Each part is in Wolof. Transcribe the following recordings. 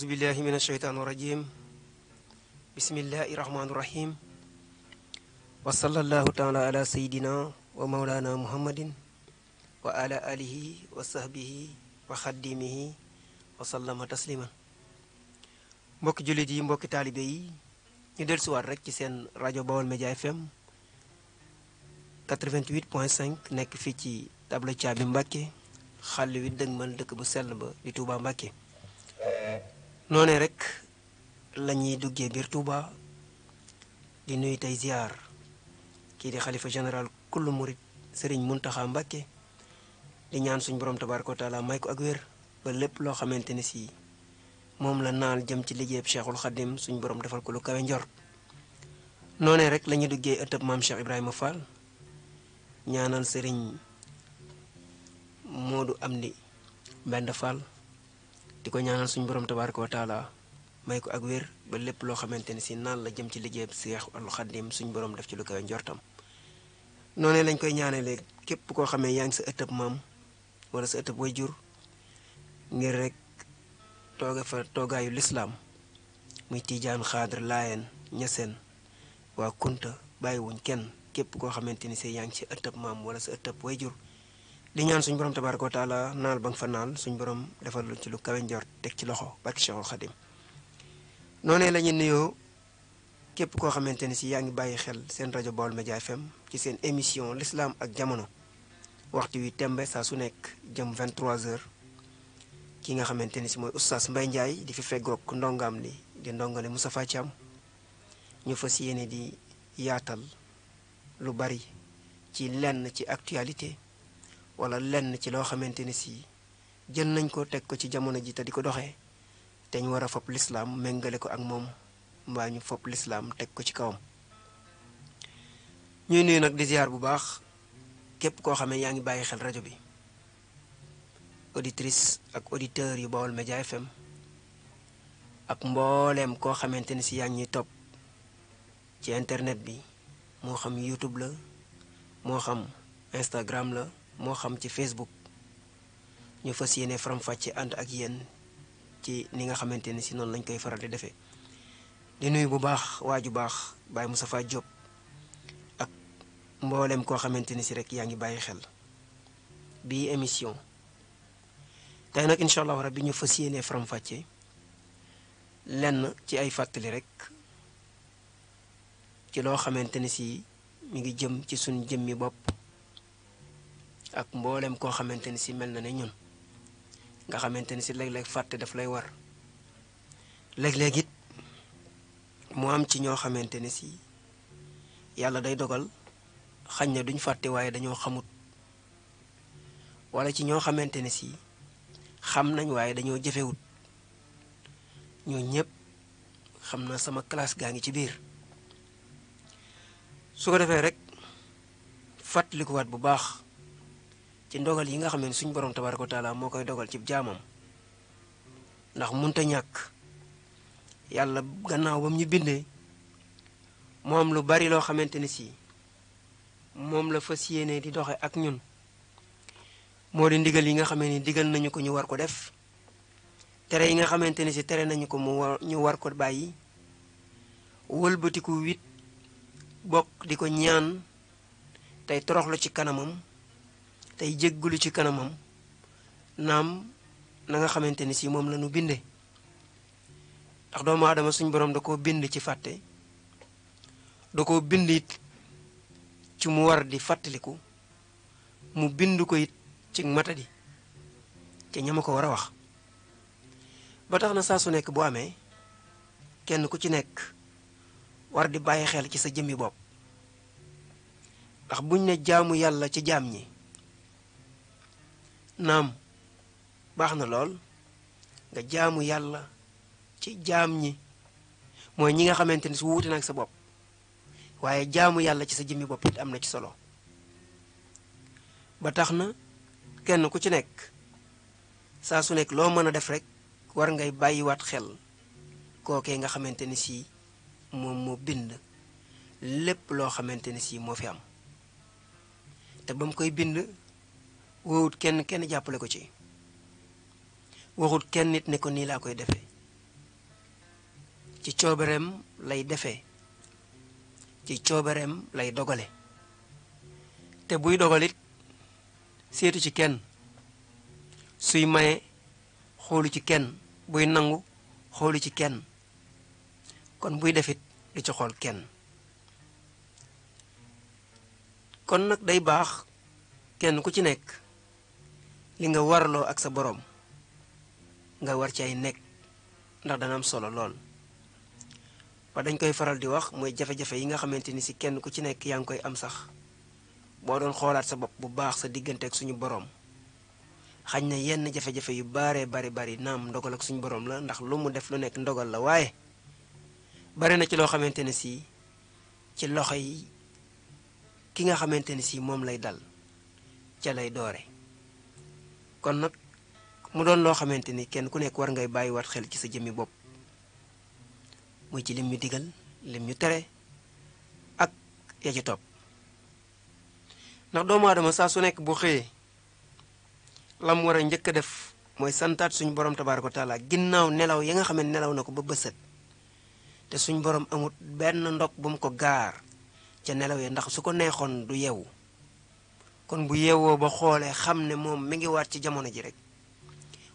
أعوذ بالله من الشيطان الرجيم بسم الله الرحمن الرحيم وصلى الله تعالى على سيدنا ومولانا محمد وعلى آله وصحبه وخدمه وسلم تسليما mbokki jullit yi mbokki taalibe yi ñu dellusiwaat rek ci seen rajo Baol Média FM 88.5 nekk fii ci Tableau Thiaby Mbacke xàll wi dëgmal dëkk bu sell ba di Touba Mbacke noonee rek la ñuy duggee biir Touba di nuyu tey ziar kii di xalifa général kullu murit Serigne Mountakha Mbacke di ñaan suñ borom tabaaraka wa taala may ko ak wér ba lépp loo xamante ni si moom la naal jëm ci liggéeyab Cheikhul Khadim suñ borom defal ko lu kawe njort noonee rek la ñuy duggee ëttëb maam Cheikh Ibrahima Fall ñaanal Serigne Modou Amdi Mbend Fall di ko ñaanal suñu borom tabaaraka wa taala may ko ak wér ba lépp loo xamante ni si naan la jëm ci liggéeyam Seexul Xaddim suñu borom def ci lu kawe njortam noonu lañ koy ñaanalee képp koo xamee yaa ngi sa ëttëb maam wala sa ëttëb wayjur ngir rek tooge fa toogaayu lislaam muy tiijaan xaadar laayeen ñaseen waa kunta bàyyiwuñ kenn képp koo xamante ni si yaa ngi ci ëttëb maam wala sa ëttëb wayjur di ñaan suñu borom tabaaraka wa taala naal ba nga fa naal suñu borom defal ci lu kawe njort teg ci loxo barke Cheikhul Khadim noonee la ñu nuyoo képp koo xamante ni si yaa ngi bàyyi xel seen rajo Baol Média FM ci seen émission l'islam ak jamono waxtu wi tembe saa su nekk jëm 23h ki nga xamante ni si mooy oustaz Mbaye Ndiaye di fi feggoog ndongaam li di ndongale Moustapha Thiam ñu fas yéene di yaatal lu bari ci lenn ci actualité wala lenn ci loo xamante ni si jël nañ ko teg ko ci jamono ji te di ko doxee te ñu war a fopp lislaam méngale ko ak moom mbaa ñu fopp lislaam teg ko ci kawam ñuy nuyu nag di ziar bu baax képp koo xamee yaa ngi bàyyi xel rajo bi auditrice ak auditeur yu Baol Média FM ak mbooleem koo xamante ni si yaa ngi ñuy topp ci internet bi moo xam YouTube la moo xam Instagram la moo xam ci Facebook ñu fas yéene faram-fàcce ànd ak yéen ci ni nga xamante ni si noonu lañ koy faral di defee di nuyu bu baax waaju baax Baye Moustapha Diop ak mboolem koo xamante ni si rek yaa ngi bàyyi xel bii émission tey nag incha allah rabbi ñu fas yéene faram-fàcce lenn ci ay fàttali rek ci loo xamante ni si mi ngi jëm ci suñ jëmmi bopp ak mboolem koo xamante ni si mel na ne ñun nga xamante ni si léeg-léeg fàtte daf lay war léeg-léeg it mu am ci ñoo xamante ni si yàlla day dogal xañ na duñ fàtte waaye dañoo xamut wala ci ñoo xamante ni si xam nañ waaye dañoo jëfewut ñoo ñëpp xam na sama classe gaa ngi ci biir su ko defee rek fàttalikuwaat bu baax ci ndogal yi nga xam ne suñu borom tabaaraka wa taala moo koy dogal ci jaamam ndax munta ñàkk yàlla gannaaw bam ñu bindee moo am lu bari loo xamante ni si moom la fas yéene di doxe ak ñun moo di ndigal yi nga xam ne digal nañu ko ñu war ko def tere yi nga xamante ni si tere nañu ko ñu war ko bàyyi wëlbatiku wit bokk di ko ñaan tey toroxlu ci kanamam tey jéggulu ci kanamam naam na nga xamante ni si moom la ñu binde ndax doomu aadama suñ borom da koo bind ci fàtte da koo bind it ci mu war di fàttaliku mu bind ko it ci matadi te ñama ko war a wax ba tax na saa su nekk bu amee kenn ku ci nekk war di bàyyi xel ci sa jëmmi bopp ndax buñ ne jaamu yàlla ci jaam ñi naam baax na lool nga jaamu yàlla ci jaam ñi mooy ñi nga xamante ni su wuute nag sa bopp waaye jaamu yàlla ci sa jëmmi bopp it am na ci solo ba tax na kenn ku ci nekk saa su nekk loo mën a def rek war ngay bàyyiwaat xel kookee nga xamante ni si moom moo bind lépp loo xamante ni si moo fi am te ba mu koy bind woowut kenn jàppale ko ci waxut kenn nit ne ko nii laa koy defee ci coobareem lay defee ci coobareem lay dogale te buy dogalit seetu ci kenn suy maye xoolu ci kenn buy nangu xoolu ci kenn kon buy defit du ci xool kenn kon nag day baax kenn ku ci nekk li nga warloo ak sa boroom nga war ci ay nekk ndax dana am solo lool ba dañ koy faral di wax mooy jafe-jafe yi nga xamante ni si kenn ku ci nekk yaa ngi koy am sax boo doon xoolaat sa bopp bu baax sa diggante ak suñu boroom xañ na yenn jafe-jafe yu bari naam ndogal ak suñu boroom la ndax lu mu def lu nekk ndogal la waaye bari na ci loo xamante ne si ci loxo yi ki nga xamante ni si moom lay dal ca lay doore kon nag mu doon loo xamante ni kenn ku nekk war ngay bàyyiwaat xel ci sa jëmmi bopp muy ci lim ñu digal lim ñu tere ak ya ci topp ndax doomu aadama saa su nekk bu xëyee lam war a njëkk a def mooy santaat suñu borom tabaaraka wa taala ginnaaw nelaw ya nga xam ne nelaw na ko ba bësët te suñu borom amut benn ndog bu mu ko gaar ca nelaw ya ndax su ko neexoon du yeewu kon bu yeewoo ba xoolee xam ne moom mi ngi waat ci jamono ji rek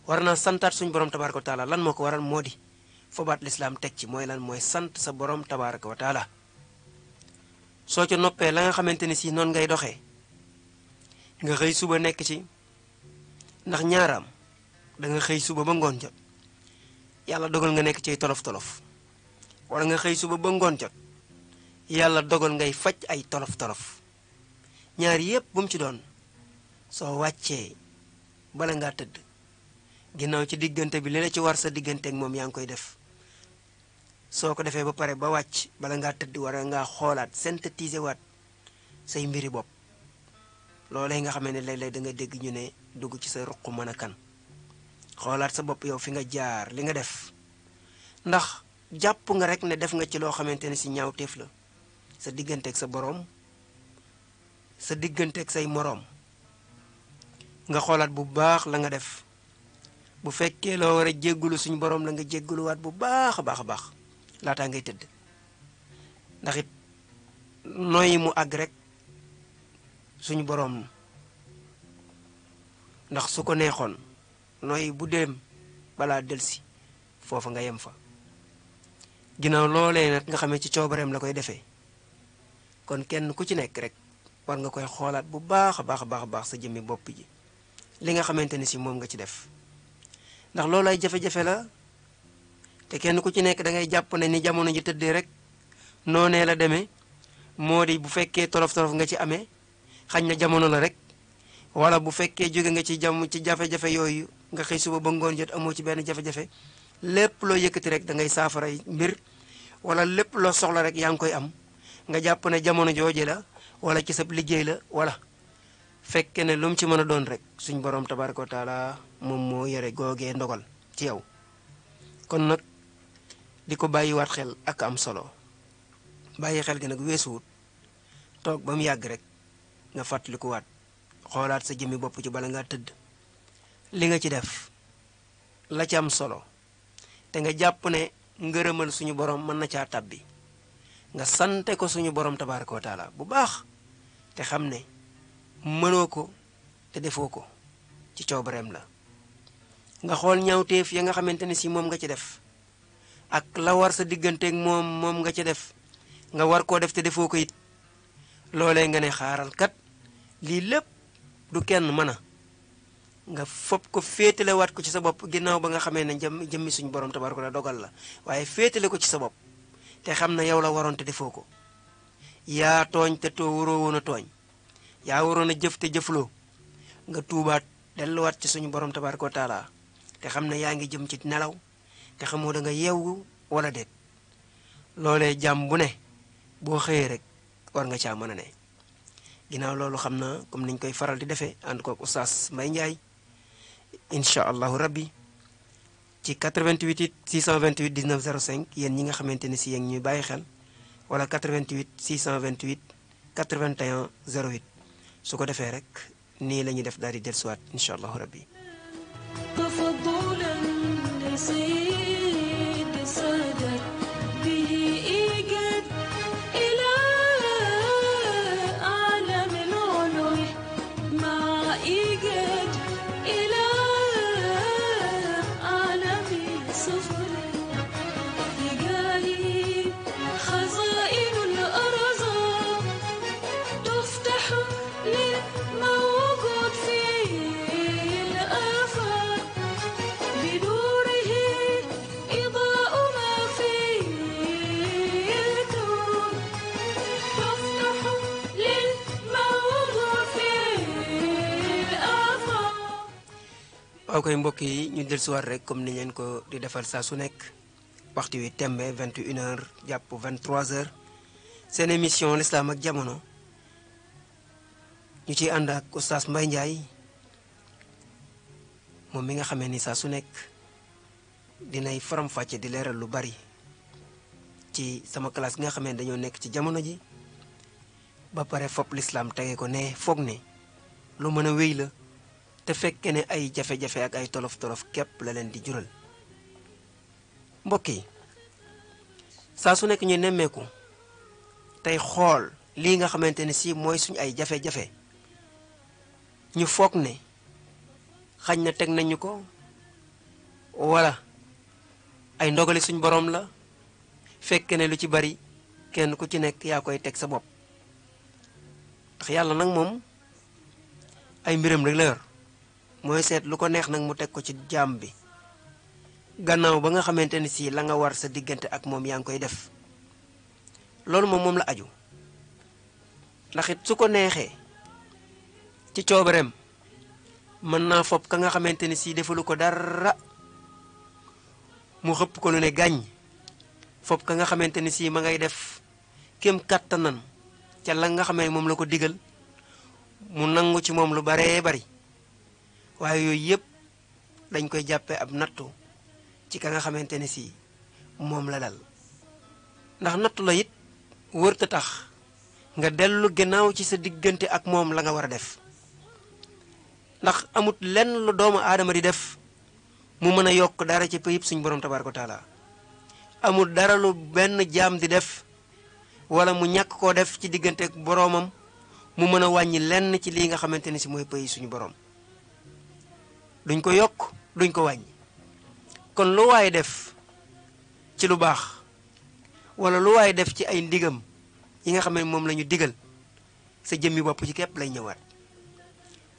war naa santaat suñu borom tabaaraka wa taala lan moo ko waral moo di fobaat lislaam teg ci mooy lan mooy sant sa borom tabaaraka wa taala soo ca noppee la nga xamante ni si noonu ngay doxee nga xëy suba nekk ci ndax ñaaraam da nga xëy suba ba ngoon jot yàlla dogal nga nekk ci tolof-tolof wala nga xëy suba ba ngoon jot yàlla dogal ngay faj ay tolof-tolof ñaar yépp bu mu ci doon soo wàccee bala ngaa tëdd ginnaaw ci diggante bi li la ci war sa diggante ak moom yaa ngi koy def soo ko defee ba pare ba wàcc bala ngaa tëdd war ngaa xoolaat synthétiser waat say mbiri bopp loolee nga xam ne léeg-léeg da nga dégg ñu ne dugg ci sa ruq mën a kan xoolaat sa bopp yow fi nga jaar li nga def ndax jàpp nga rek ne def nga ci loo xamante ne si ñaawteef la sa digganteeg sa boroom sa digganteeg say moroom nga xoolaat bu baax la nga def bu fekkee loo war a jéggulu suñu boroom la nga jégguluwaat bu baax a baax laataa ngay tëdd ndax it nooyi mu àgg rek suñu boroom ndax su ko neexoon nooyi bu dem balaa delsi foofa nga yem fa ginnaaw loolee nag nga xamee ci coobareem la koy defee kon kenn ku ci nekk rek war nga koy xoolaat bu baax a baax sa jëmmi bopp ji li nga xamante ni si moom nga ci def ndax loolu ay jafe-jafe la te kenn ku ci nekk da ngay jàpp ne ni jamono ji tëddee rek noonee la demee moo di bu fekkee tolof-tolof nga ci amee xañ na jamono la rek wala bu fekkee jóge nga ci ci jafe-jafe yooyu nga xëy suba ba ngoon jot amoo ci benn jafe-jafe lépp loo yëkkati rek da ngay saafara mbir wala lépp loo soxla rek yaa ngi koy am nga jàpp ne jamono jooje la wala ci sab liggéey la wala fekke ne lu mu ci mën a doon rek suñ borom tabaraka wa taala moom moo yore googee ndogal ci yow kon nag di ko bàyyiwaat xel ak am solo bàyyi xel gi nag weesuwut toog ba mu yàgg rek nga fàttalikuwaat xoolaat sa jëmmi bopp ci bala ngaa tëdd li nga ci def la ci am solo te nga jàpp ne ngërëmal suñu borom mën na caa tàbbi nga sante ko suñu borom tabaraka wa taala bu baax te xam ne mënoo ko te defoo ko ci coobareem la nga xool ñaawteef ya nga xamante ne si moom nga ci def ak la war sa digganteeg moom nga ci def nga war koo def te defoo ko it loolee nga ne xaaral kat lii lépp du kenn mën a nga fopp ko féetalewaat ko ci sa bopp ginnaaw ba nga xamee ne jëmmi suñu borom tabaraka la dogal la waaye féetale ko ci sa bopp te xam na yow la waroon te defoo ko yaa tooñ te waroo woon a tooñ yaa waroon a jëf te jëfloo nga tuubaat delluwaat ci suñu borom tabaraka wa taala te xam ne yaa ngi jëm ci nelaw te xamoo da nga yeewu wala déet loolee jàmm bu ne boo xëyee rek war nga caa mën a ne ginnaaw loolu xam na comme niñ koy faral di defee ànd kook Oustaz Mbaye Ndiaye incha allahu rabbi ci 88 628 19 05 yéen ñi nga xamante ne si yéen ñuy bàyyi xel wala 88 628 81 08 su ko defee rek nii la ñuy def daal di dellusiwaat incha allahu rabbi waaw koy mbokk yi ñu dellusiwaat rek comme ni ngeen ko di defal saa su nekk waxtu wi tembe 21h jàpp 23h seen émission l'islam ak jamono ñu ciy ànd ak oustaz Mbaye Ndiaye moom mi nga xamee ni saa su nekk dinay faram-fàcce di leeral lu bari ci sama classe nga xamee dañoo nekk ci jamono ji ba pare fopp l'islam tege ko ne foog ne lu mën a wéy la te fekke ne ay jafe-jafe ak ay tolof-tolof képp la leen di jural mbokk yi saa su nekk ñu nemmeeku tey xool lii nga xamante ne si mooy suñu ay jafe-jafe ñu foog ne xañ na teg nañu ko wala ay ndogali suñ borom la fekke ne lu ci bari kenn ku ci nekk yaa koy teg sa bopp ndax yàlla nag moom ay mbiram rek la yor mooy seet lu ko neex nag mu teg ko ci jaam bi gannaaw ba nga xamante ni si la nga war sa diggante ak moom yaa ngi koy def loolu moom la aju ndax it su ko neexee ci coobareem mën naa fopp ka nga xamante ni si defalu ko dara mu xëpp ko lu ne gàññ fopp ka nga xamante ni si ma ngay def kem kàttanan ca la nga xamee moom la ko digal mu nangu ci moom lu baree bari waaye yooyu yëpp dañ koy jàppee ab nattu ci ka nga xamante ne si moom la dal ndax nattu la it wërta tax nga dellu gannaaw ci sa diggante ak moom la nga war a def ndax amut lenn lu doomu aadama di def mu mën a yokk dara ci payib suñ borom tabaaraka wa taala amul dara lu benn jaam di def wala mu ñàkk koo def ci diggante ak boroomam mu mën a wàññi lenn ci lii nga xamante ne si mooy pay suñu borom duñ ko yokk duñ ko wàññi kon lu waaye def ci lu baax wala lu waaye def ci ay ndigam yi nga xam ne moom la ñu digal sa jëmmi bopp ci képp lay ñëwaat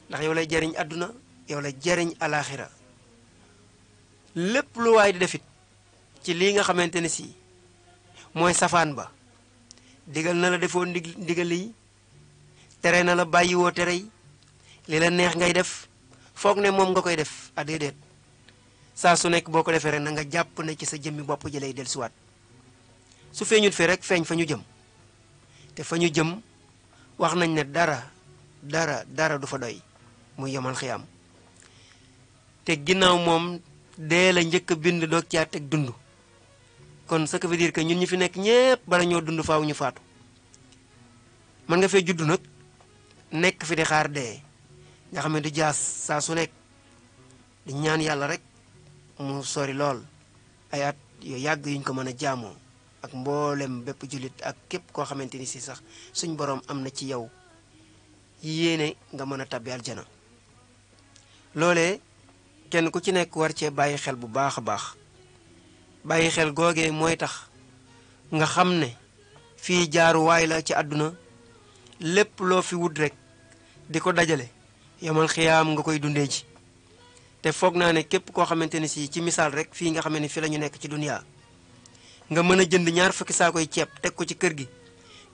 ndax yow lay jariñ àdduna yow lay jariñ alaaxira lépp lu waaye di defit ci lii nga xamante ne si mooy safaan ba digal na la defoo ndigal yi tere na la bàyyiwoo tere yi li la neex ngay def foog ne moom nga koy def a déedéet saa su nekk boo ko defee rek na nga jàpp ne ci sa jëmmi bopp ji lay dellusiwaat su feeñut fi rek feeñ fa ñu jëm te fa ñu jëm wax nañ ne dara du fa doy muy yomal xiyaam te ginnaaw moom dee la njëkk a bind doog caa teg dund kon ça veut dire que ñun ñi fi nekk ñépp bala ñoo dund faaw ñu faatu mën nga fee juddu nag nekk fi di xaar dee nga xam ne du jaas saa su nekk di ñaan yàlla rek mu sori lool ay at yu yàgg yuñ ko mën a jaamoo ak mboolem bépp jullit ak képp koo xamante ni si sax suñ boroom am na ci yow yéene nga mën a tabbi aljana loolee kenn ku ci nekk war cee bàyyi xel bu baax a baax bàyyi xel googee mooy tax nga xam ne fii jaaruwaay la ci àdduna lépp loo fi wut rek di ko dajale yamal xiyaam nga koy dundee ji te foog naa ne képp koo xamante ni si ci misaal rek fii nga xam ne fi la ñu nekk ci duniyaa nga mën a jënd 2 fukki saakoy ceeb teg ko ci kër gi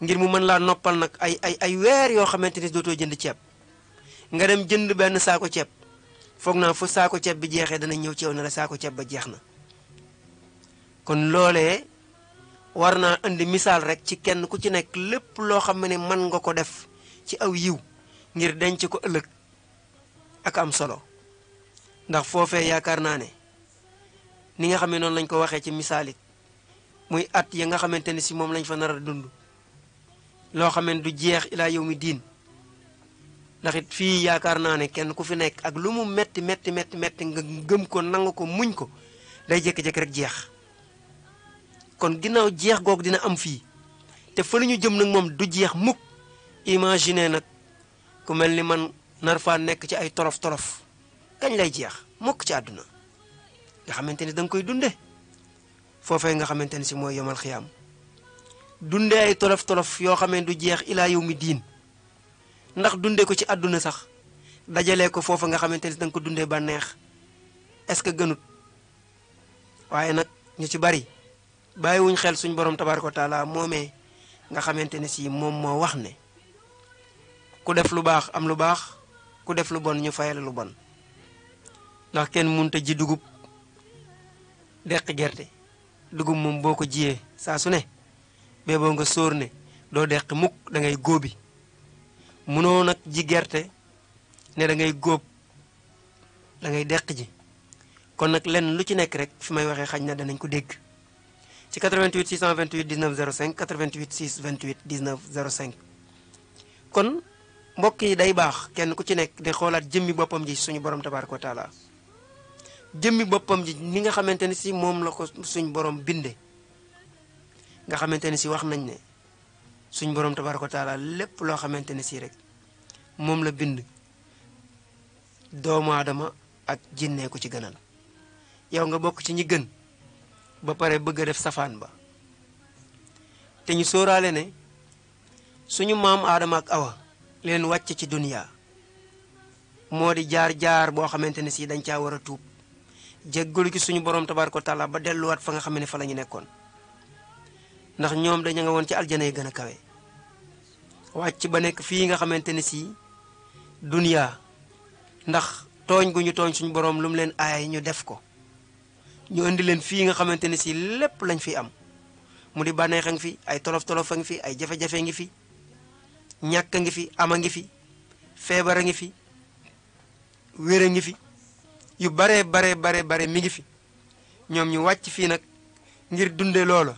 ngir mu mën laa noppal nag ay weer yoo xamante ni dootoo jënd ceeb nga dem jënd benn saako ceeb foog naa fu saako ceeb bi jeexee dana ñëw ci yow ne la saako ceeb ba jeex na kon loolee war naa indi misaal rek ci kenn ku ci nekk lépp loo xam ne mën nga ko def ci aw yiw ngir denc ko ëllëg ak am solo ndax foofee yaakaar naa ne ni nga xam ne noonu lañ ko waxee ci misaalit muy at ya nga xamante ne si moom lañ fa nar a dund loo xam ne du jeex ilaa yow mi diin ndax it fii yaakaar naa ne kenn ku fi nekk ak lu mu metti nga gëm ko nangu ko muñ ko day jékki-jékki rek jeex kon ginnaaw jeex googu dina am fii te fa la ñu jëm nag moom du jeex mukk imagine nag ku mel ni man nar faa nekk ci ay torof kañ lay jeex mukk ci àdduna nga xamante ni danga koy dunde foofee nga xamante ni si mooy yomal xiyaam dunde ay tolof yoo xam ne du jeex ilaa yow mi diin ndax dunde ko ci àdduna sax dajalee ko foofa nga xamante ni danga ko dundee ba neex est-ce que gënut waaye nag ñu ci bari bàyyiwuñ xel suñ borom tabaaraka wa taala moomee nga xamante ne si moom moo wax ne ku def lu baax am lu baax ku def lu bon ñu fayal lu bon ndax kenn mënut a ji dugub deq gerte dugub moom boo ko jiyee saa su ne bee boo nga sóor ne doo deq mukk da ngay góobi munoo nag ji gerte ne da ngay góob da ngay deq ji kon nag lenn lu ci nekk rek fi may waxee xañ na danañ ko dégg ci 88 628 19 05 88 628 19 05 kon mbokk yi day baax kenn ku ci nekk di xoolaat jëmmi boppam ji suñu borom tabaaraka wa taala jëmmi boppam ji ni nga xamante ni si moom la ko suñ borom binde nga xamante ni si wax nañ ne suñ borom tabaaraka wa taala lépp loo xamante ni si rek moom la bind doomu aadama ak jinne ko ci gënal yow nga bokk ci ñi gën ba pare bëgg a def safaan ba te ñu sóoraale ne suñu maam aadama ak awa leen wàcc ci duniya moo di jaar boo xamante ne si dañ caa war a tuub jéggalu ci suñu borom tabaaraka wa taala ba delluwaat fa nga xam ne fa la ñu nekkoon ndax ñoom dañu nga woon ci aljana yi gën a kawe wàcc ba nekk fii nga xamante ne si duniya ndax tooñ gu ñu tooñ suñu borom lu mu leen aay ñu def ko ñu indi leen fii nga xamante ne si lépp lañ fi am mu di bànneex a ngi fi ay tolof-tolof a ngi fi ay jafe-jafe ngi fi ñàkk a ngi fi ama ngi fi feebar a ngi fi wér a ngi fi yu bare mi ngi fi ñoom ñu wàcc fii nag ngir dunde loola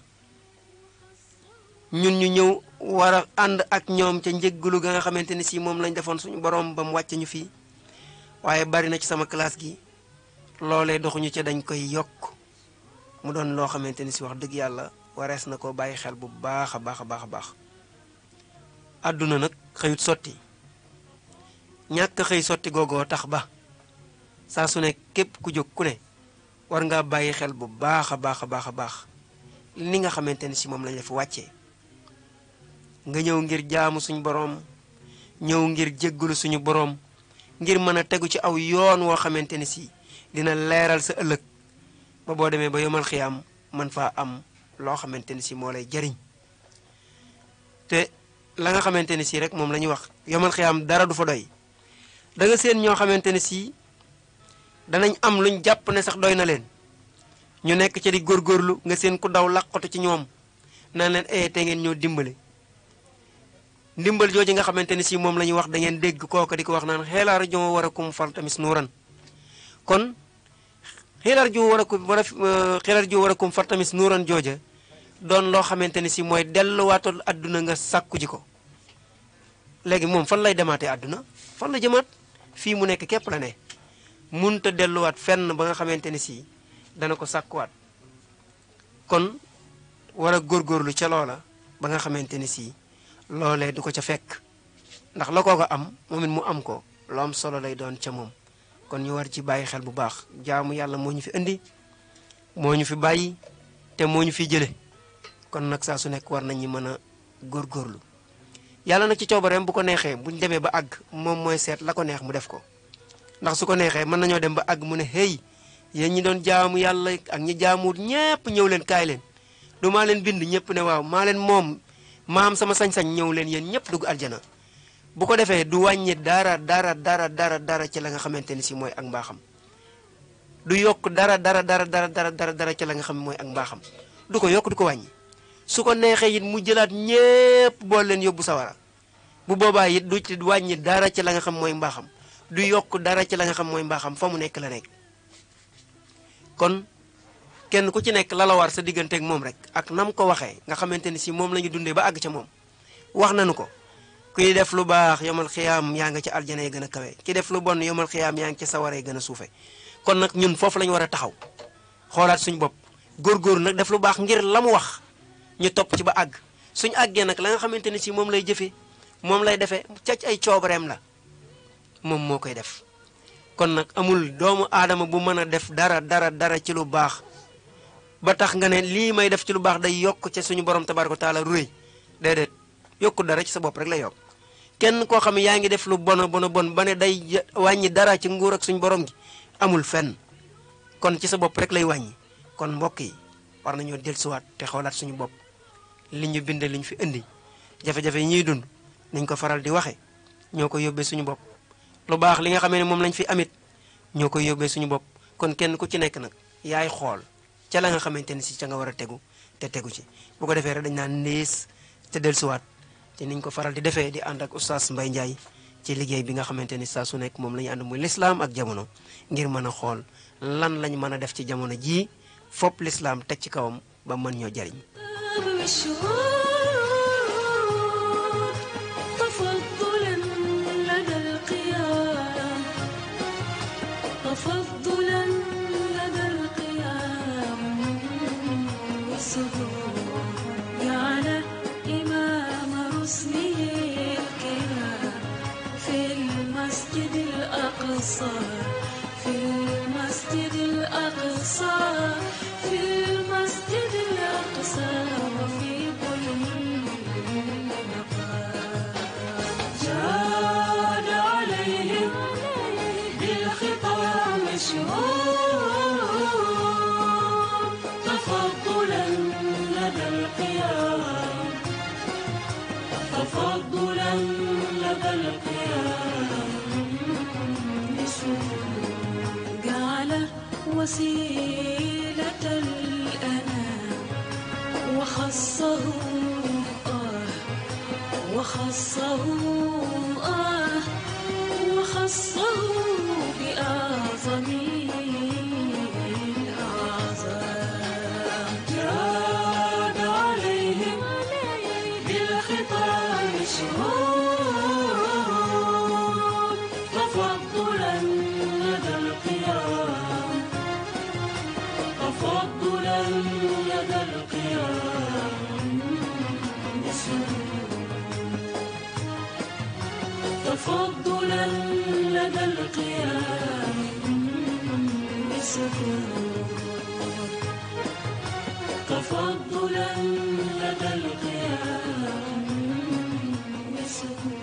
ñun ñu ñëw war a ànd ak ñoom ca njëggulu ga nga xamante ne si moom lañ defoon suñu borom ba mu wàcc ñu fii waaye bari na ci sama classe gi loolee doxuñu ca dañ koy yokk mu doon loo xamante ni si wax dëgg yàlla warees na ko bàyyi xel bu baax a baax àdduna nag xëyut sotti ñàkk xëy sotti googoo tax ba saa su ne képp ku jóg ku ne war ngaa bàyyi xel bu baax a baax ni nga xamante ni si moom lañ la fi wàccee nga ñëw ngir jaamu suñu boroom ñëw ngir jéggalu suñu boroom ngir mën a tegu ci aw yoon woo xamante ni si dina leeral sa ëllëg ba boo demee ba yomal xiyaam man faa am loo xamante ni si moo lay jariñ te la nga xamante ni si rek moom la ñuy wax yomal xiyaam dara du fa doy da nga seen ñoo xamante ni si danañ am luñ jàpp ne sax doy na leen ñu nekk ci di góorgóorlu nga seen ku daw làqatu ci ñoom naan leen te ngeen ñoo dimbale ndimbal jooju nga xamante ni si moom la ñuy wax da ngeen dégg kooka di ko wax naan xeelaar joo war a kum fal tamis nuuran kon xeelaar joo war a kum fal tamis nuuran jooja doon loo xamante ni si mooy delluwaatal àdduna nga sàkku ji ko léegi moom fan lay demaatee àdduna fan la jëmaat fii mu nekk képp la ne munta delluwaat fenn ba nga xamante ni si dana ko sàkkuwaat kon war a góorgóorlu ca loola ba nga xamante ni si loolee du ko ca fekk ndax la koo ko am moom it mu am ko lu am solo lay doon ca moom kon ñu war ci bàyyi xel bu baax jaamu yàlla moo ñu fi indi moo ñu fi bàyyi te moo ñu fi jële kon nag saa su nekk war nañu mën a góorgóorlu yàlla nag ci coobareem bu ko neexee buñ demee ba àgg moom mooy seet la ko neex mu def ko ndax su ko neexee mën nañoo dem ba àgg mu ne hey yéen ñi doon jaamu yàlla ak ñi jaamuwut ñépp ñëw leen kaay leen du maa leen bind ñépp ne waaw maa leen moom maa am sama sañ-sañ ñëw leen yéen ñépp dugg aljana bu ko defee du wàññi dara ci la nga xamante ni si mooy ak mbaaxam du yokk dara ci la nga xam mooy ak mbaaxam du ko yokk du ko wàññi su ko neexee it mu jëlaat ñépp bool leen yóbbu sawara bu boobaa it du ci wàññi dara ci la nga xam mooy mbaaxam du yokk dara ci la nga xam mooy mbaaxam fa mu nekk la nekk kon kenn ku ci nekk la la war sa digganteeg moom rek ak nam ko waxee nga xamante ni si moom la ñu dundee ba àgg ca moom wax nañu ko kuy def lu baax yomal xiyaam yaa nga ci aljana yi gën a kawe ki def lu bon yomal xiyaam yaa ngi ci sawara yi gën a suufe kon nag ñun foofu la ñu war a taxaw xoolaat suñu bopp góorgóorlu nag def lu baax ngir la mu wax ñu topp ci ba àgg suñu àggee nag la nga xamante ni si moom lay jëfee moom lay defee cac ay coobareem la moom moo koy def kon nag amul doomu aadama bu mën a def dara ci lu baax ba tax nga ne lii may def ci lu baax day yokk ca suñu borom tabaaraka wa taala ruy déedéet yokku dara ci sa bopp rek la yokk kenn koo xam ne yaa ngi def lu bon ba ne day wàññi dara ci nguur ak suñu borom gi amul fenn kon ci sa bopp rek lay wàññi kon mbokk yi war nañoo dellusiwaat te xoolaat suñu bopp li ñu bind li ñu fi indi jafe-jafe yi ñuy dund niñ ko faral di waxe ñoo ko yóbbee suñu bopp lu baax li nga xamee ne moom lañ fi amit ñoo koy yóbbee suñu bopp. kon kenn ku ci nekk nag yaay xool ca la nga xamante ni si ca nga war a tegu te tegu ci bu ko defee rek dañ naan ndiis te dellusiwaat te niñ ko faral di defee di ànd ak oustaz Mbaye Ndiaye ci liggéey bi nga xamante ni saa su nekk moom la ñu ànd muy lislaam ak jamono ngir mën a xool lan lañ mën a def ci jamono jii fopp lislaam teg ci kawam ba mën ñoo jariñ. في المسجد الأقصى في المسجد الأقصى وفي كل مقام جاد عليهم بالخطاب مشهور تفضلا لدى القيام تفضلا لدى القيام جعل وسيلة الأنام وخصه وخصه بأعظم الأعظام جاد عليهم بالخطاب شهور تفضلا لدى القيام تفضلا لدى القيام تفضلا لدى القيام بسكون تفضلا لدى القيام بسكون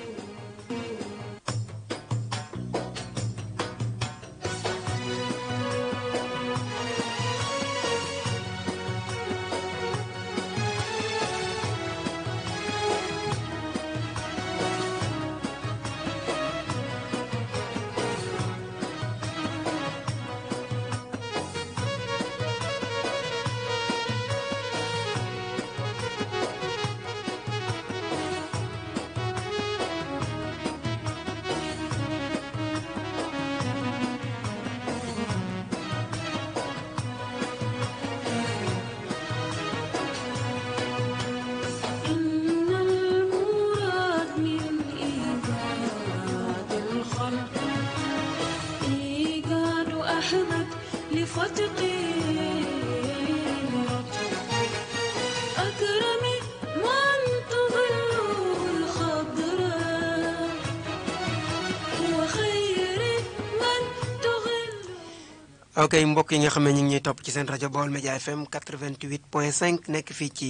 ok mbokk yi nga xam ne ñu ngi ñuy topp ci seen rajo Baol Média FM 88.5 nekk fii ci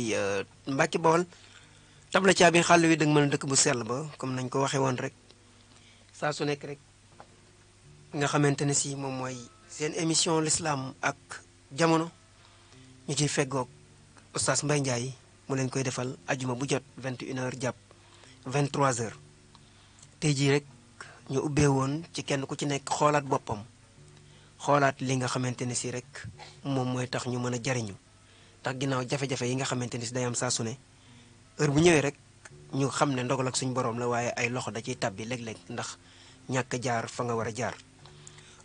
Mbacke Baol tabla caabi xàll wi dëgg mën a dëkk bu sell ba comme nañ ko waxee woon rek saa su nekk rek nga xamante ne si moom mooy seen émission l'islam ak jamono ñu ciy feggoog oustaz Mbaye Ndiaye mu leen koy defal ajuma bu jot 21h jàpp 23h tey jii rek ñu ubbee woon ci kenn ku ci nekk xoolaat boppam xoolaat li nga xamante ne si rek moom mooy tax ñu mën a jariñu ndax ginnaaw jafe-jafe yi nga xamante ni si day am saa su ne heure bu ñëwee rek ñu xam ne ndogal ak suñu borom la waaye ay loxo da ciy tabbi léeg-léeg ndax ñàkk jaar fa nga war a jaar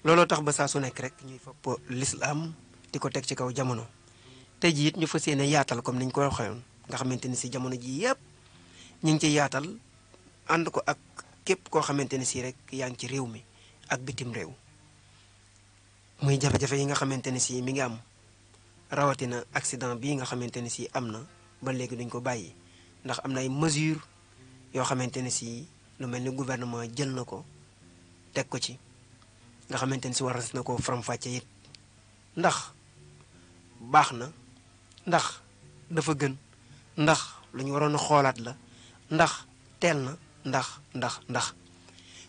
looloo tax ba saa su nekk rek ñuy fopp l'islam di ko teg ci kaw jamono tey jii it ñu fas yéene yaatal comme niñ ko waxewoon nga xamante ni si jamono ji yëpp ñu ngi ciy yaatal ànd ko ak képp koo xamante ne si rek yaa ngi ci réew mi ak bitim réew muy jafe-jafe yi nga xamante ne si mi ngi am rawatina accident bii nga xamante ne si am na ba léegi duñ ko bàyyi ndax am na ay mesures yoo xamante ne si lu mel ni gouvernement jël na ko teg ko ci nga xamante ne si war na ko faram-fàcce it ndax baax na ndax dafa gën ndax lu ñu waroon a xoolaat la ndax teel na ndax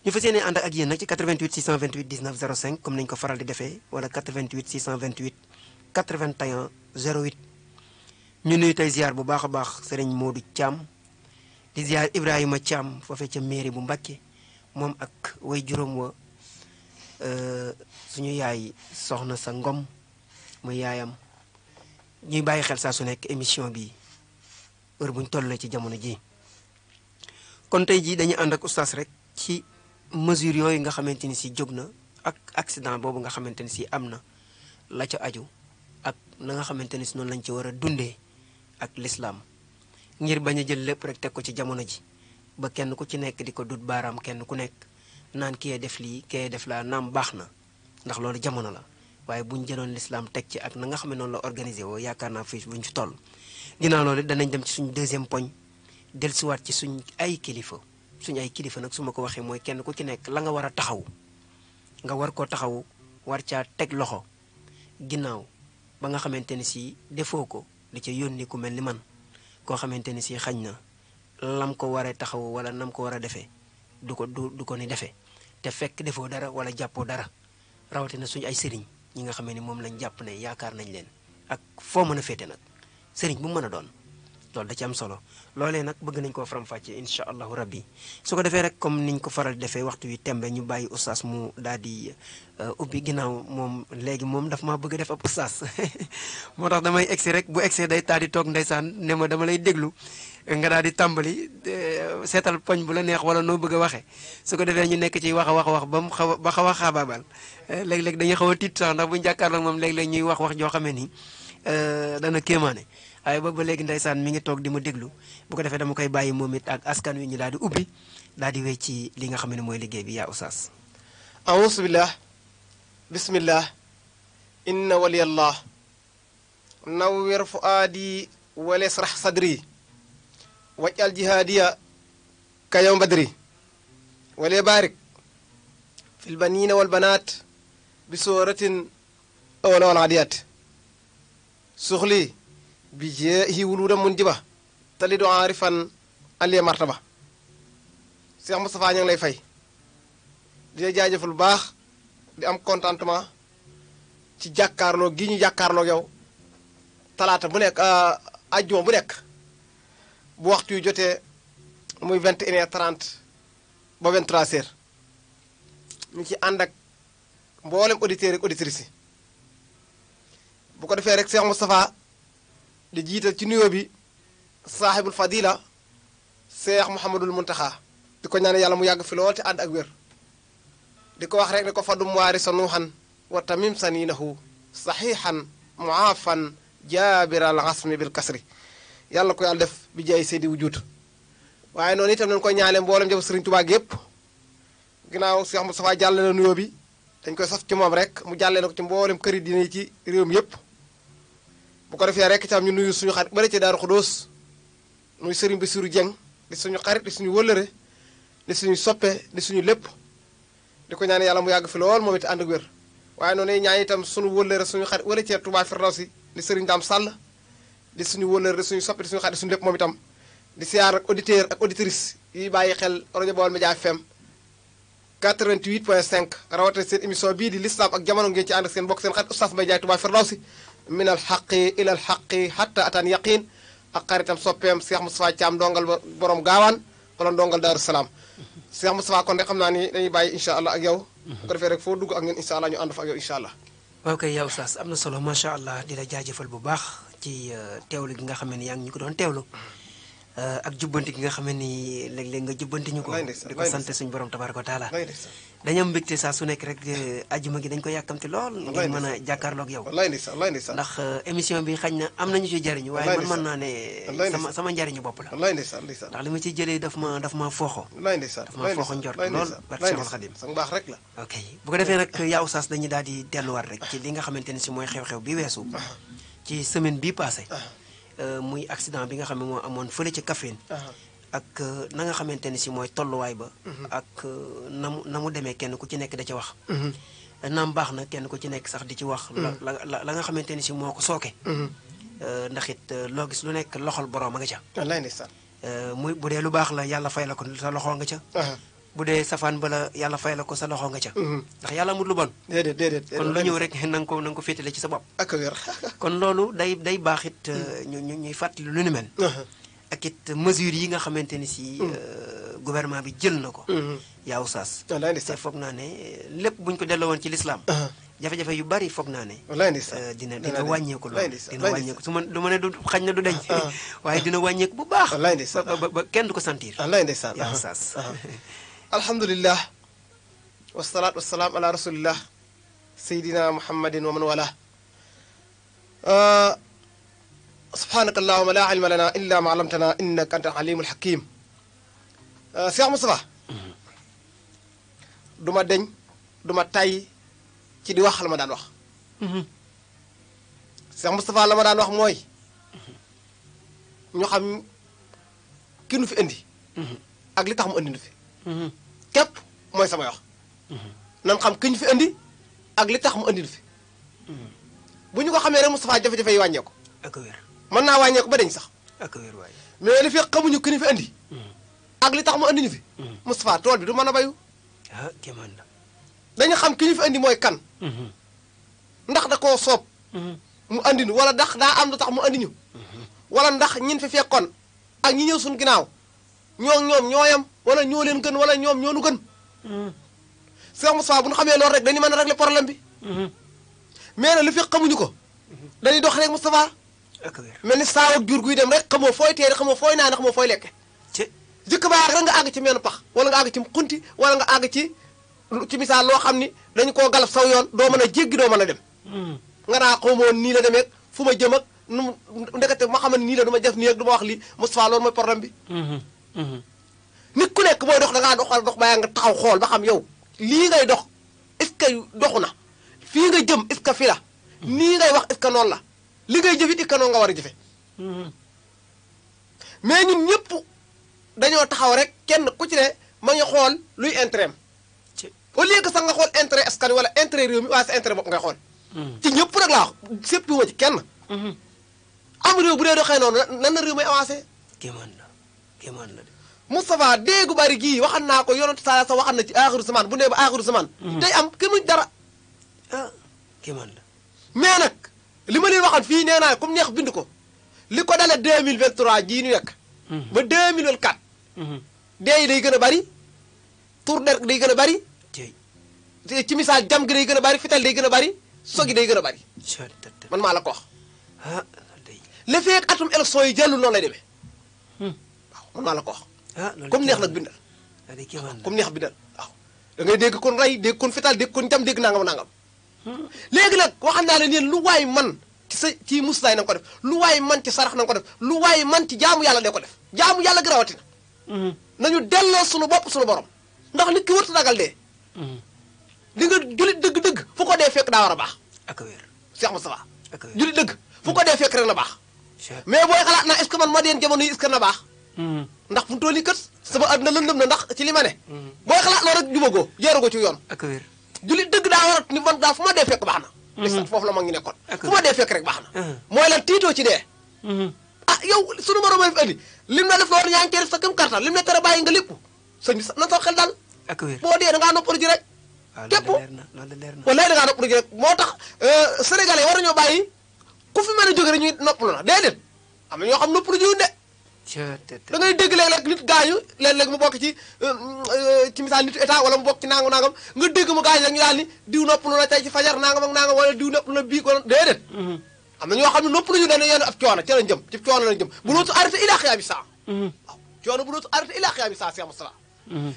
ñu fas yéene ànd ak yéen nag ci 88 628 19 05 comme nañ ko faral di defee wala 88 628 81 08 ñu nuyu tey ziar bu baax a baax Serigne Modou Thiam di ziar Ibrahima Thiam foofee ca mairie bu Mbàkke moom ak way juróom wa suñu yaay soxna sa Ngom muy yaayam ñuy bàyyi xel saa su nekk émission bi heure buñ tollee ci jamono ji kon tey jii dañuy ànd ak oustaz rek ci mesure yooyu nga xamante ni si jóg na ak accident boobu nga xamante ni si am na la ca aju ak na nga xamante ni si noonu lañ ci war a dundee ak lislaam ngir bañ a jël lépp rek teg ko ci jamono ji ba kenn ku ci nekk di ko dut baaraam kenn ku nekk naan kiyee def lii kiyee def laa naam baax na ndax loolu jamono la waaye buñ jëloon lislaam teg ci ak na nga xam ne noonu la organisé woo yaakaar naa fii buñ ci toll ginnaaw loolu danañ dem ci suñ deuxième poñ dellusiwaat ci suñ ay kilifa nag su ma ko waxee mooy kenn ku ci nekk la nga war a taxaw nga war koo taxaw war caa teg loxo ginnaaw ba nga xamante ni si defoo ko di ca yónni ku mel ni man koo xamante ni si xañ na lam ko waree taxaw wala nam ko war a defee du ko ni defee te fekk defoo dara wala jàppoo dara rawatina suñu ay sëriñ ñi nga xam ne moom lañ jàpp ne yaakaar nañ leen ak foo mën a féete nag sëriñ bu mu mën a doon loolu da ci am solo loolee nag bëgg nañ koo faram-fàccee incha allahu rabbi su ko defee rek comme niñ ko faral di defee waxtu wi tembe ñu bàyyi oustaz mu daal di ubbi ginnaaw moom léegi moom daf maa bëgg a def ab oustaz moo tax damay egsi rek bu egsee day taal di toog ndeysaan ne ma dama lay déglu nga daal di tàmbali seetal poñ bu la neex wala noo bëgg a waxee su ko defee ñu nekk ci wax ba mu xaw a xaabaabal léeg-léeg dañuy xaw a tiit sax ndax buñu jàkkaarloo moom léeg-léeg ñuy wax joo xamee ni dana kéemaane waaye boobu ba léegi ndeysaan mi ngi toog di ma déglu bu ko defee dama koy bàyyi moom it ak askan wi ñu daal di ubbi daal di wéy ci li nga xam ne mooy liggéey bi yaa oustaz auzu billah bismillah inna waliyallah nawwir fuaadi walisrah sadri wajal jihaadiya ka yawm badri wala barik fil banina wal banat bi suratin awla wal adiyat suxli bi jeehi wuluda munjiba talidu arifan aliya martaba Cheikh Moustapha ñu ngi lay fay di la jaajëfal bu baax di am contentement ci jàkkaarloo gi ñu jàkkaarloo yow talaata bu nekk ajjuma bu nekk bu waxtu yu jotee muy 21h30 ba 23h ñu ci ànd ak mboolem auditeurs ak auditrices yi bu ko defee rek Cheikh Moustapha di jiital ci nuyoo bi saaxibul fadila Cheikh Mouhamadul Muntaxa di ko ñaan yàlla mu yàgg fi lool te ànd ak wér di ko wax rek ne ko fadum waari sa nuuxan wa tamim saninahu saxiixan muaafan jaabiral xasmi bil kasri yàlla ko yàlla def bi jaay seydi wujud waaye noonu itam nañu koy ñaale mboolem jëf Sëriñ Tuubaa gi yëpp ginnaaw Cheikh Moustapha jàlle na nuyoo bi dañ koy saf ci moom rek mu jàllee na ko ci mboolem këri diine yi ci réew mi yëpp bu ko defee rek itam ñu nuyu suñu xarit bëri ci Daaru Xudóos muy Sëriñ Bassirou Dieng di suñu xarit di suñu wëllëre di suñu soppe di suñu lépp di ko ñaan yàlla mu yàgg fi lool moom it ànd ak wér waaye noonu ñaan itam suñu wëllëre suñu xarit wala ci Touba Firdawsi di Sëriñ Daam Sàll di suñu wëllëre di suñu soppe di suñu xarit di suñu lépp moom itam di siyaar ak auditeur ak auditrice yi bàyyi xel rajo Baol Média FM 88.5 rawatina seen émission bii di l'islam ak jamono ngeen ci ànd ak seen bokk seen xarit Oustaz Mbaye Ndiaye Touba Firdawsi min al xaqi ila al xaqi hatta atan yaqin ak xaritam soppeem Cheikh Moustapha Thiam ndongal borom gaawaan wala ndongal Daaru Salaam Cheikh Moustapha kon de xam naa ni dañuy bàyyi incha allah ak yow bu ko defee rek foo dugg ak ñun incha allah ñu ànd fa ak yow incha allah ok yow oustaz am na solo macha allah di la jaajëfal bu baax ci teewlu gi nga xam ne yaa ngi ñu ko doon teewlu ak jubbanti gi nga xam ni léeg-léeg nga jubbanti ñu ko di ko sant suñu borom tabaaraka wa taala dañu am mbégte saa su nekk rek ajjuma gi dañ ko yàkkamti lool ngir mën a jàkkaarloog yow ndax émission bi xañ na am nañu ci jariñu waaye man mën naa ne sama njariñu bopp la ndax li ma ciy jëlee daf ma fooxo njort lool barke Seexul Xadim baax rek la ok bu ko defee nag yaa oustaz dañuy daal di delluwaat rek ci li nga xamante ne si mooy xew-xew bi weesu ci semaine bii passé muy accident bi nga xam ne moo amoon fële ci Kaffrine ak na nga xamante ni si mooy tolluwaay ba ak na mu demee kenn ku ci nekk da ca wax naam baax na kenn ku ci nekk sax di ci wax la nga xamante ni si moo ko sooke ndax it loo gis lu nekk loxol boroom a nga ca wallaay ndeysaan muy bu dee lu baax la yàlla fay la ko sa loxo nga ca bu dee safaan ba la yàlla fay la ko sa loxo nga ca ndax yàlla amul lu bon déedéet kon lu ñëw rek na nga ko féetale ci sa bopp ak wér kon loolu day baax it ñuy fàttali lu ni mel ak it mesures yi nga xamante ni si gouvernement bi jël na ko yaa Oustaz wallaay te ndeysaan foog naa ne lépp buñ ko delloo woon ci lislaam jafe-jafe yu bari foog naa ne wallaay ndeysaan dina wàññeeku wallaay loolu ndeysaan, dina wallaay wàññeeku su ma du ma ne du xañ na du deñ waaye dina wàññeeku bu baax wallaay ndeysaan ba kenn du ko sentir wallaay ndeysaan yaa Oustaz alhamdulillah wasalaatu wasalaam ala rasulillah sayidina muhammadin wa man wala subhanaka allahuma la ilma lana illa ma alamtana innaka anta alimul hakim Cheikh Moustapha duma deñ duma tay ci di wax la ma daan wax Cheikh Moustapha la ma daan wax mooy ñu xam ki nu fi indi ak li tax mu indi nu fi képp mooy samay wax nan xam ki ñu fi indi ak li tax mu indi nu fi bu ñu ko xamee rek Moustapha jafe-jafe yi wàññeeku ak wér mën naa wàññeeku ba dañ sax ak wér waaye mais li fi xamuñu ki ñu fi indi ak li tax mu indi ñu fi Moustapha tool bi du mën a bayu ah kéemaan la dañu xam ki ñu fi indi mooy kan ndax da koo soob mu andi ñu wala ndax daa am lu tax mu andi ñu wala ndax ñin fi fekkoon ak ñi ñëw suñ ginnaaw ñoom ñooyam wala ñoo leen gën wala ñoom ñoo nu gën Cheikh Moustapha bu ñu xamee loolu rek dañu mën a régler problème bi mais nag li fi xamuñu ko dañuy dox rek Moustapha ak wér mel ni saaw ak jur guy dem rek xamoo fooy teere xamoo fooy naan xamoo fooy lekke ci jëkk baa rek nga àgg ci menn pax wala nga àgg ci xunti wala nga àgg ci misaal loo xam ni dañu koo galab saw yoon doo mën a jéggi doo mën a dem nga naa xamoon nii la demee fu ma jëm ak nu ndekete ma xam ne nii la du ma def nii ak du ma wax lii Moustapha loolu mooy problème bi nit ku nekk booy dox da ngaa dox baa nga taxaw xool ba xam yow lii ngay dox est-ce que doxu na fii nga jëm est-ce que fii la nii ngay wax est-ce que noonu la li ngay jëf it est-ce que noonu nga war a jëfe mais ñun ñëpp dañoo taxaw rek kenn ku ci ne ma ngi xool luy intérêt au lieu que sax nga xool intérêt askan wala intérêt réew mi waaye sa intérêt bopp ngay xool ci ñëpp rek laa wax sépp ma ci kenn am réew bu dee doxee noonu nan na réew may avancé kéemaan la de Moustapha déegu bari gii waxan naa ko yonent saa sa waxan na ci aaxiru zaman bu nee ba aaxiru zaman day am kenn muñ dara ah kéemaan la mais nag li ma leen waxan fii nee naa comme neex bind ko li ko dale 2023 jii ñu nekk ba 2024 dee yi day gën a bari tour der day gën a bari ci misaal jam gi day gën a bari fital day gën a bari sogi day gën a bari man maa la ko wax ah day li feek atum élection yi jàllul noonu lay demee waaw man maa la ko wax comme neex nag bindal comme neex bindal waaw da ngay dégg kon rey dégg kon fital dégg kon jam dégg nangam nangam léegi nag waxam naa leen yéen lu waay man ci sa ci muslaay na nga ko def lu waay man ci sarax na nga ko def lu waay man ci jaamu yàlla de ko def jaamu yàlla gi rawatina nañu delloo sunu bopp sunu borom ndax nit ki wërta ragal dee li nga julit dëgg-dëgg fu ko dee fekk daa war a baax ak wér Cheikh Moustapha ak wér julit dëgg fu ko dee fekk rek na baax mais booy xalaat naa est-ce que man ma deen jamono yi est-ce que na baax ndax fu mu toll nii kat sama àdduna lëndëm na ndax ci li ma ne booy xalaat loolu rek jubagoo jeeragoo ci yoon ak wér julit dëgg daa war a ni man daal fu ma dee fekk baax na ndeysaan foofu la ma ngi nekkoon fu ma dee fekk rek baax na mooy lan tiitoo ci dee ah yow sunu borom fi andi lim na def loolu yaa ngi koy def sa këm kartal lim na tere bàyyi nga lépp sëñ bi na sa xel daal ak wér boo dee da ngaa noppalu ji rek képp loolu leer na walaay da ngaa noppalu ji rek moo tax sénégalais war nañoo bàyyi ku fi mën a jóge rek ñuy noppalu na déedéet am na ñoo xam noppalu jiwun de da ngay dégg léeg-léeg nit gaañu léeg-léeg mu bokk ci misaal nitu état wala mu bokk ci nangam nangam nga dégg mu gaañu rek ñu daal ni diw noppalu na tey ci fajar nangam ak nangam wala diw noppalu na bii wala déedéet am na ñoo xam ne noppalu ñu dana yenn ab coono ca lañ jëm ci coono lañ jëm bu lootu arrêté ilaa xiyaami saa waaw coono bu lootu arrêté ilaa xiyaami saa Cheikh Moustapha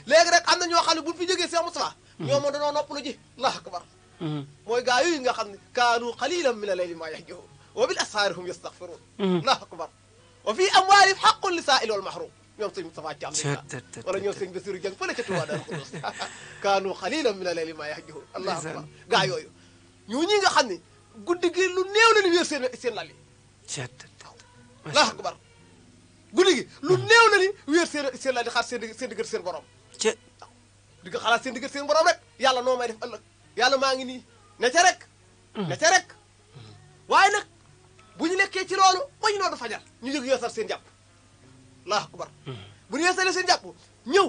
léegi rek am na ñoo xam ne buñ fi jógee Cheikh Moustapha ñoo moom danoo noppalu ji allahu akbar mooy gaa yooyu nga xam ne kaanu qalilan min al-layli ma yahjahuun wa bil ashaari hum yastaghfiruun allahu akbar wa fi amwaalihim haqqun lis-saa'ili wal mahruum ñoom sëñ Moustapha Thiam wala ñoom sëñ Bassirou Dieng fële ca Touba Darou Khoudoss kaanu qalilan min al-layli ma yahjahuun allahu akbar gaa yooyu ñoo ñi nga xam ne guddi gi lu néew la ni wéer seen lal yi allahu akbar guddi gi lu néew la ni wéer seen lal yi xaar seen diggante seen borom di nga xalaat seen diggante seen borom rek yàlla noo may def ëllëg yàlla maa ngi nii ne ca rek ne ca rek waaye nag bu ñu nekkee ci loolu ba ñu noo fajar ñu jóg yeesal seen jàpp allahu akbar bu ñu yeesalee seen jàpp ñëw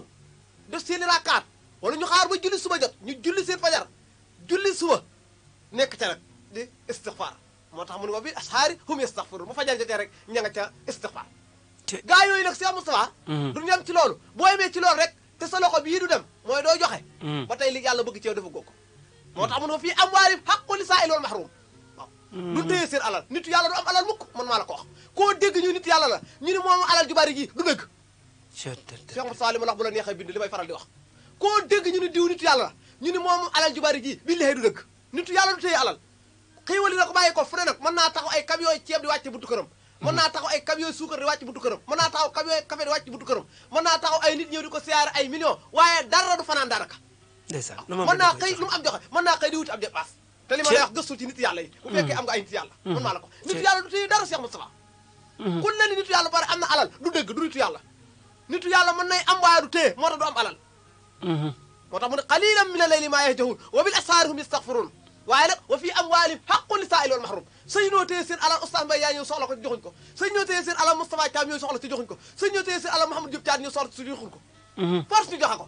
def seen i raakaat wala ñu xaar ba julli suba jot ñu julli seen fajar julli suba nekk ca nag di istixfaar moo tax mu ne wa bil ashaari hum yastaxfiruun bu fajar jotee rek ña nga ca istixfaar gaa yooyu nag Cheikh Moustapha duñu yem ci loolu boo yemee ci loolu rek te sa loxo bii du dem mooy doo joxe ba tey li yàlla bëgg ci yow dafa góog moo tax mun nga fii amwaalihim haqqun lis-saa'ili wal mahruum waaw du téye seen alal nitu yàlla du am alal mukk man maa la ko wax koo dégg ñu nit yàlla la ñu ni moom alal ju bari ji du dëgg Cheikh Moustapha li ma wax bu la neexee bind li may faral di wax koo dégg ñu ni diw nitu yàlla la ñu ni moom alal ju bari ji billahi du dëgg nitu yàlla du téye alal xéewali na ko bàyyi ko fu ne nag mën naa taxaw ay camion ceeb di wàcce buntu këram mën naa taxaw ay camion suukar di wàcc buntu këram mën naa taxaw camion café di wàcc buntu këram mën naa taxaw ay nit ñëw di ko siyaare ay millions waaye dara du fanaan daanaka mën naa xëy lu mu am joxe mën naa xëy di wuti am dépasse te li ma lay wax gëstul ci nit yàlla yi bu fekkee am nga ay nit yàlla mën maa la ko nitu yàlla du téye dara Cheikh Moustapha kun la ni nitu yàlla bare am na alal du dëgg du nitu yàlla nitu yàlla mën nay am waaye du téye moo tax du am alal moo tax mu ne qalilan mina layli maa yahjahuun wa bil ashaari hum yastaghfiruun waaye nag wa fii amwaalihim haqqun lis-saa'ili wal mahruum sëñ ñoo téye seen alal Oustaz Mbaye yaa ñëw soxla ko joxuñ ko sëñ ñoo téye seen alal Moustapha Thiam ñëw soxla ci joxuñ ko sëñ ñoo téye seen alal Mouhamadou Diop Thiam ñëw soxla ci joxuñ ko force ñu joxe ko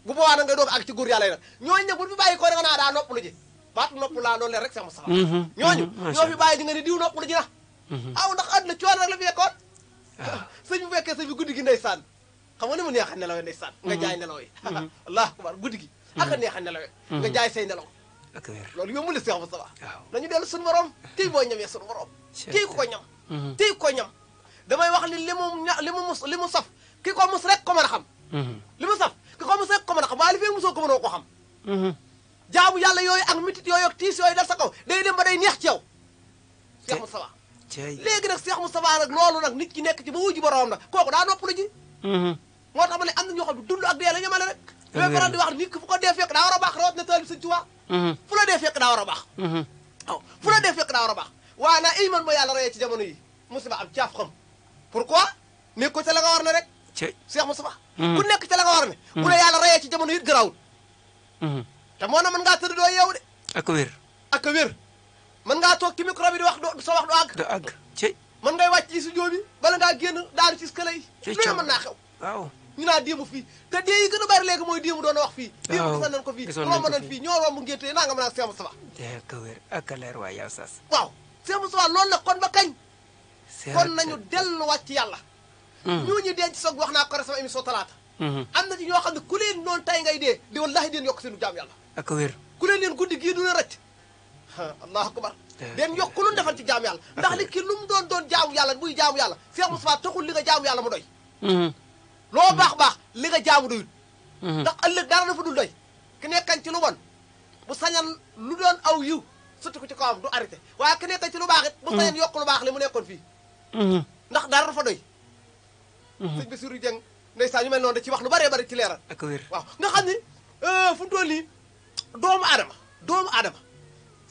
bu boobaa nag ngay doog ak ci góor yàlla yi nag ñooñu nag bu fi bàyyi ko da nga naa daa noppalu ji baatu noppalu laa loolu leen rek Cheikh Moustapha ñooñu ñoo fi bàyyi di nga ne diw noppalu ji na aw ndax àdduna coono rek la fi yekkoon sëñ bu fekkee sëñ bi guddi gi ndeysaan xam nga ni mu neex a nelawee ndeysaan nga jaay nelaw yi allah akbar guddi gi ak a neex a nelawee nga jaay say nelaw loolu yombul la Cheikh Moustapha nañu dellu suñu borom tey boo ñamee suñu borom tey ku ko ñam tey ku ko ñam damay wax ni li mu saf ki ko mus rek ko mën a xam li mu saf ki ko mus rek ko mën a xam waaye li fee musoo ko mënoo ko xam jaamu yàlla yooyu ak mitit yooyu ak tiis yooyu dal sa kaw day dem ba day neex ci yow Cheikh Moustapha léegi nag Cheikh Moustapha nag loolu nag nit ki nekk ci ba wuji borom nag kooku daa noppalu ji moo tax ma ne am na ñoo xam ne dund ak dee la ñamale rek damay faral di wax nit ki fu ko dee fekk daa war a baax rawat na taalib Sëñ Tuubaa fu la dee fekk daa war a baax waaw fu la dee fekk daa war a baax waaye naa iman ma yàlla rayee ci jamono yi musiba am caaf xam pourquoi nekk ko ca la nga war ne rek Cheikh Moustapha ku nekk ca la nga war ne bu la yàlla rayee ci jamono yi garaawul te moo na mën ngaa tëdd doo yeewu de ak wér ak wér mën ngaa toog ci micro bi di wax sa wax du àgg mën ngay wàcc ci studio bi bala ngaa génn daanu ci skala yi lu ne mën naa xew waaw ñu naa démb fii te dee yi gën a bari léegi mooy démb doon a wax fii démb gisoon nañ ko fii romb nañ fii ñoo romb ngénte naa nga mën a Cheikh Moustapha ak wér ak leer waay yow sas waaw Cheikh Moustapha loolu nag kon ba kañ kon nañu delluwaat ci yàlla ñooñu denc soog wax naa ko rek sama émission talaata am na ci ñoo xam ne ku leen noonu tay ngay dee di wallahi deen yokk seenu jaam yàlla ak wér ku leen guddi gii du leen rëcc allahu akbar den yokk lu defal ci jaamu yàlla ndax li ki lu mu doon jaamu yàlla buy jaamu yàlla Cheikh Moustapha taxul li nga jaamu yàlla mu doy loo baax li nga jaamu doyul ndax ëllëg dara dafa dul doy ki nekkan ci lu bon bu sañan lu doon aw yiw surtout ko ci kawam du arrêté waaye ki nekkan ci lu baax it bu sañan yokk lu baax li mu nekkoon fii ndax dara dafa doy sëñ Bassirou Dieng ndeysaan ñu mel noonu da ci wax lu baree bari ci leeral ak wér waaw nga xam ne fu mu toll nii doomu aadama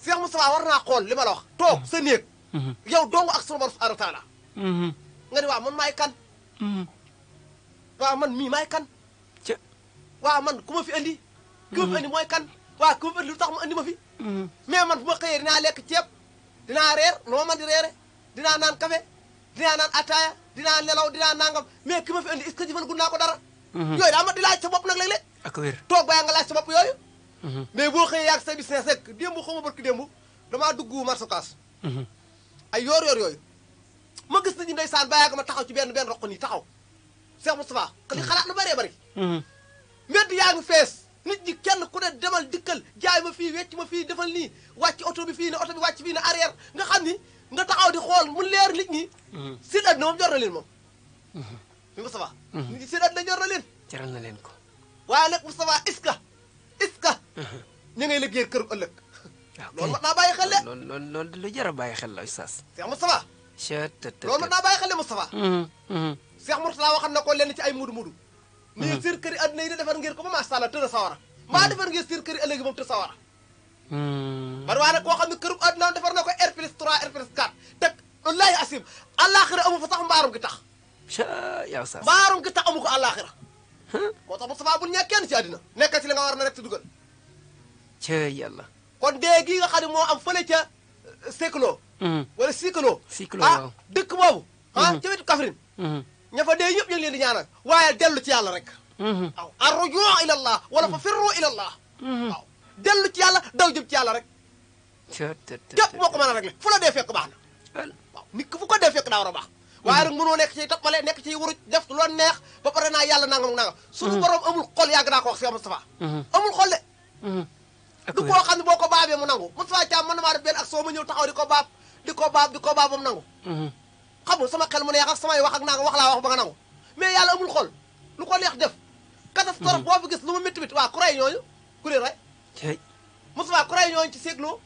Cheikh Moustapha war naa xool li ma la wax toog sa néeg yow dongu ak sunu borom subhanahu wa taala nga ni waaw man maay kan waaw man mii maay kan waaw man ku ma fi andi ki ma fi andi mooy kan waaw ku ma fi andi lu tax mu andi ma fi mais man bu ma xëyee dinaa lekk ceeb dinaa reer noo man di reere dinaa naan café dinaa naan ataaya dinaa nelaw dinaa nangam mais ki ma fi andi est-ce que jëfal gun naa ko dara yooyu daa ma di laaj sa bopp nag léeg-léeg ak wér toog bàyyi nga laaj sa bopp yooyu mais boo xëyee yaag sa business rek démb xaw ma barki démb damaa dugg marché Ocass ay yoor yooyu ma gis nañu ndeysaan bàyyi ma taxaw ci benn roq nii taxaw Cheikh Moustapha li xalaat lu bëree bëri mbedd yaa ngi fees nit ñi kenn ku ne demal dikkal jaay ma fii wecc ma fii defal nii wàcc oto bi fii ne oto bi wàcc fii ne arrière nga xam ni nga taxaw di xool mu leer nit ñi seen àddina moom jor na leen moom Moustapha nit ñi seen àddina jor na leen jaral na leen ko waaye nag Moustapha est-ce que ñu ngay liggéey kër ëllëg loolu mat naa bàyyi xel de loolu lu jar a bàyyi xel la Oustaz Cheikh Moustapha loolu mat naa bàyyi xel de Moustapha Cheikh Mourtala waxam na ko lenn ci ay mudu nii seen kër yi àddina yi ne defar ngeen ko ba macha allah tën a sawara mbaa defar ngeen seen kër yi ëllëg moom te sawara bari waa nag koo xam ne këru àddina defar na ko R+3 R+4 teg wallaahi asim àllaaxira amu fa sax mbaarum gi tax yow Oustaz mbaarum gi tax amu ko àllaaxira moo tax Moustapha bul ñàkk kenn ci àddina nekkal ci li nga war na rek ci dugal ca yàlla kon dee gii nga xam ne moo am fële ca Séklo wala Siklo dëkk boobu ca wetu Kaffrine ña fa dee ñëpp ñu ngi leen di ñaanal waaye dellu ci yàlla rek waaw arrujuu ila allah wala fa firru ila allah waaw dellu ci yàlla daw jëm ci yàlla rek képp moo ko mën a réglé fu la dee fekk baax na waaw nit ki fu ko dee fekk daa war a baax waaye rek mënoo nekk ci toppale nekk ci wuruj def lu neex ba pare naa yàlla nangam nangam suñu borom amul xol yàgg naa ko wax si Moustapha amul xol de du koo xam ne boo ko baabee mu nangu Moustapha Thiam mën na maa def benn action ma ñëw taxaw di ko baab ba mu nangu xam nga sama xel mu neex ak samay wax ak nangam wax laa wax ba nga nangu mais yàlla amul xol lu ko neex def catastrophe boo fi gis lu mu métti métti waa ku rey ñooñu ku leen rey Moustapha ku rey ñooñu ci seegloo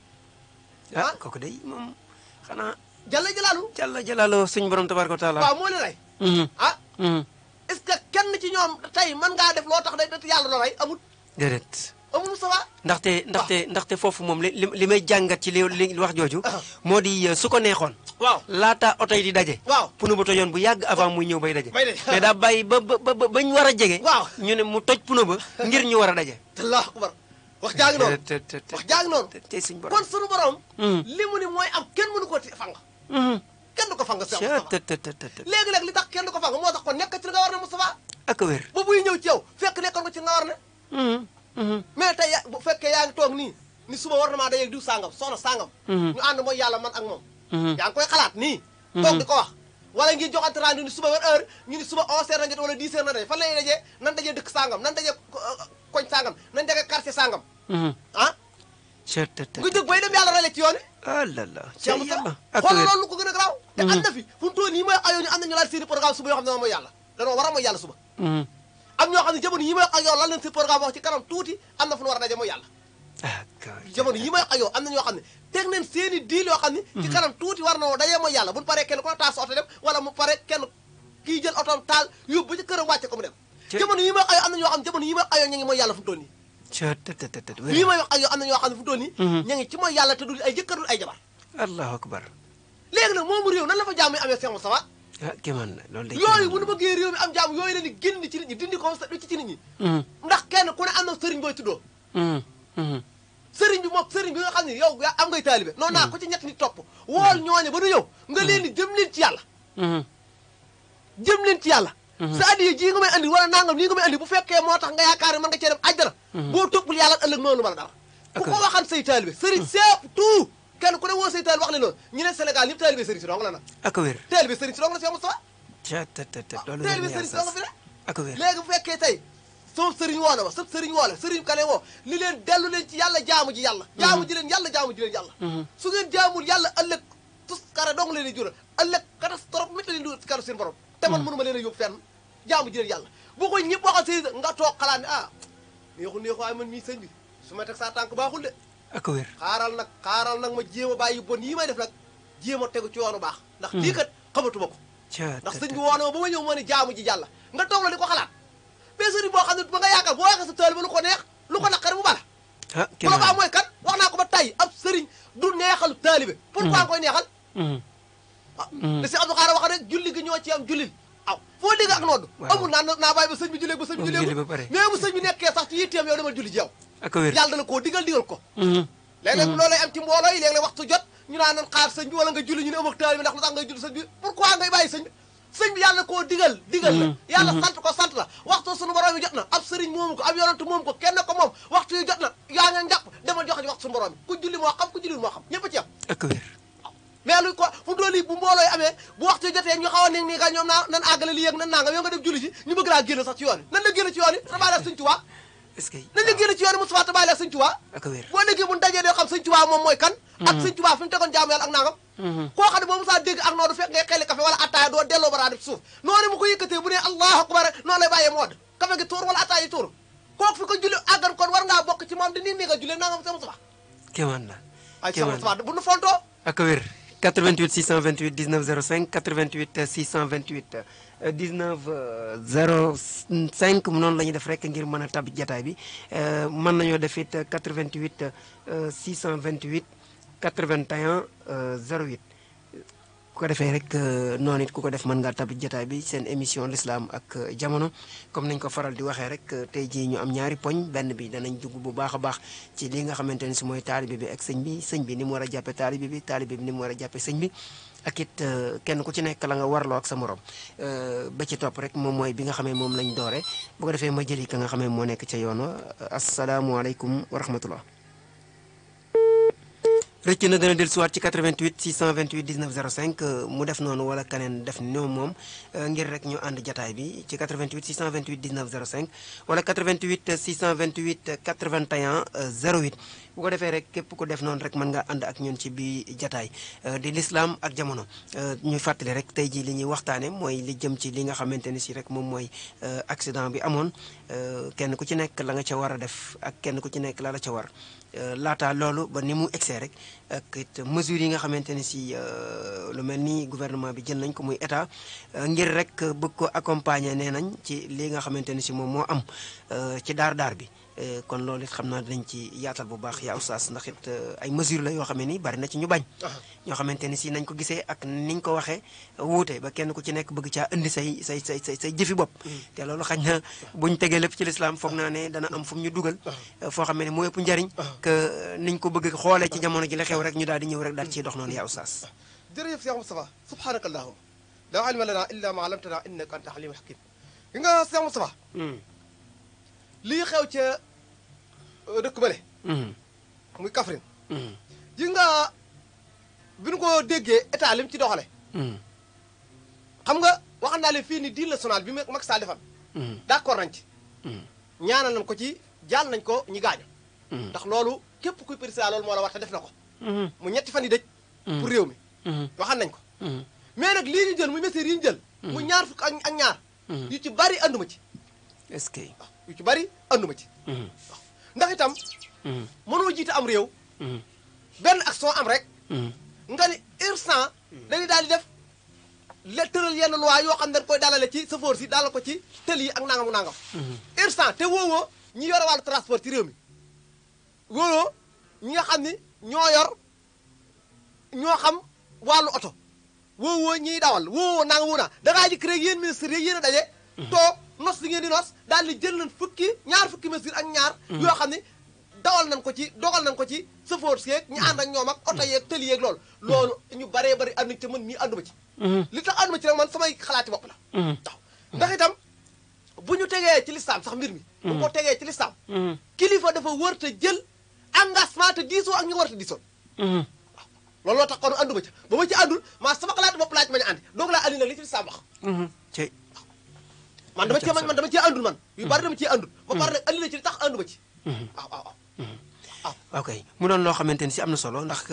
kooku day moom xanaa jalla jalaalu suñu borom tabaaraka wa taala waaw moo leen rey est-ce que kenn ci ñoom tey mën ngaa def loo tax day yàlla la rey amul déedéet amul Moustapha ndaxte foofu moom li may jàngat ci li wax jooju moo di su ko neexoon waaw laata oto yi di daje waaw pneu ba tojoon bu yàgg avant muy ñëw bay daje mais daa bàyyi bañ war a jege waaw ñu ne mu toj pneu ba ngir ñu war a daje allahu akbar wax jaagi noonu wax jaagi noonu tey suñu borom kon suñu borom li mu ni mooy am kenn mënu ko fang kenn du ko fang si léegi-léegi li tax kenn du ko fang moo tax kon nekk ci li nga war ne Moustapha ak a wér ba buy ñëw ci yow fekk nekkoon ko ci nga war ne mais tey bu fekkee yaa ngi toog nii ni suba war na maa dajeeg diw sàngam soxna sàngam ñu ànd mooy yàlla man ak moom yaa ngi koy xalaat nii toog di ko wax wala ngi joxante rendez-vous ni suba war heure ñu ni suba 11h na jot wala 10h na daje fan lay dajee nan dajee dëkk sàngam nan dajee koñ sàngam nan dajee quartier sàngam nga jóg bay dem yàlla rale ci yoon xoolal loolu lu ko gën a garaaw te am na fi fu mu toll nii mooy ayoo ñu am na ñu laal seeni programme suba yoo xam ne moom mooy yàlla danoo war a mooy yàlla suba am ñoo xam ne jamono yi may wax ak yow lan leen seen programme wax ci kanam tuuti am na fu nu war a daje mooy yàlla jamono yi may wax ak yow am na ñoo xam ne teg nañ seeni diil yoo xam ne ci kanam tuuti war na woo daje mooy yàlla buñu paree kenn ku ne taal sa oto dem wala mu pare kenn kii jël otoom taal yóbbu ba ci këram wàcce ko mu dem jamono yi may wax ak yow am na ñoo xam ne jamono yi may wax ak yow ñu ngi mooy yàlla fu mu toll nii lii may wax ak yow am na ñoo xam ne fu mu toll nii ñu ngi ci mooy yàlla te dul ay jëkkër dul ay jabar allahu akbar léegi nag moomu réew nan la fa jàmm yi amee Cheikh Moustapha kéemaan la loolu day yooyu bu nu bëggee réew mi am jàmm yooyu la ni génn ci nit ñi dindi ko ci nit ñi ndax kenn ku ne am na sëriñ booy tuddoo sëriñ bi moom sëriñ bi nga xam ne yow yaa am ngay taalibe noonu naa ko ci ñett nit topp wool ñooñe ba nu ñëw nga leen di jëm leen ci yàlla jëm leen ci yàlla sa addiye ji nga may andi wala nangam lii nga may andi bu fekkee moo tax nga yaakaar ne mën nga cee dem àjjana boo toppul yàlla ëllëg noonu lu mën a dara ku ko waxan say taalibe sëriñ seep tout kenn ku ne woo say taalibe wax le loolu ñu ne Sénégal ñëpp taalibe sëriñ si dong la nag ak a wér taalibe sëriñ si dong la Cheikh Moustapha loolu taalibe sëriñ si dong fi ne ak a wér léegi bu fekkee tey soo sëriñ woo na ma sëb sëriñ woo la sëriñ kale woo ni leen dellu leen ci yàlla jaamu ji yàlla jaamu ji leen yàlla jaamu ji leen yàlla su ngeen jaamul yàlla ëllëg tus kare dong leen di jural ëllëg catastrophe métti leen di kanu seen borom te man mënu ma leen a yóbbu fenn jaamu ji leen yàlla bu ko ñëpp waxal sëriñ nga toog xalaat ne neexu waaye man mii sëñ bi su ma teg saa tànk baaxul de ak a wér xaaral nag ma jéem a bàyyi bon yi may def nag jéem a tegu ci yoonu baax ndax lii kat xamatuma ko ndax sëñ bi woona ma ba ma ñëw moo ne jaamu ji yàlla nga toog la di ko xalaat mais sëriñ boo xam ne ba nga yaakaar boo waxee sa taalibe lu ko neex lu ko naqari mu bala bu la baa mooy kan wax naa ko ba tey ab sëriñ du neexal taalibe pourquoi nga koy neexal da si Abdou Khara wax rek julli gi ñoo ci am jullil foo dégg ak nodd amul naa bàyyi ba sëñ bi jullee ba sëñ bi jullee mais bu sëñ bi nekkee sax ci yitteem yow demal julli ji yow yàlla dana koo digal ko léeg-léeg loolay am ci mbooloo yi léeg-léeg waxtu jot ñu naan nan xaar sëñ bi wala nga julli ñu ne am ak taalibe ndax lu tax ngay julli sëñ bi pourquoi ngay bàyyi sëñ bi sëñ bi yàlla koo digal la yàlla sant la waxtu suñu borom yi jot na ab sëriñ moomu ko ab yonent moomu ko kenn ko moom waxtu yi jot na yaa nga njàpp demal joxe ji waxtu suñu borom yi ku julli moo xam ku julli moo xam ñëpp a ci am mais lu ko fu dool yi bu mbooloo yi amee bu waxtu yi jotee ñu xaw a ni nii ka ñoom nan àggale li yéeg nan naa nga yow nga dem julli ji ñu bëgg laa génn sax ci yoon yi nan la génn ci yoon yi tabaale ak sëñ Tuubaa nan la génn ci yoon yi Moustapha tabaale ak sëñ Tuubaa boo déggee bu ñu dajee doo xam sëñ Tuubaa moom mooy kan ak sëñ Tuubaa fi mu tegoon jaamu yàlla ak nangam koo xam ne boo musaa dégg ak noonu fekk ngay xelli café wala attaaya doo delloo bara def suuf noonu mu ko yëkkatee bu ne allahu akbar noonu lay bàyyee mood café gi tuur wala attaaya yi tuur kooku fi ko julli àggan kon war ngaa bokk ci moom di nii nga jullee nangam sama Moustapha kéemaan la ay sama Moustapha bu nu fontoo ak a wér 88 628 19 05 88 628 19 05 noonu la ñuy def rek ngir mën a tab jataay bi mën nañoo def it 88 628 81 08 ku ko defee rek noonu it ku ko def mën ngaa tab jataay bi seen émission l'islam ak jamono comme nañ ko faral di waxee rek tey jii ñu am ñaari poñ benn bi danañ dugg bu baax a baax ci li nga xamante ne si mooy taalibe bi ak sëñ bi ni mu war a jàppe taalibe bi ni mu war a jàppe sëñ bi ak it kenn ku ci nekk la nga warloo ak sa morom ba ci topp rek moom mooy bi nga xamee moom lañ doore bu ko defee ma jëli ka nga xamee moo nekk ca yoon wa asalaamualeykum wa rahmatullah rëcc na dana dellusiwaat ci 88 628 19 05 mu def noonu wala keneen def ñoom moom ngir rek ñu ànd jataay bi ci 88 628 19 05 wala 88 628 81 08 bu ko defee rek képp ku def noonu rek mën nga ànd ak ñun ci bi jataay di l'islam ak jamono ñuy fàttali rek tey jii li ñuy waxtaane mooy li jëm ci li nga xamante ni si rek moom mooy accident bi amoon kenn ku ci nekk la nga ca war a def ak kenn ku ci nekk la ca war laata loolu ba ni mu egsee rek ak it mesures yi nga xamante ni si lu mel ni gouvernement bi jël nañ ko muy état ngir rek bëgg ko accompagner nee nañ ci li nga xamante ni si moom moo am ci daar bi kon loolu it xam naa dinañ ci yaatal bu baax yaa oustaz ndax it ay mesures la yoo xam ne ni bari na ci ñu bañ ñoo xamante ni si nañ ko gisee ak niñ ko waxee wuute ba kenn ku ci nekk bëgg caa indi say jëfi bopp te loolu xañ na buñ tegee lépp ci lislaam foog naa ne dana am fu mu ñu dugal foo xam ne moo ëpp njariñ que niñ ko bëgg xoolee ci jamono ji la xew rek ñu daal di ñëw rek daal ciy dox noonu yaa oustaz jërëjëf Cheikh Moustapha subhanaka allahumma la ilma lana illa ma allamtana innaka anta alimul hakim gi nga Cheikh Moustapha lii xew ca dëkk bale muy Kaffrine ji nga bi ñu ko déggee état lim ci doxale xam nga waxal naa leen fii ni deal national bi Macky Sall defan d'accord nañ ci ñaanal nañ ko ci jàll nañ ko ñi gaañu ndax loolu képp kuy président loolu moo la war te def na ko mu ñetti fan yi dëj pour réew mi waxal nañ ko mais nag lii ñu jël muy mesures yi ñu jël mu ñaar fukk ak ñaar yu ci bari anduma ci est-ce que yu ci bari anduma ci ndax itam mënoo jiite am réew benn action am rek nga ni instant dañuy daal di def le tëral yenn loi yoo xam ne dañ koy dalale ci chauffeur si dalal ko ci tël yi ak nangam instant te woowoo ñi yore wàllu transport ci réew mi woowoo ñi nga xam ni ñoo xam wàllu oto woowoo ñiy dawal woowoo nangam wu naa dangaa ji créé yéen ministre yi yéen a daje toog nos li ngeen di nos daal di jël nañ ñaar fukki mesure ak ñaar yoo xam ne dogal nañ ko ci chauffeur si yeeg ñu ànd ak ñoom ak oto yeeg tëli yeeg loolu ñu baree bari ànduñ te man mii ànduma ci li tax ànduma ci rek man samay xalaati bopp la waaw ndax itam bu ñu tegee ci lislaam sax mbir mi bu ko tegee ci lislaam kilifa dafa wër te jël engagement te diisoo ak ñu war te diisoo waaw loolu loo tax kon ànduma ci ba ma ci àndul maa sama xalaati bopp laa ci bañ a àndi doog laa andi nag li ci lislaam wax man dama cee àndul man yu bari dama cee àndul ba pare nag andi na ci li tax ànduma ci waaw ok mu doon loo xamante ni si am na solo ndax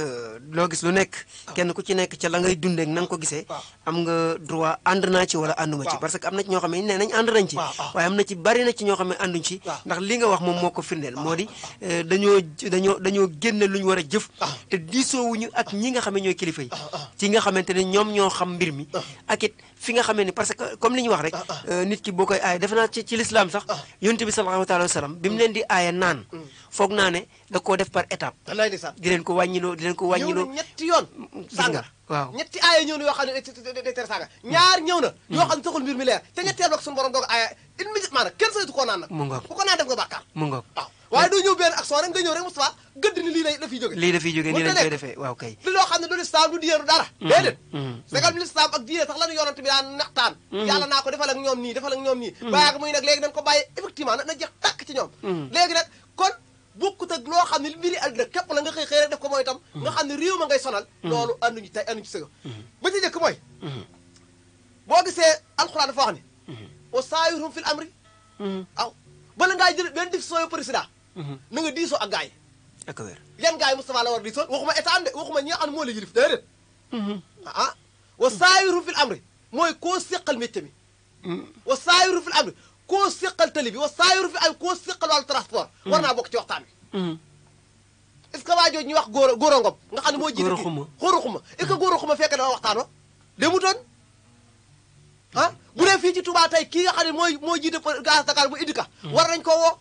loo gis lu nekk kenn ku ci nekk ca la ngay dundee na nga ko gisee am nga droit ànd naa ci wala ànduma ci parce que am na ci ñoo xam ne nee nañ ànd nañ ci waaye am na ci bari na ci ñoo xam ne ànduñ ci ndax li nga wax moom moo ko firndeel moo di dañoo génne lu ñu war a jëf te diisoowuñu ak ñi nga xam ne ñooy kilifa yi ci nga xamante ne ñoom ñoo xam mbir mi ak it fi nga xamee ni parce que comme li ñu wax rek nit ki boo koy aaye defe naa ci l'islam sax yonent bi sallallahu alayhi wa sallam bi mu leen di aaye naan foog naa ne da koo def par étape di leen ko wàññiloo ñetti yoon sàngar waaw ñetti aaya ñëw na yoo xam ne day tere sàngar ñaar ñëw na yoo xam ne taxul mbir mi leer te ñetteel ak suñu borom doog aaya immédiatement nag kenn saytu koo naan nag mu ngoog ku ko naan def nga bàkkaar mu ngoog waaw waaye doo ñëw benn action rek nga ñëw rek Moustapha gëdd ni lii la fiy jóge lii la fiy jóge nii lañ koy defee waaw kay li loo xam ne du lislaam du diyeeru dara déedéet segam lislaam ak diyee sax la ñu yonent bi daan naxtaan yàlla naa ko defal ak ñoom nii bàyyi muy nag léegi nañ ko bàyyi effectivement na jeex tàkk ci ñoom léegi nag kon bokkut ak loo xam ne mbiri àddina képp la nga xëy rek def ko mooy itam nga xam ne réew ma ngay sonal loolu ànduñu tey ànduñu ci sëga ba ci njëkk mooy boo gisee alxuraan dafa wax ni wa saayirhum fil amri waaw bala ngaa jël benn décision président na nga diisoo ak gars yi ak wér yan gars yi Moustapha la war a diisoo waxuma état de waxuma ñi nga xam ne moo la yilif déedéet wa saayirhum fil amri mooy koo séqal métier mi wa saayirhum fil amri koo séqal tali bi wa saayiru fi ay koo séqal wàllu transport war naa bokk ci waxtaan bi est-ce que waa jooju ñuy wax góor ngom nga xam ne moo jiite góor xuma est-ce que góor xuma fekk dafa waxtaan wa demutoon bu dee fii ci Touba tey kii nga xam ne moo jiite garage Dakar bu Idika war nañ ko woo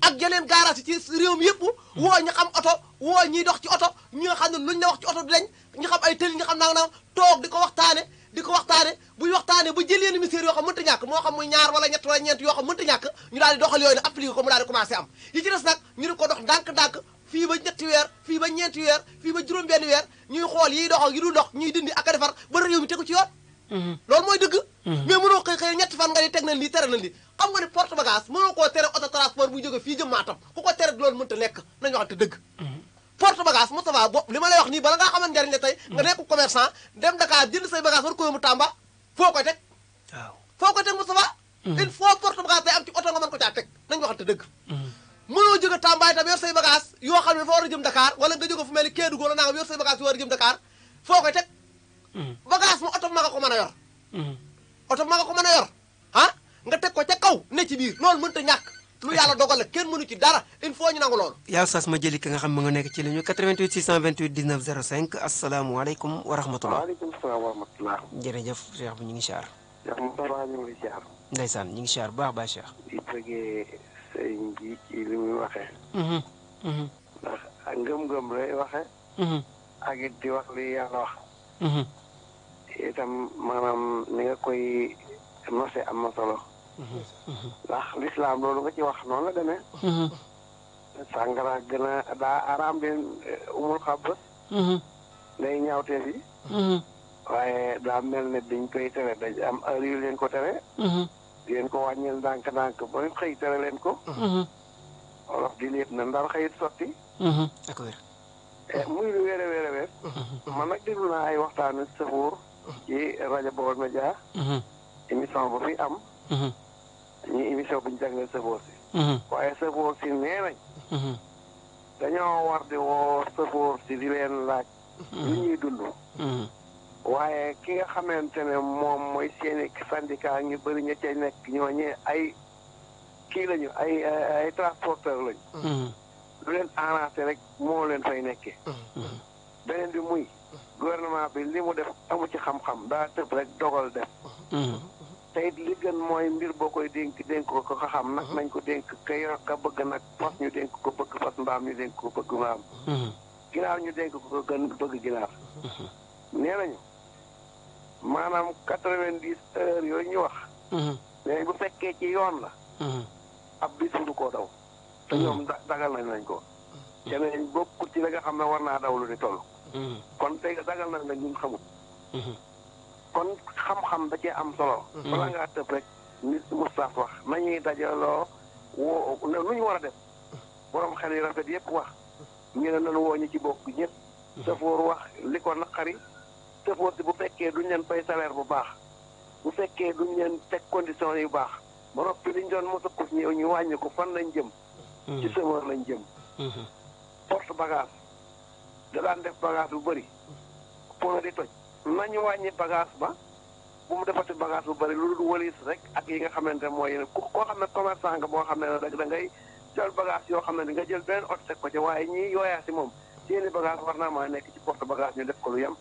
ak yeneen garage ci réew mi yëpp woo ñu xam oto woo ñiy dox ci oto ñi nga xam ne luñ la wax ci oto du dañ ñu xam ay tëli ñu xam naam toog di ko waxtaane buy waxtaane ba jël yenn ministère yoo xam mënta ñàkk moo xam muy ñaar wala ñett wala ñeent yoo xam mënta ñàkk ñu daal di doxal yooyu ne appliqué ko mu daal di commencé am yi ci des nag ñu di ko dox ndànk-ndànk fii ba ñetti weer fii ba ñeenti weer fii ba juróom-benn weer ñuy xool yiy dox ak yi dul dox ñuy dindi ak a defar ba réew mi tegu ci yoon loolu mooy dëgg mais mënoo xëy ñetti fan nga ni teg nañ lii tere nañ lii xam nga ni porte bagage mënoo koo tere auto transport buy jóge fii jëm Matam ku ko tere loolu mënta nekk nañu waxante dëgg porte bagage Moustapha bopp li ma lay wax nii bala ngaa xaman njariñ la tey nga nekk commerçant dem Dakar jënd say bagage war ko yóbbu Tamba foo koy teg waaw foo koy teg Moustapha il faut porte bagage day am ci oto nga mën ko caa teg nañ waxante dëgg mënoo jóge Tamba itam yor say bagage yoo xam ne dafa war a jëm Dakar wala nga jóge fu mel ni Kédougou wala nangam yor say bagage yoo war a jëm Dakar foo koy teg bagage mu oto ma nga ko mën a yor oto ma nga ko mën a yor ah nga teg ko ca kaw ne ci biir loolu mënta ñàkk lu yàlla dogal la kenn mënu ci dara il faut ñu nangu loolu yaa sas ma jëli ki nga xam ma nga nekk ci ligne 88 628 19 05 asalaamualeykum wa rahmatulah. waaleykum salaam wa rahmatulah. jërëjëf Cheikh bi ñu ngi siyaar. Cheikh Moustapha ñu ngi siyaar. ndeysaan ñu ngi siyaar baax baax Cheikh. di bëggee sëñ bi ci li muy waxee. ndax ak ngëm-ngëm lay waxee. ak it di wax li yàlla wax. itam maanaam ni nga koy nose am na solo. ndax lislaam loolu nga ci wax noonu la demee. sàngara gën a daa araam leen umul xabbas. day ñaawteef yi. waaye daa mel ne dañ koy tere dañ am heure yu leen ko tere. di leen ko wàññil ndànk-ndànk ba xëy tere leen ko. wolof di léet na ndar xëyit sotti. ak wér. muy lu wéer a wéer a wéer. man nag déglu naa ay waxtaanu sëfoor ci rajo Baol Média. émission ba fi am. ñi émission bu ñu jagleel sëfoor si. waaye sëfoor si nee nañ. dañoo war di woo sëfoor si di leen laaj. li ñuy dund. waaye ki nga xamante ne moom mooy seeni syndicat ñu bëri ña ca nekk ñooñee ay kii lañu ay transporteur lañu. lu leen arrangé rek moo leen fay nekkee. beneen bi muy gouvernement bi li mu def amu ci xam-xam daa tëb rek dogal def. te it li gën mooy mbir boo koy dénk ko ko xam nag nañ ko dénk kay ka bëgg nag fas ñu dénk ko bëgg fas mbaam ñu dénk ko bëgg mbaam. ginaar ñu dénk ko gën bëgg ginaar. nee nañu maanaam 90 heures yooyu ñu wax. mais bu fekkee ci yoon la. ab bis du koo daw. te ñoom dagal nañ ko. te nañ bokkut ci la nga xam ne war naa daw lu di toll. kon tey dagal nañ la ñun xamul. kon xam-xam da cee am solo. bala ngaa tëb rek nit Moustapha wax nañuy dajaloo woo lu ñu war a def. borom xel yi rafet yëpp wax. ñu ne nañu woo ñu ci bokk ñëpp. safoor wax li ko naqari. safoor si bu fekkee duñ leen fay salaire bu baax. bu fekkee duñ leen teg condition yu baax. ba noppi liñ doon mos a ko ñëw ñu wàññi ko fan lañ jëm. ci chauffeur lañ jëm. porte bagage. da daan def bagage bu bëri. point di toj. nañu wàññi bagage ba. bu mu defati bagage bu bëri lu dul walis rek ak yi nga xamante mooy koo xam ne commerçant nga boo xam ne rek da ngay jël bagage yoo xam ne di nga jël beneen oto teg ko ci waaye ñii yooyaa si moom seeni bagage war naa maa nekk ci porte bagage ñu def ko lu yem.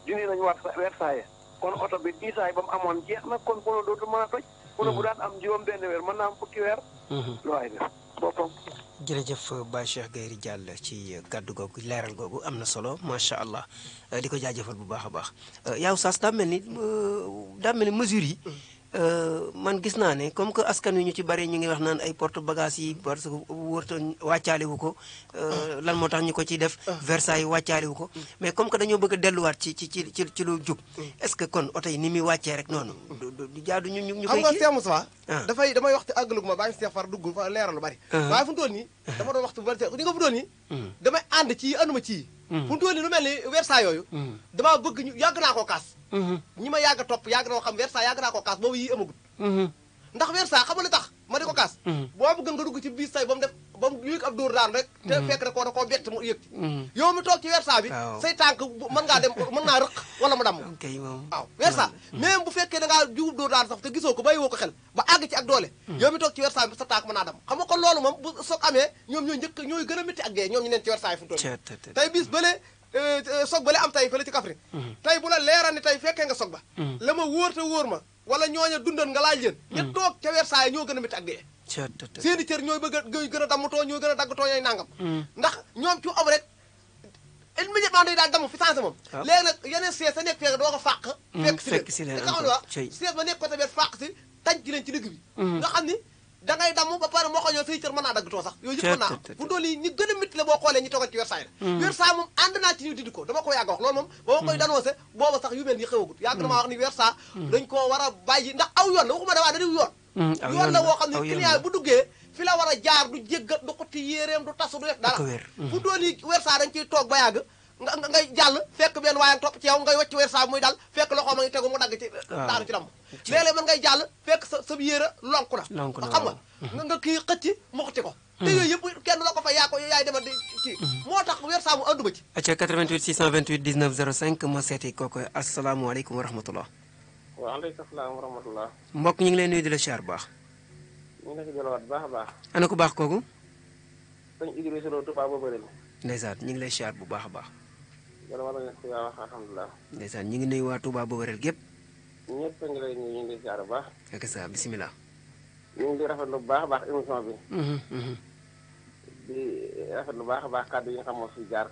junni nañu war weer saaye kon oto bi diisaay ba mu amoon jeex na kon pono dootu mën a toj. pono bu daan am juróom benn weer mën naa am fukki weer. lu waay def boppam. jërëjëf Baye Cheikh Gayri Diall ci kàddu googu leeral googu am na solo macha allah di ko jaajëfal bu baax a baax yow saas daa mel ni mesures yi man gis naa ne comme que askan wi ñu ci bari ñu ngi wax naan ay porte bagage yi parce que wërta wàccaale wu ko lan moo tax ñu ko ciy def Versailles wàccaale wu ko mais comme que dañoo bëgg a delluwaat ci lu jub est-ce que kon oto yi ni muy wàccee rek noonu du jaadu ñu koy xam nga Cheikh Moussa damay wax ci àggalu ma bàyyi Cheikh far dugg fa leeral lu bari waaye fu mu toll nii dama doon waxtu bari ñi nga fu toll nii damay ànd ci ànduma ci fu mu toll nii lu mel ni Versailles yooyu damaa bëgg ñu yàgg naa koo kaas ñi ma yàgg a topp yàgg na ko xam Versailles yàgg naa koo kaas boobu yii amagut ndax Versailles xam nga li tax ma di ko kaas boo bëgg nga dugg ci biir say ba mu yéeg ab dóor daan rek te fekk rek da koo bett mu yëg yow mi toog ci Versailles bi say tànk mën ngaa rëq wala mu damm waaw Versailles même bu fekkee da ngaa jugub dóor daan sax te gisoo ko bàyyi woo ko xel ba àgg ci ak doole yow mi toog ci Versailles bi sa tànk mën naa damm xam nga kon loolu moom bu soog amee ñoom ñooy gën a métti ak dee ñoom ñu neen ci Versailles fu mu toll tey bis bële soog bale am tey fële ci Kaffrine tey bu la leeral ni tey fekkee nga soog ba la ma wóor te wóor ma wala ñooña dundoon nga laaj leen ña toog ca Versailles ñoo gën a métti ak dee seeni cër ñooy gën a dammatoo ñooy gën a daggatoo ñooy nangam ndax ñoom ci am rek immédiatement day daal damm fi sensé moom léegi nag yeneen siège sa nekk fekk doo ko fàq fekk si leen nga xam ne waa siège ba nekk côté bet fàq si taj ci leen ci digg bi nga xam ni da ngay damm ba pare moo ko ñëw say cër mën naa daggatoo sax yooyu yëpp mën naa am fu dool yi ñi gën a métti la boo xoolee ñi toogal ci Versailles la Versailles moom ànd naa ci ñu dindi ko dama ko yàgg wax loolu moom ba ma koy danoncé booba sax yu mel ni xewagut yàgg damaa wax ni Versailles dañ koo war a bàyyi ndax aw yoon la waxuma dawaa da diw yoon la woo xam ne client bu duggee fi la war a jaar du jéggat du xutti yéreem du tasu du def ko dara wér. fu doon yi weer saa dañ ciy toog ba yàgg nga ngay jàll fekk benn waaye topp ci yow ngay wacc weer saa muy dal fekk loxoom a ngi tegu mu dagg ci daanu ci lamb léeg-léeg mën ngay jàll fekk sa yére lonku na xam nga kii xëcc muxti ko te yooyu yëpp kenn la ko fa yaa ko yaay demal di kii moo tax weer saa mu ànduma ci acca 88 628 19 05 ma seeti kooku asalaamaaleykum wa rahmatullah waaleykum salaam wa rahmatullah mbokk ñu ngi lay nuyu di la siyaar bu baax ñu ngi la ci jëlawaat baax a baax ana ku baax kooku sëñ Idrissa Lo Touba Bobarel ndeysaan ñu ngi lay siyaar bu baax a baax yàlla war na si yaa wax alhamdulilah ndeysaan ñu ngi nuyu waa Touba Bobarel gépp ñëpp a ngi lay nuyu ñu ngi lay siyaar bu baax ak sa bisimilah ñu ngi di rafetlu bu baax a baax émission bi di rafetlu bu baax a baax kàddu yi nga xam moo fi jaar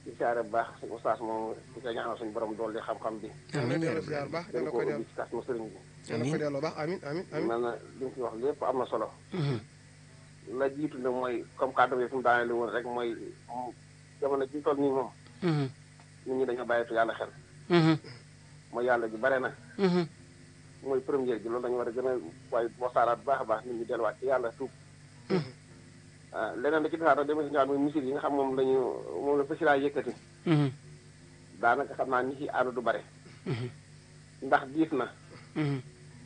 di siyaare bu baax suñu ustaas moom di ko ñaanal suñu borom dool di xam-xam bi amiin yaa siyaar baax dañ ko ubbi ci kas mu sëriñ bi dana ko delloo baax amiin amiin amiin mel na li mu fi wax lépp am na solo la jiitu ne mooy comme kàddu bi fu mu daanee li woon rek mooy jamono ji toll nii moom nit ñi dañoo bàyyitu yàlla xel mooy yàlla ji bare na mooy première ji loolu dañu war a gën a waaye boo saaraat bu baax a baax nit ñi delluwaat ci yàlla tuub leneen da ci defaat rek dama si ñëwaat muy musique yi nga xam moom la fasiraa yëkkati daanaka xam naa ni ci ànd du bare ndax diis na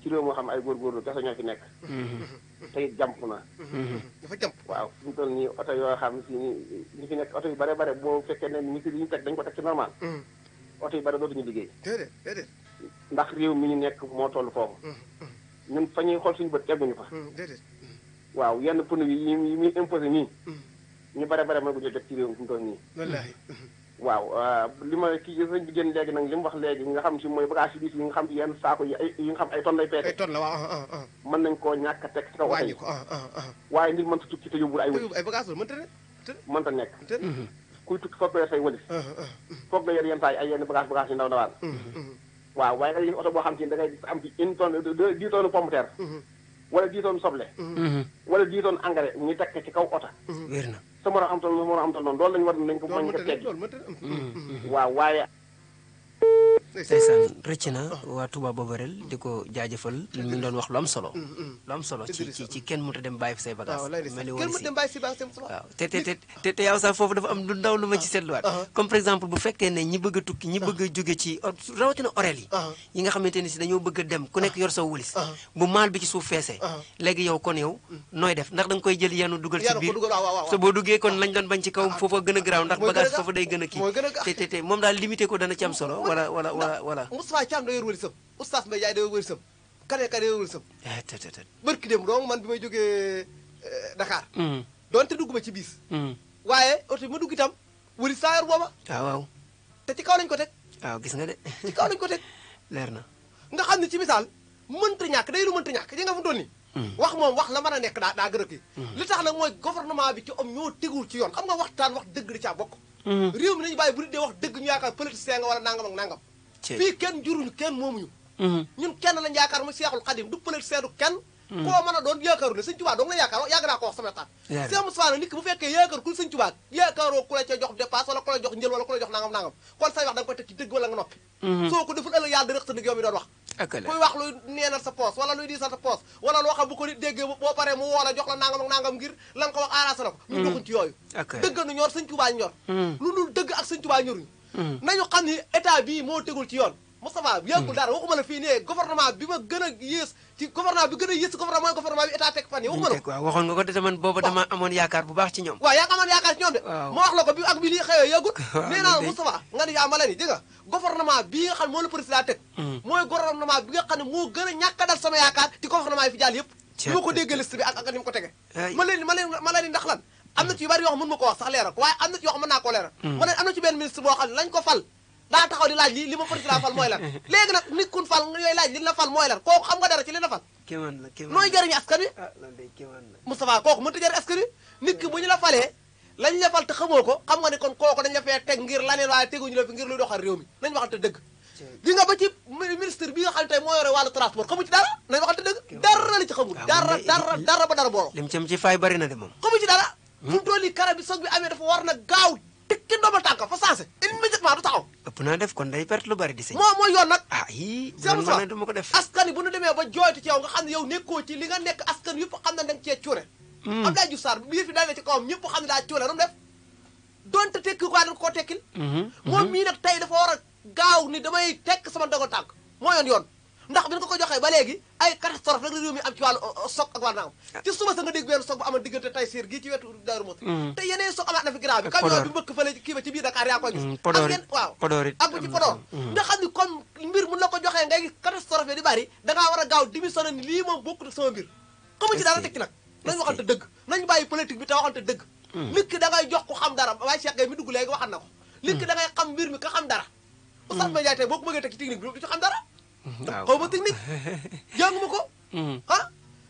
ci réew moo xam ay góorgóorlu kese ñoo fi nekk te it jàmp na dafa jàmp waaw fi mu toll nii oto yoo xam si ñi fi nekk oto yu bare bare boo fekkee ne musique yi ñu teg dañ ko teg ci normal oto yu bare dootuñu liggéey déedéet ndax réew mi ñu nekk moo toll foofu ñun fa ñuy xool suñu bët egguñu fa déedéet waaw yenn pneu yi muy imposé nii ñu bare bare ma ko jot ci réew mi fi mu toll nii wallaahi waaw li ma kii sëñ bi génn léegi nag li mu wax léegi nga xam si mooy bagage yi yi nga xam si yenn saako yi yi nga xam ay tonnes lay peete ay tonnes la waaw mën nañ koo ñàkk a teg ci kaw wàññi ko waaye nit mënta tukki te yóbbul ay wëlis ay bagage la mënta ne mënta nekk kuy tukki foog nga yor say wëlis foog nga yor yenn saa yi ay yenn bagage yu ndaw ndawaan waaw waaye nga gis oto boo xam si da ngay am ci 1 tonne 10 tonnes pomme de terre wala 10 tonnes soble wala 10 tonnes engrais ñu teg ko ci kaw oto wér na sa mën a am toll noonu loolu lañu war nañ ko mañ ko teggi waaw waaye ndeysaan rëcc na waa Touba Bobarel di ko jaajëfal mi ngi doon wax lu am solo ci kenn mënut a dem bàyyi fi say bagage mel ni woon si waaw te yow sax foofu dafa am lu ndaw lu ma ci seetluwaat comme par exemple bu fekkee ne ñi bëgg a tukki ñi bëgg a jóge ci rawatina orel yi nga xamante ni si dañoo bëgg a dem ku nekk yor sa wulis bu maal bi ci suuf feesee léegi yow kon yow nooy def ndax da nga koy jël yenu dugal ci biir sa boo duggee kon lañ doon bañ ci kaw foofa gën a garaaw ndax bagage foofu day gën a kii te moom daal limité ko dana ci am solo voilà Moustapha Thiam da yor wëri sam Oustaz Mbaye Ndiaye da yor wëri sam kane da yor wëri sam bërki dem donc man bi may jógee Dakar doonte dugg ma ci biis waaye oto bi ma dugg itam wëri saa yor booba waaw te ci kaw lañ ko teg waaw gis nga de ci kaw lañ ko teg leer na nga xam ne ci misaal mënta ñàkk day lu mënta ñàkk yi nga fu doon ni wax moom wax la mën a nekk daa gën a kii li tax nag mooy gouvernement bi ci am ñoo tegul ci yoon xam nga waxtaan wax dëgg di caa bokk réew mi nañu bàyyi bu nit dee wax dëgg ñu yaakaar politicien nga wala nangam ak nangam fii kenn juruñu kenn moomuñu ñun kenn lañ yaakaar mu Seexul Xadim du politicien du kenn koo mën a doon yaakaaru ne Sëñ Tuubaa dong la yaakaar yàgg naa ko wax sama taat Seex Mustafaa nit ki bu fekkee yaakaar ku Sëñ Tuubaa yaakaaroo ku la ca jox dépasse wala ku la jox njël wala ku la jox nangam kon say wax da nga koy teg ci dëgg wala nga noppi soo ko deful ëllëg yàlla da rëq sa ndig yow mi doon wax kuy wax luy neenal sa poos wala luy diisal sa poos wala loo xam bu ko nit déggee boo paree mu woo la jox la nangam ak nangam ngir la nga ko wax arrangé na ko ñu doxuñ ci yooyu dëgg nu ñor Sëñ Tuubaa ñor lu dul dëgg ak Sëñ Tuubaa ñoruñu nañu xam ni état bii moo tegul ci yoon Moustapha yàggul dara waxuma la fii ne gouvernement bi ma gën a yées ci gouvernement bi gën a yées ci gouvernement mooy gouvernement bi état teg fan yi waxuma la ko waaw waxoon nga ko de man booba dama amoon yaakaar bu baax ci ñoom waaw yaa ngi amoon yaakaar ci ñoom de ma wax la ko bi ak bi lii xëyee yàggul nee naa la Moustapha nga ni yaa ma la ni dégg nga gouvernement bii nga xam ne moo la président teg mooy gouvernement bi nga xam ne moo gën a ñàkk a dal sama yaakaar ci gouvernement yi fi jàll yëpp ni ma ko déggee liste bi ak ni ma ko tege ma leen ndax lan am na ci yu bari yoo xam mën ma ko wax sax leeral ko waaye am na ci yoo xam mën naa koo leeral ma ne am na ci benn ministre boo xam ne lañ ko fal daa taxaw di laaj li ma président fal mooy lan léegi nag nit kun fal yooyu laaj li la fal mooy lan kooku xam nga dara ci li la fal nooy jëriñu askan wi Moustapha kooku mënta jëriñ askan wi nit ki bu ñu la falee lañ la fal te xamoo ko xam nga ne kon kooku dañ la fee teg ngir laneen waaye teguñu la fi ngir luy doxal réew mi nañ waxante dëgg gi nga ba ci ministre bi nga xam ne tey moo yore wàllu transport xamu ci dara nañ waxante dëgg dara li ci xamul dara ba dara booloo lim ci am ci fay bari na de moom xamu ci dara fu mu toll nii kara bi soog bi amee dafa war na gaaw tekki ndomal tànk fa sensé immédiatement du taxaw ëpp naa def kon day perte lu bari di sëñ mooy yoon nag yii man du ma ko def askan yi bu ñu demee ba jooytu ci yow nga xam ne yow nekkoo ci li nga nekk askan yëpp xam na da nga cee cuune Abdoulaye Diouf Sarr bii fi dalee ci kawam ñëpp xam ne daa cuule nu mu def donte tekki ko dañ koo tekkil moom mii nag tey dafa war a gaaw ni damay tekk sama dogal tànk moo yoon ndax bi ñu ko joxee ba léegi ay catastrophe rek la réew mi am ci wàllu soog ak wàllu nangam ci suba sa nga dégg benn soog bu amoon diggante tay siir gii ci wetu Daaru Muxti te yeneen soog amaat na fi ginnaaw bi camion bi mbëkk fële kii ba ci biir Dakar yaa koy gis ak yéen waaw ak bu ci Podor nga xam ni comme mbir mun la ko joxee ngay gis catastrophe di bari dangaa war a gaaw démissionné ni lii moom bokkut sama mbir xamu ci dara tekki nag nañ waxante dëgg nañ bàyyi politique bi te waxante dëgg nit ki da ngay jox ko xam dara waaye Cheikh Gueye mi dugg léegi waxan na ko nit ki da ngay xam mbir mi ka xam dara Oustaz Mbaye Ndiaye tey boo ko bëggee teg ci technique bi du ci xam dara xaw ma technique jànguma ko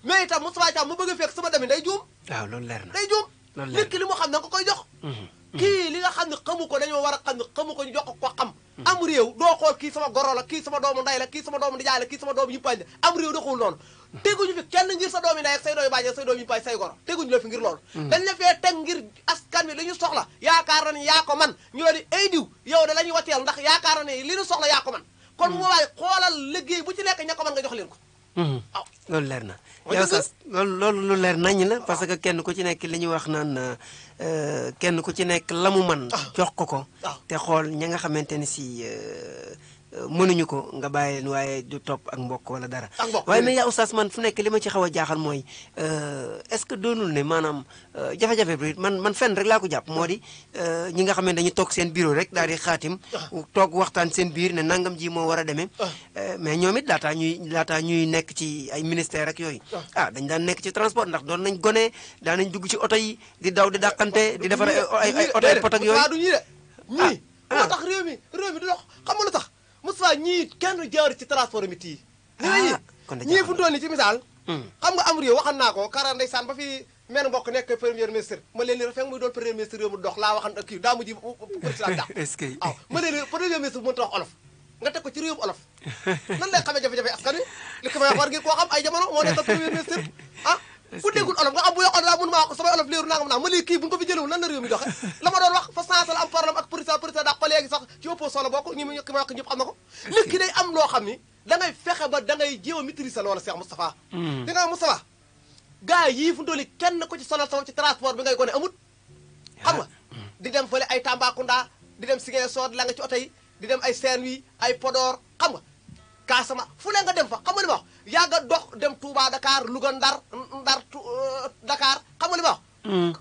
mais itam Moustapha Thiam mu bëgg a fekk sama demi day juum waaw loolu leer na day juum nit ki li mu xam na nga koy jox kii li nga xam ne xamu ko dañoo war a xam ne xamu ko ñu jox ko xam am réew doo xool kii sama goro la kii sama doomu nday la kii sama doomu nijaay la kii sama doomu yimpaañ la am réew doxul noonu teguñu fi kenn ngir sa doomi nday ak say doomi bàjj say doomu yimpaañ say goro teguñu la fi ngir loolu dañ la fee teg ngir askan wi li ñu soxla yaakaar na ni yaa ko man ñoo di ay diw yow de la ñuy wateel ndax yaakaar na ni li ñu soxla yaa ko man kon mu waay xoolal liggéey bu ci nekk ña ko mën nga jox leen ko waaw loolu leer na yow sax loolu lu leer nañ la parce que kenn ku ci nekk li ñuy wax naan kenn ku ci nekk la mu man jox ko te xool ña nga xamante ni si mënuñu ko nga bàyyi leen waaye du topp ak mbokk wala dara waaye mais yaa oustaz man fu nekk li ma ci xaw a jaaxal mooy est-ce que doonul ne maanaam jafe-jafe bi man fenn rek laa ko jàpp moo di ñi nga xam ne dañu toog seen bureau rek daal di xaatim toog waxtaan seen biir ne nangam ji moo war a demee mais ñoom it laataa ñuy nekk ci ay ministère ak yooyu dañ daan nekk ci transport ndax doon nañ gone daan nañ dugg ci oto yi di daw di dàqante di defar ay oto ay pot ak yooyu du ñii de ñii moo tax réew mi du dox xam nga lu tax Moustapha ñii kenn jaar ci transport mi tii ñii fu toll nii ci misaal xam nga am réew waxan naa ko kara ndeysaan ba fi men mbokk nekk premier ministre ma leen ni fekk muy doon premier ministre réew mu dox laa waxan kii daa mujj président dàq waaw ma leen ni premier ministre mënut a wax olof nga teg ko ci réewum olof nan lay xamee jafe-jafe askan wi li ko may wax war ngeen koo xam ay jamono moo nekk premier ministre bu déggul olof nga xam bu yoxoon daa mun maa wax samay olof léeru nangam naa ma lii kii bu nga ko fi jëlewul nan la réew mi doxe la ma doon wax fa sens la am problème ak président daa ko léegi sax ci opposition la bokk ñi ma wax ñëpp xam na ko nit ki day am loo xam ni da ngay fexe ba da ngay jéem a maîtriser loola Cheikh Moustapha di nga Moustapha gars yii fu ndooli kenn ko ci sonal sama ci transport bi ngay gone amut xam nga di dem fële ay Tambacounda di dem Ziguinchor la nga ci oto yi di dem ay Saint-Louis ay Podor xam nga Casamance fu ne nga dem fa xam nga li ma wax yàgga dox dem Touba Dakar Louga Ndar Dakar xam nga li ma wax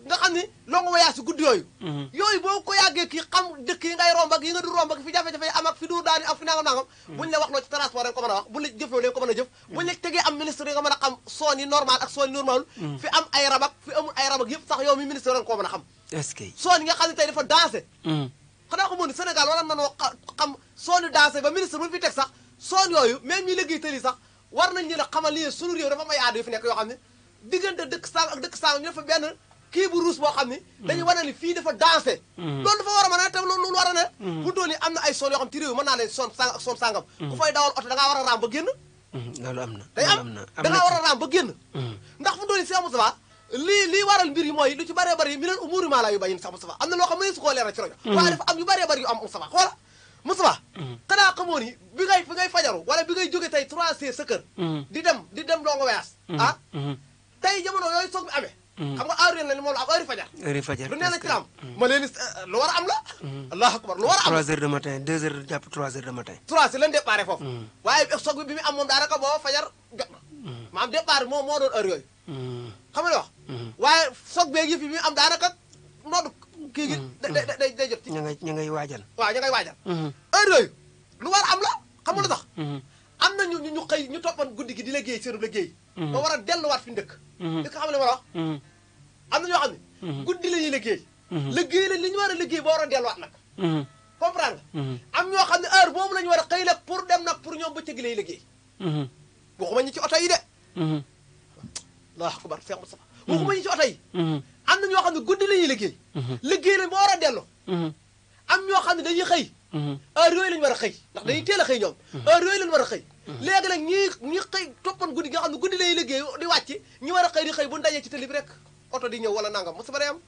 nga xam ni longu voyage guddi yooyu boo ko yàggee kii xam dëkk yi ngay romb ak yi nga du romb ak fi jafe-jafe am ak fi du daani ak fi nangam buñu la wax loo ci transport dañ ko mën a wax buñu la jëfloo leen ko mën a jëf buñu la tegee am ministre yi nga mën a xam soon yi normal ak soon yi normalul fi am ay rabak fi amul ay rabak yëpp sax yow mi ministre dañ koo mën a xam soon yi nga xam ne tey dafa dansé xanaa ko moon ni Sénégal waran nanoo xam sooni dansé ba ministre bu fi teg sax soon yooyu même ñi liggéey tëli sax war nañ leen a xamal li suñu réew dafa am ay aada yu fi nekk yoo xam ne diggante dëkk sang ak dëkk sang ñu dafa benn kii bu ruus boo xam ni dañuy wane ni fii dafa dansé loolu dafa war a mën a te loolu war a ne bu doon ni am na ay soon yoo xam ci réew mën naa leen soon sang ak soon sangam ku fay dawal oto da ngaa war a raam ba génn loolu am na day am da ngaa war a raam ba génn ndax fu doon ni Cheikh Moustapha lii waral mbir yi mooy lu ci bëree bëri mi neen umuuri maa laa yu bàyyin Cheikh Moustapha am na loo xam ne su koo leeral ci rajo waaye dafa am yu bëree bëri yu am Moustapha xoola Moustapha xanaa xamoo ni bi ngay fajaru wala bi ngay jóge tey 3 heures sa kër di dem doo nga weyaas tey jamono yooyu soog mi amee xam nga heure yéen la ni moom la am heure fajar lu nee na ci am ma leen lu war a am la allahu akbar lu war a am 3 heures de matin 2 heures jàpp 3 heures de matin 3 heures lañ déparé foofu waaye soog bi mu am moom daanaka boo fajar jot na maanaam départ moo doon heure yooyu xam nga wax waaye soog beeg yëf yi mi am daanaka noodu kii gi day jot ci ña ngay waajal waaw ña ngay waajal heure yooyu lu war a am la xam nga lu tax am na ñu xëy ñu toppan guddi gi di liggéey seenu liggéey ba war a delluwaat fi ndëkk di ko xam ne ma la wax am na ñoo xam ne guddi la ñuy liggéey la li ñu war a liggéey ba war a delluwaat nag comprendre nga am ñoo xam ne heure boobu la ñu war a xëy nag pour dem nag pour ñoom bëccëg lay liggéey waxuma ñi ci oto yi de allahu akbar Cheikh Moustapha waxuma ñi ci oto yi am na ñoo xam ne guddi la ñuy liggéey lañ ba war a dellu am ñoo xam ne dañuy xëy heure yooyu lañu war a xëy ndax dañuy teel a xëy ñoom heure yooyu lañu war a xëy léegi nag ñi xëy toppan guddi nga xam ne guddi lañuy liggéey di wàcc ñi war a xëy di xëy bu ñu dajee ci tali bi rek oto di ñëw wala nangam Moustapha day am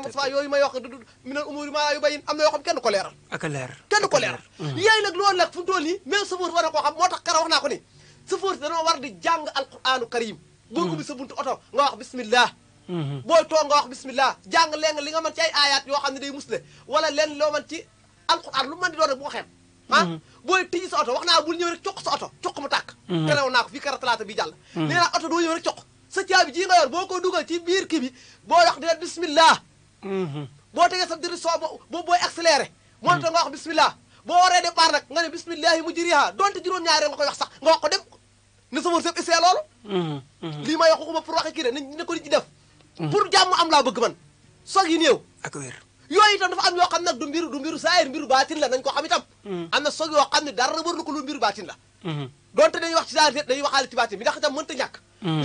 Moustapha yooyu may wax mi ne umuri maa yu bayin am na yoo xam kenn ko leeral ak leer kenn ko leeral yooyu nag loolu nag fu mu toll nii même chauffeur war na koo xam moo tax kara wax naa ko ni chauffeur danoo war di jàng alquranu karim boo ko bi sa buntu oto nga wax bismillah booy toog nga wax bismillah jàng leen li nga mën ci ay aayaat yoo xam ne day musle wala leen loo mën ci alquran lu mën di doon rek bu ko xeeb booy tijji sa oto wax naa bul ñëw rek cuq sa oto cuq mu tàkk terew naa ko fii kara talaata bi jàll nee naa oto doo ñëw rek cuq sa caabi ji nga yor boo ko dugal ci biir kii bi boo wax dina bismillah boo tegee sa direction booy accéléré moo tax nga wax bismillah boo waree départ nag nga ne bismillahi mujriha donte juróom-ñaari nga koy wax sax nga wax ko dem ne sa wërsëg essayé loolu lii may wax ko pour waxe kii de ne ko nit ñi def pour jàmm am laa bëgg man soog yi néew ak wér yooyu itam dafa am yoo xam nag du mbiru saayir mbiru baatin la nañ ko xam itam am na soog yoo xam ne dara wër na ko lu mbiru baatin la donte dañuy wax ci saayir dañuy waxaale ci baatin bi ndax itam mënta ñàkk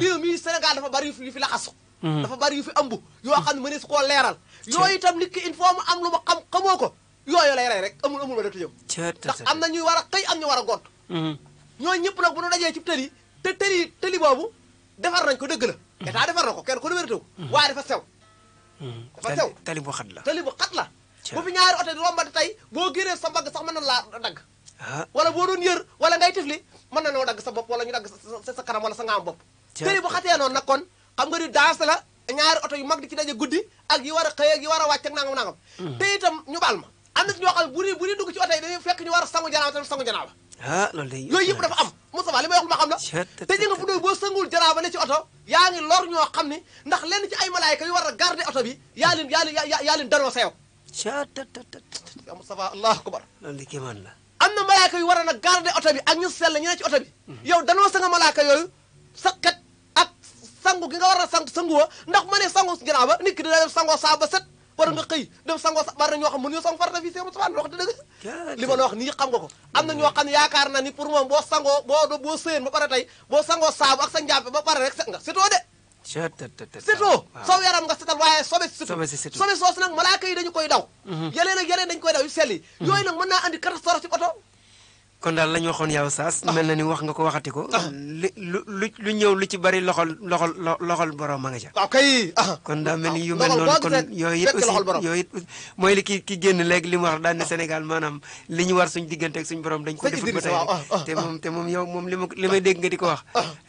réew mi Sénégal dafa bari yu fi laxasu dafa bari yu fi ëmb yoo xam ne mënees koo leeral yooyu itam nit ki il faut mu am lu ma xamoo ko yooyu lay rey rek amul ma dootu ñëw ndax am na ñuy war a xëy am ñu war a gont ñooñu ñëpp nag bu ñu dajee ci tëli te tëli boobu defar nañ ko dëgg la état defar na ko kenn ko nu wérataw waaye dafa sew dafa sew tali bu xat la tali bu xat la bu fi ñaari oto di rombante tey boo génnee sa mbagg sax mën na laa dagg wala boo doon yër wala ngay tifli mën na noo dagg sa bopp wala ñu dagg sa kanam wala sa ngaam bopp tali bu xatee noonu nag kon xam nga ni dansé la ñaari oto yu mag di ci daje guddi ak yi war a xëy ak yi war a wàcc ak nangam te itam ñu baal ma am na ci ñoo xam ne bu ñuy dugg ci oto yi dañuy fekk ñu war a sangu janaaba tamit sangu janaaba loolu day yooyu yëpp dafa am Moustapha li may wax lu ma xam la te ji nga fu doy boo sangul janaaba ne ci oto yaa ngi lor ñoo xam ni ndax lenn ci ay malaayka yu war a garder oto bi yaa leen danoo sa yow ya Moustapha allahu akbar loolu di kéemaan la am na malaayka yu war a nag garder oto bi ak ñu sell ñu ne ci oto bi yow danoo sa nga malaayka yooyu sa xet ak sangu gi nga war a sanguwa ndax ma ne sangu janaaba nit ki dina sangoo saa ba set war nga xëy dem sangoo sa bari na ñoo xam mënuñoo sang farata fii Seydou Moustapha wax dëgg li ma la wax nii xam nga ko am na ñoo xam ne yaakaar na ni pour moom boo sangoo boo sëyeen ba pare tey boo sangoo saabu ak sa njàmpe ba pare rek set nga setoo de setoo saw yaram nga setal waaye sobe si setu sobe soosu nag malaaka yi dañu koy daw yeneen ak yeneen dañu koy daw yu sell yi yooyu nag mën naa andi catastrophe ci oto kon daal la ñu waxoon yow saas mel na ni wax nga ko waxati ko lu ñëw lu ci bari loxol borom ma nga ca waaw kay kon daa mel ni yu mel noonu kon yooyu it aussi yooyu it mooy li ki génn léegi li mu wax daan ne Sénégal maanaam li ñu war suñ diggante ak suñ borom dañ ko defut ba tey te moom yow moom li may dégg nga di ko wax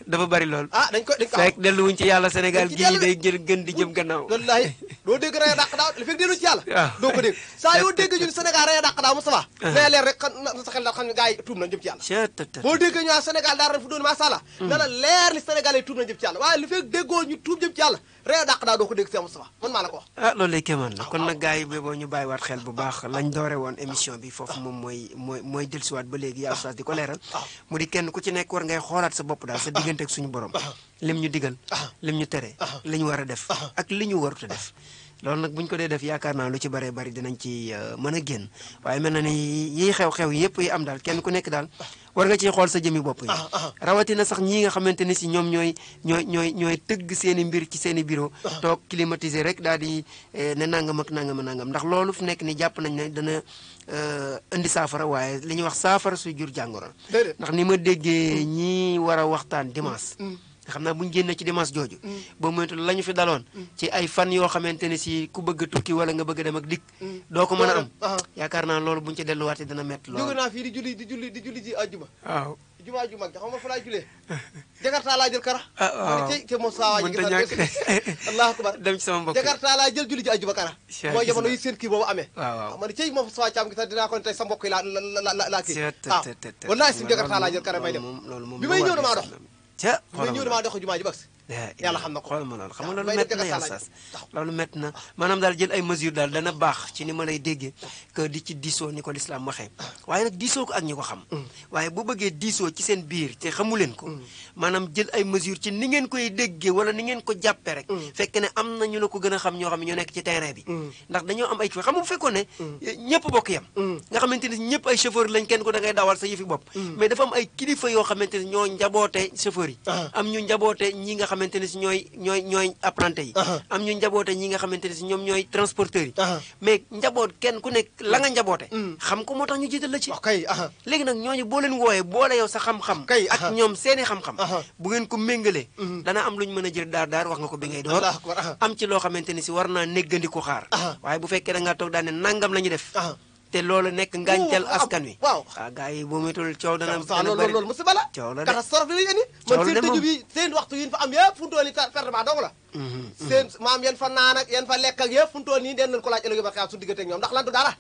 dafa bari lool fekk delluwuñ ci yàlla Sénégal gii day gën di jëm gannaaw wallahi doo dégg rey dàq daaw li fekk dellu ci yàlla doo ko dégg saa yoo dégg ñun Sénégal rey dàq daaw Moustapha na leer rek sa xel daal xam ne gars yi tuub nañ jëm ci yàlla boo déggee ñu Sénégal daal ren fu doon macha allah na la leer li Sénégal yi tuub nañ jëm ci yàlla waaye li fekk déggoo ñu tuub jëm ci yàlla réew dàq daa doo ko dégg si Moustapha man maa la ko wax loolu lay kéemaan la kon nag gars yi boo ñu bàyyiwaat xel bu baax lañ doore woon émission bi foofu moom mooy dellusiwaat ba léegi yaa oustaz di ko leeral mu di kenn ku ci nekk war ngay xoolaat sa bopp daal sa diggante ak suñu borom lim ñu digal lim ñu tere li ñu war a def ak li ñu warut a def loolu nag bu ñu ko dee def yaakaar naa lu ci bëree bëri dinañ ci mën a génn waaye mel na ni yiy xew-xew yëpp yi am daal kenn ku nekk daal war nga ciy xool sa jëmi bopp yi rawatina sax ñii nga xamante ni si ñoom ñooy tëgg seen i mbir ci seen i bureau toog climatisé rek daal di ne nangam ak nangam ndax loolu fu nekk ni jàpp nañ ne dana indi saafara waaye li ñuy wax saafara suy jur jàngoro ndax ni ma déggee ñii war a waxtaan dimanche xam naa bu ñu génnee ci dimanche jooju ba moytu la ñu fi daloon ci ay fan yoo xamante ne si ku bëgg a tukki wala nga bëgg a dem ak dikk doo ko mën a am yaakaar naa loolu bu ñu ci delluwaatee dina métti lool jóge naa fii di julli ji àjjuma waaw jumaa ju mag xam nga fa laay julee jakarta laa jël kara waaw te moom saa waay mënta ñàkk allahu akbar dem ci sama mbokk jakarta laa jël julli ji àjjuma kara mooy jamono yi seen kii boobu amee waaw ma ne cey moom saa caam gi sax dinaa ko ne tey sa mbokk yi laa kii waaw wallahi si jakarta laa jël kara may dem bi may ñëw damaa dox mais ñëw damaa dox jumaa ji bags yàlla xam na ko xool ma loolu xam nga loolu métti na yaa saas loolu métti na maanaam daal jël ay mesures daal dana baax ci ni ma lay déggee que di ci diisoo ni ko lislaam waxee waaye nag diisoo ko ak ñi ko xam waaye bu bëggee diisoo ci seen biir te xamu leen ko maanaam jël ay mesures ci ni ngeen koy déggee wala ni ngeen ko jàppee rek fekk ne am na ñu la ko gën a xam ñoo xam ne ñoo nekk ci terrain bi ndax dañoo am ay xam nga bu fekkoon ne ñëpp bokk yam nga xamante ne ñëpp ay chauffeur lañ kenn ko da ngay dawal sa yëfi bopp mais dafa am ay kilifa yoo xamante ne ñoo njaboote chauffeur yi am ñu njaboote ñi nga xamante ne si ñooy apprenti yi am ñu njaboote ñi nga xamante ne si ñoom ñooy transporteurs yi mais njaboot kenn ku nekk la nga njaboote xam ko moo tax ñu jiital la ci léegi nag ñooñu boo leen wooyee boole yow sa xam-xam ak ñoom seeni xam-xam bu ngeen ko méngalee dana am lu ñu mën a jël daar wax nga ko bi ngay door am ci loo xamante ni si war naa néggandiku xaar waaye bu fekkee da ngaa toog daal ne nangam la ñu def te loolu nekk ngàncal askan wi. waaw gars yi boo moytuwul coow dana bëri loolu musiba la. coow la de catastrophe li indi. man seen tëju bi seen waxtu yi fa am yëpp fu mu toll nii pertement dong la. seen maam yan fa naan ak yan fa lekk ak yëpp fu mu toll nii den nañu ko laaj ëllëg ba xew su diggante ak ñoom ndax lan du dara.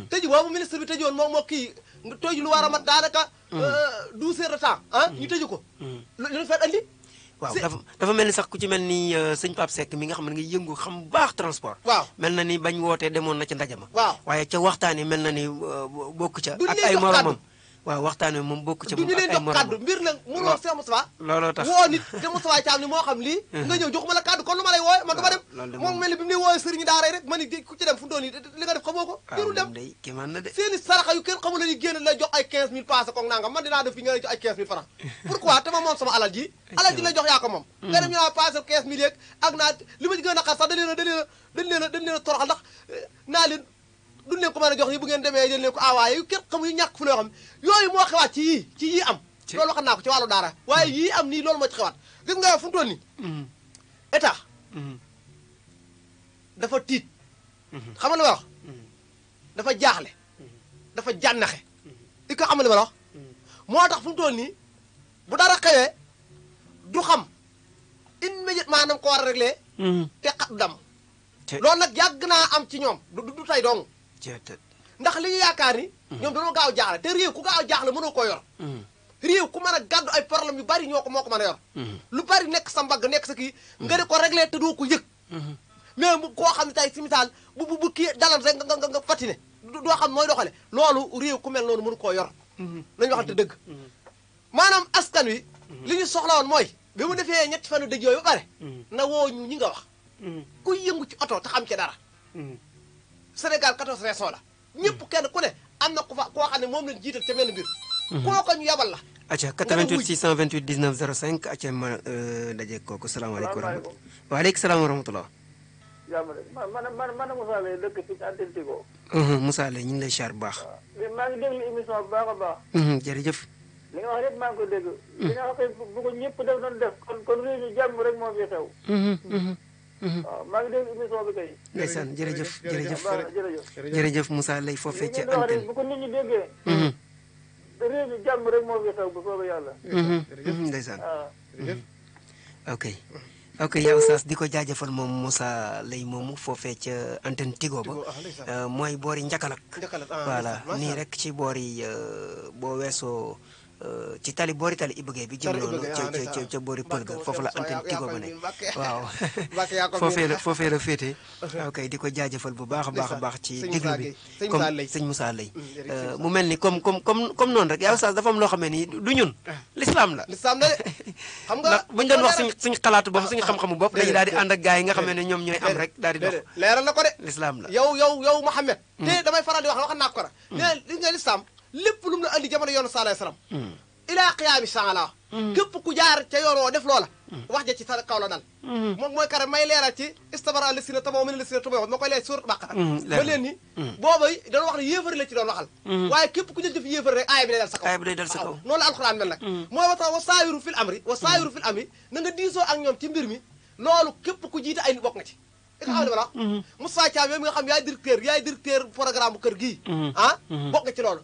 tëju boobu ministre bi tëjoon moom moo kii tëju lu war a mat daanaka 12 heures de temps ñu tëju ko. lu fa andi. waaw dafa mel ni sax ku ci mel ni sëñ Pape Seck mi nga xam ne nga yëngu xam baax transport. waaw mel na ni bañ wootee demoon na ca ndaje ma. waaw waaye ca waxtaan yi mel na ni bokk ca. ak ay moromam waaw waxtaan wi moom bokk ca moom ak ay moromam. du ñu leen jox kàddu mbir nag mënoo Cheikh Moustapha. looloo tax woo nit te Moustapha Thiam ni moo xam lii. nga ñëw joxuma la kàddu kon lu ma lay wooye man du ma dem. moom mel ni bi mu ne wooye sëriñu daara rek man ni ku ci dem fu mu doon nii li nga def xamoo ko. jërul dem kii man na de. seeni saraxa yu kenn xamul la ñuy génn la jox ay 15000 passé koog nangam man dinaa def fi nga lay jox ay 15000 francs pourquoi te ma moom sama alal ji alal ji la jox yaa ko moom nga dem ñu naa passé 15000 yeeg ak naa li ma ci gën a naqar sax dañ leen a toroxal ndax naa leen duñ leen ko mën a jox yi bu ngeen demee dañ leen ko awaaye yu kenn xamul yu ñàkk fu loo xam yooyu moo xewaat ci yii am loolu wax naa ko ci wàllu daara waaye yii am nii loolu moo ci xewaat gis nga fu mu toll nii état dafa tiit xam nga li ma wax dafa jaaxle dafa jànnaxe i ko xam nga li ma wax moo tax fu mu toll nii bu dara xewee du xam immédiatement maanaam ko war a réglé te xat du dam loolu nag yàgg naa am ci ñoom du tey dong ndax li ñu yaakaar ni ñoom dañoo gaaw jaaxle te réew ku gaaw jaaxle mënoo koo yor réew ku mën a gàddu ay problème yu bari moo ko mën a yor lu bari nekk sa mbagg nekk sa kii nga di ko réglé te doo ko yëg mais bu koo xam ne tey si misaal bu kii dalam rek nga fatine doo xam mooy doxale loolu réew ku mel noonu mënu koo yor nañu waxante dëgg maanaam askan wi li ñu soxla woon mooy bi mu defee ñetti fanu dëj yooyu ba pare na woo ñu ñi nga wax ku yëngu ci oto te xam ci dara Sénégal 14 régions la ñëpp kenn ku ne am na ku fa koo xam ne moom lañ jiital ca mel mbir kooka ñu yabal la acca 88 628 19 05 acca ma daje kooku salaamaaleykum wa rahmatulah waaleykum salaam wa rahmatulah jàmm rek man Moussa Leye dëkk fii ci Antenne Tigo Moussa Leye ñu ngi lay char bu baax maa ngi déglu émission bu baax a baax jërëjëf li nga wax lépp maa ngi koy dégg li nga wax bu ko ñëpp def doon def kon réew mi jàmm rek moo fi xew waaw maa ngi déglu émission bi kay ndeysaan jërëjëf jërëjëf jërëjëf Moussa Leye foofee ca antenne bu ko nit ñi déggee réew mi jàmm rek moo fi xew bu soobee yàlla ndeysaan ok ok yaa oustaz di ko jaajëfal moom Moussa Leye moomu foofee ca antenne Tigo ba mooy boori njakalak voilà nii rek ci boori boo weesoo ci tali boori tali Ibugee bi jëm noonu ca boori pël ga foofu la antenne Tigo ba ne waaw foofee la féete ok di ko jaajëfal bu baax a baax ci déglu bi comme sëñ Moussa Leye mu mel ni comme noonu rek yaa oustaz dafa am loo xam ne nii du ñun l'islam la l'islam la de xam nga ndax buñu doon wax suñ xalaatu bopp suñu xam-xamu bopp dañu daal di ànd ak gars yi nga xam ne ñoom ñooy am rek daal di dox leeral na ko de l'islam la yow Mouhamed te damay faral di wax naa ko ra ne li nga l'islam lépp lu mu la andi jamono yoonu sallallahu alayhi wasallam ilaa qiyaami saa la képp ku jaar ca yoon woo def loola wax ja ci sa kaw la dal moom mooy kare may leeral ci istabara lisina tamaw min lisina tamaw ma koy leer surat Baqara ba leen ni booba dañoo wax ne yéefari la ci doon waxal waaye képp ku jël jëf yéefari rek aaya bi day dal sa kaw noonu la alxuraan mel nag mooy wata wa saayiru fil amri na nga diisoo ak ñoom ci mbir mi loolu képp ku jiite ay nit bokk nga ci i nga xam ne bala Moussa Thiam yow mi nga xam yaay directeur programme bu kër gii bokk nga ci loolu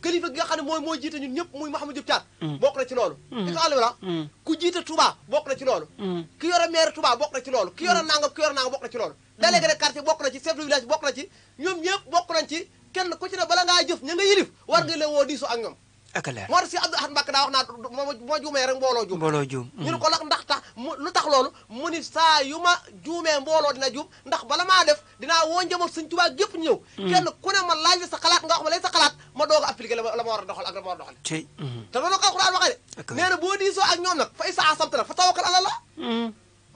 kilifa gi nga xam ne mooy jiite ñun ñëpp muy Mouhamadou Diop Thiat bokk na ci loolu i nga xam ne bala ku jiite Touba bokk na ci loolu ki yore maire Touba bokk na ci loolu ki yore nangam bokk na ci loolu délégué de quartier bokk na ci chef de village bokk na ci ñoom ñëpp bokk nañ ci kenn ku ci ne bala ngaa jëf ña nga yilif war nga leen woo diisoo ak ñoom ak leer moo tax si Abdou Ahad Mbacké daa wax naa moo juumee rek mbooloo juum ñu ne ko ndax tax lu tax loolu mu ni saa yu ma juumee mbooloo dina juum ndax bala maa def dinaa woo njaboot Sëñ Tuubaa gépp ñëw kenn ku ne ma laaj la sa xalaat nga wax ma lay sa xalaat ma doog a appliqué la ma war a doxal ak la ma war a doxal te loolu ko Alxuraan waxee de nee na boo diisoo ak ñoom nag fa isa asamta nag fa tawakkal ala Allah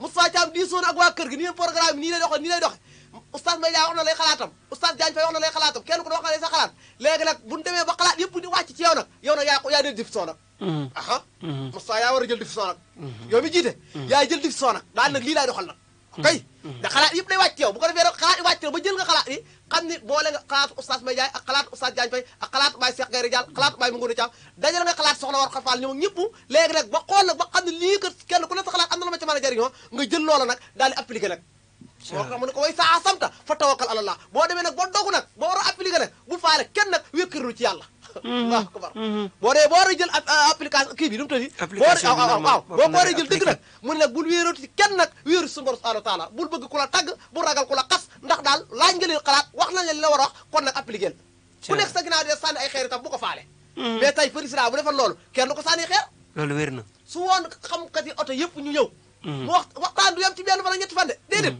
Moustapha Thiam diisoo na ak waa kër gi nii programme bi nii lay doxe oustaz Mbaye Ndiaye wax na lay xalaatam oustaz Diagne Faye wax na lay xalaatam kenn ku ne wax na lay sa xalaat léegi nag bu ñu demee ba xalaat yëpp di wàcc ci yow nag yaa jël décision nag Moustapha yaa war a jël décision nag yow mi jiite yaa jël décision nag daal nag lii laay doxal nag kay da xalaat yëpp day wàcc ci yow bu ko defee rek xalaat yi wàcc na ba jël nga xalaat yi xam ni boole nga xalaatu oustaz Mbaye Ndiaye ak xalaatu oustaz Diagne Faye ak xalaatu Baye Cheikh Gaye Diall xalaatu Baye Mangoune Thiam dajal nga xalaat soxna war xafaal ñoom ñëpp léegi nag ba xool nag ba xam ne lii kat kenn ku ne sa xalaat am na la ma ci mën a jariñoo nga jël loola nag daal di appliqué nag moo tax mu ne ko way saa samta fa tawakkal ala Allah boo demee nag boo dogu nag boo war a appliquer nag bul faale kenn nag wékkirlu ci yàlla waaw kubar boo dee boo war a jël application kii bi nu mu tëddi waaw boo ko war a jël dëgg nag mu ne nag bul wéeratu ci kenn nag wéeru suñu borom subhanahu wa taala bul bëgg ku la tagg bul ragal ku la xas ndax daal laaj nga leen xalaat wax nañ li la war a wax kon nag appliquer ku nekk sa ginnaaw dee sànni ay xeer itam bu ko faale mais tey président bu defal loolu kenn du ko sànni xeer loolu wér na su woon xamkat yi oto yëpp ñu ñëw mu waxtaan du yem ci benn fan ak ñetti fan de déedéet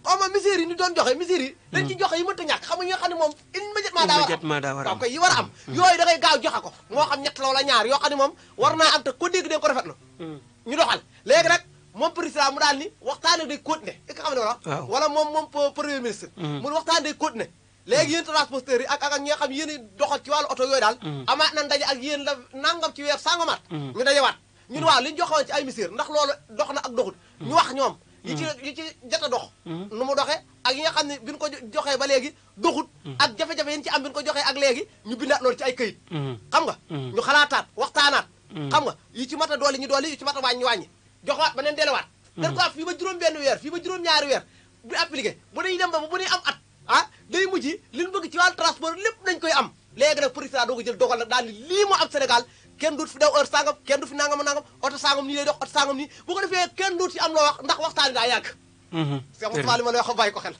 xaw ma misère yi ñu doon joxe misère yi dañ ci joxe yi mënta ñàkk xam nga ñi nga xam ne moom immédiatement daa war a am waaw koy yi war a am yooyu da ngay gaaw joxe ko moo xam ñett la wala ñaar yoo xam ne moom war naa am te ko dégg dañ ko rafetlu ñu doxal léegi nag moom président mu daal ni waxtaane day continuer est-ce que xam ne wala moom premier ministre mu waxtaane day continuer léegi yéen transporteurs yi ak ñi nga xam yéen doxal ci wàllu oto yooyu daal amaat na ndaje ak yéen la nangam ci weer sangamaat ñu dajewaat ñun waaw li ñu joxoon ci ay misère ndax loolu dox na ak doxut ñu wax ñoom yi ci jot a dox nu mu doxee ak yi nga xam ne bi ñu ko joxee ba léegi doxut ak jafe-jafe yi ci am bi ñu ko joxee ak léegi ñu bindaat loolu ci ay këyit xam nga ñu xalaataat waxtaanaat xam nga yi ci mat a dooli ñu dooli yi ci mat a wàññi joxwaat ba neen delewaat dañ ko fii ba juróom benn weer fii ba juróom-ñaari weer bu appliqué bu dañuy dem ba bu ñuy am at day mujj li ñu bëgg ci wàllu transport lépp nañ koy am léegi nag président doo ko jël dogal nag daal ni lii moo am Sénégal kenn duut fi daw heure sangam kenn du fi nangam oto sangam nii lay dox oto sangam nii bu ko defee kenn duut ci am loo wax ndax waxtaan bi daa yàgg Cheikh Moustapha li ma lay wax bàyyi ko xel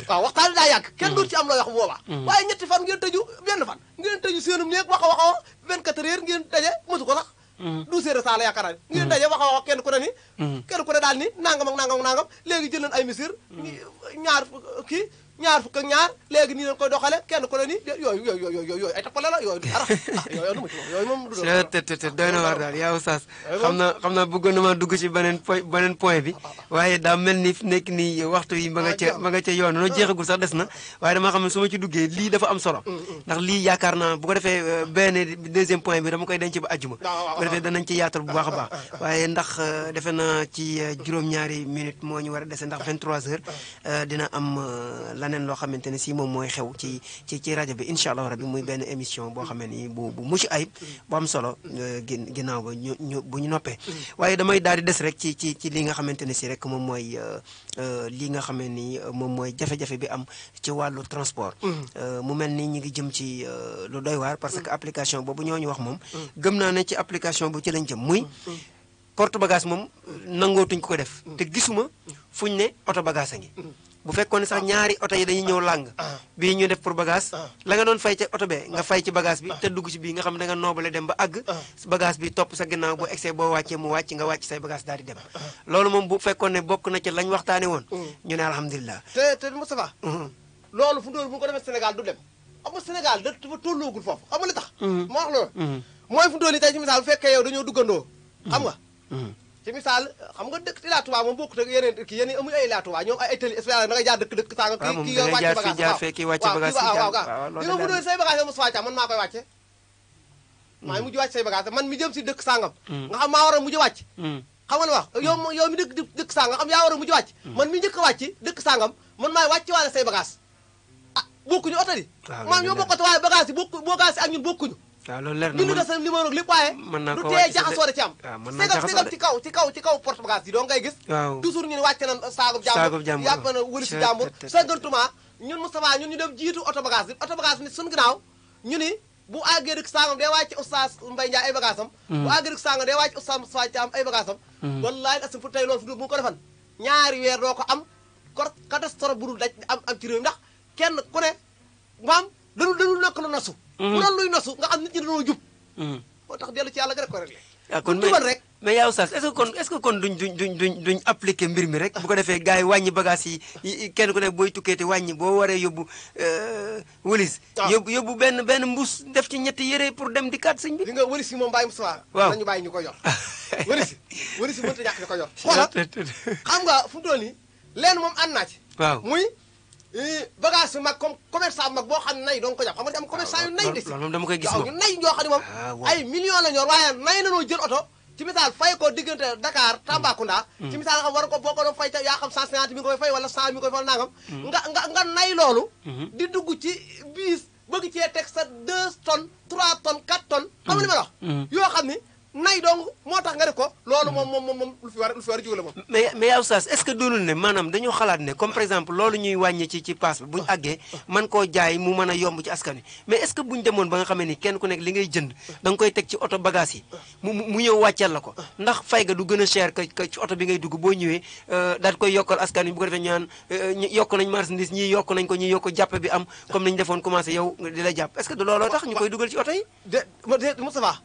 waaw waxtaan bi daa yàgg kenn duut ci am loo wax bu boobaa waaye ñetti fan ngeen tëju benn fan ngeen tëju seenum néeg wax a 24 heures ngeen daje mosu ko sax 12 heures saa la yaakaar naa ngeen daje wax a kenn ku ne ni kenn ku ne daal ni nangam ak nangam léegi jël nañ ay mesures ñaar fukk ak ñaar léegi nii lañ koy doxale kenn ku ne ni yooyu ay tappale la yooyu dara yooyu du ma ci wax yooyu moom du doy na waar daal yaa Oustaz xam naa bëggoon na ma dugg ci beneen point bi waaye daa mel ni fi nekk nii waxtu yi ma nga ca yoon noo jeexagul sax des na waaye dama xam ne su ma ci duggee lii dafa am solo ndax lii yaakaar naa bu ko defee benn deuxième point bi dama koy denc ba àjjuma bu ko defee danañ ci yaatal bu baax a baax waaye ndax defe naa ci juróom-ñaari minute moo ñu war a dese ndax 23 heures dina am laneen loo xamante ne si moom mooy xew ci rajo bi incha allah rabi muy benn émission boo xam ne nii bu mucc ayib bu am solo ginnaaw ba bu ñu noppee waaye damay daal di des rek ci li nga xamante ne si rek moom mooy li nga xam ne ni moom mooy jafe-jafe bi am ci wàllu transport mu mel ni ñu ngi jëm ci lu doy waar parce que application boobu ñoo ñu wax moom gëm naa ne ci application bu ci lañ jëm muy porte bagage moom nangootuñ ko def te gisuma fuñ ne oto bagage a ngi bu fekkoon ne sax ñaari oto yi dañuy ñëw làng bii ñu def pour bagage la nga doon fay ca oto bee nga fay ci bagage bi te dugg ci bii nga xam ne da nga noobale dem ba àgg bagage bi topp sa ginnaaw boo egsee boo wàccee mu wàcc nga wàcc say bagage daal di dem loolu moom bu fekkoon ne bokk na ci lañ waxtaane woon ñu ne alhamdulilah te Moustapha loolu fu mu doon bu ko defee Sénégal du dem xam nga Sénégal dafa tolloogul foofu xam nga li tax ma wax loolu mooy fu mu doon tey ci misaal bu fekkee yow dañoo duggandoo xam nga ci misaal xam nga dëkk Ila Touba moom bokkut ak yeneen kii yeneen amuñu ay Ila Touba ñoom ay tëli spécial da ngay jaar dëkk sanga kii nga wàcce bagage waaw di nga mu doon say bagage Moustapha Thiam man maa koy wàcce maa ngi mujj wàcc say bagage man mi jëm si dëkk sangam nga xam maa war a mujj wàcc xam nga li wax yow mi dëkk sangam xam yaa war a mujj wàcc man mi njëkk a wàcc dëkk sangam man maay wàcc waale say bagage bokkuñu oto di maam ñoo bokkatu waaye bagage yi bagage yi ak ñun bokkuñu waaw loolu leer na bindu sa numéro lépp waaye du tee jaxasoo da ci am segam ci kaw porte bagage yi doo ngay gis toujours ñu ne wàcce na saagub jàmbur yàpp na wëli si jàmbur sagantuma ñun Moustapha ñun ñu dem jiitu oto bagage bi ni suñu ginnaaw ñu ni bu àggee dëkk sangam day wàcce Oustaz Mbaye Ndiaye ay bagage am bu àggee dëkk sangam day wàcce Oustaz Moustapha Thiam ay bagage am wallaahi asim fu tey loolu fu du bu ko defan ñaari weer doo ko am catastrophe bu dul daj am ci réew ndax kenn ku ne maam dañu nekk lu nosu bu doon luy nosu nga xam nit ñi dañoo jub moo tax dellu ci yàlla ga rek ko réglé kon jubal rek mais yaa Oustaz est-ce que kon duñ appliquer mbir mi rek bu ko defee gars yi wàññi bagage yi kenn ku ne booy tukkeeti wàññi boo waree yóbbu wëlis yóbbu benn mbuus def ci ñetti yére pour dem di kat sëñ bi li nga wëlis yi moom bàyyi Moustapha nañu bàyyi ñu koy yor wëlis yi mënta ñàkk ñu koy yor xoolal xam nga fu mu toll nii leen moom ànd naa ci waaw muy bagage bi mag comme commerçant bi mag boo xam ne nay doon ko jàpp xam nga am commerçant yu nay de si loolu moom dama koy gis waaw ñu nay ñoo xam ne moom ay millions la ñor waaye nay nanoo jël oto ci misaal fay ko diggante Dakar Tambacounda ci misaal nga xam war ko boo ko doon fay yaa xam 150 mi koy fay wala 100 mi koy fay nangam nga nay loolu di dugg ci biis bëgg cee teg sa 2 tonnes 3 tonnes 4 tonnes xam nga li ma wax yoo xam ni nay dong moo tax nga def ko loolu moom lu fi war a jóge la moom mais yow Oustaz est-ce que doonul ne maanaam dañoo xalaat ne comme par exemple loolu ñuy wàññi ci paas bi buñu àggee man koo jaay mu mën a yomb ci askan wi mais est-ce que buñu demoon ba nga xamee ni kenn ku nekk li ngay jënd da nga koy teg ci oto bagage yi mu ñëw wàcceel la ko ndax fay ga du gën a cher que ci oto bi ngay dugg boo ñëwee daal koy yokkal askan wi bu ko defee ñaan yokk nañ marchandise ñii yokk nañ ko ñii yokk jàpp bi am comme nañu defoon commencé yow di la jàpp est-ce que du looloo tax ñu koy dugal ci oto yi Moustapha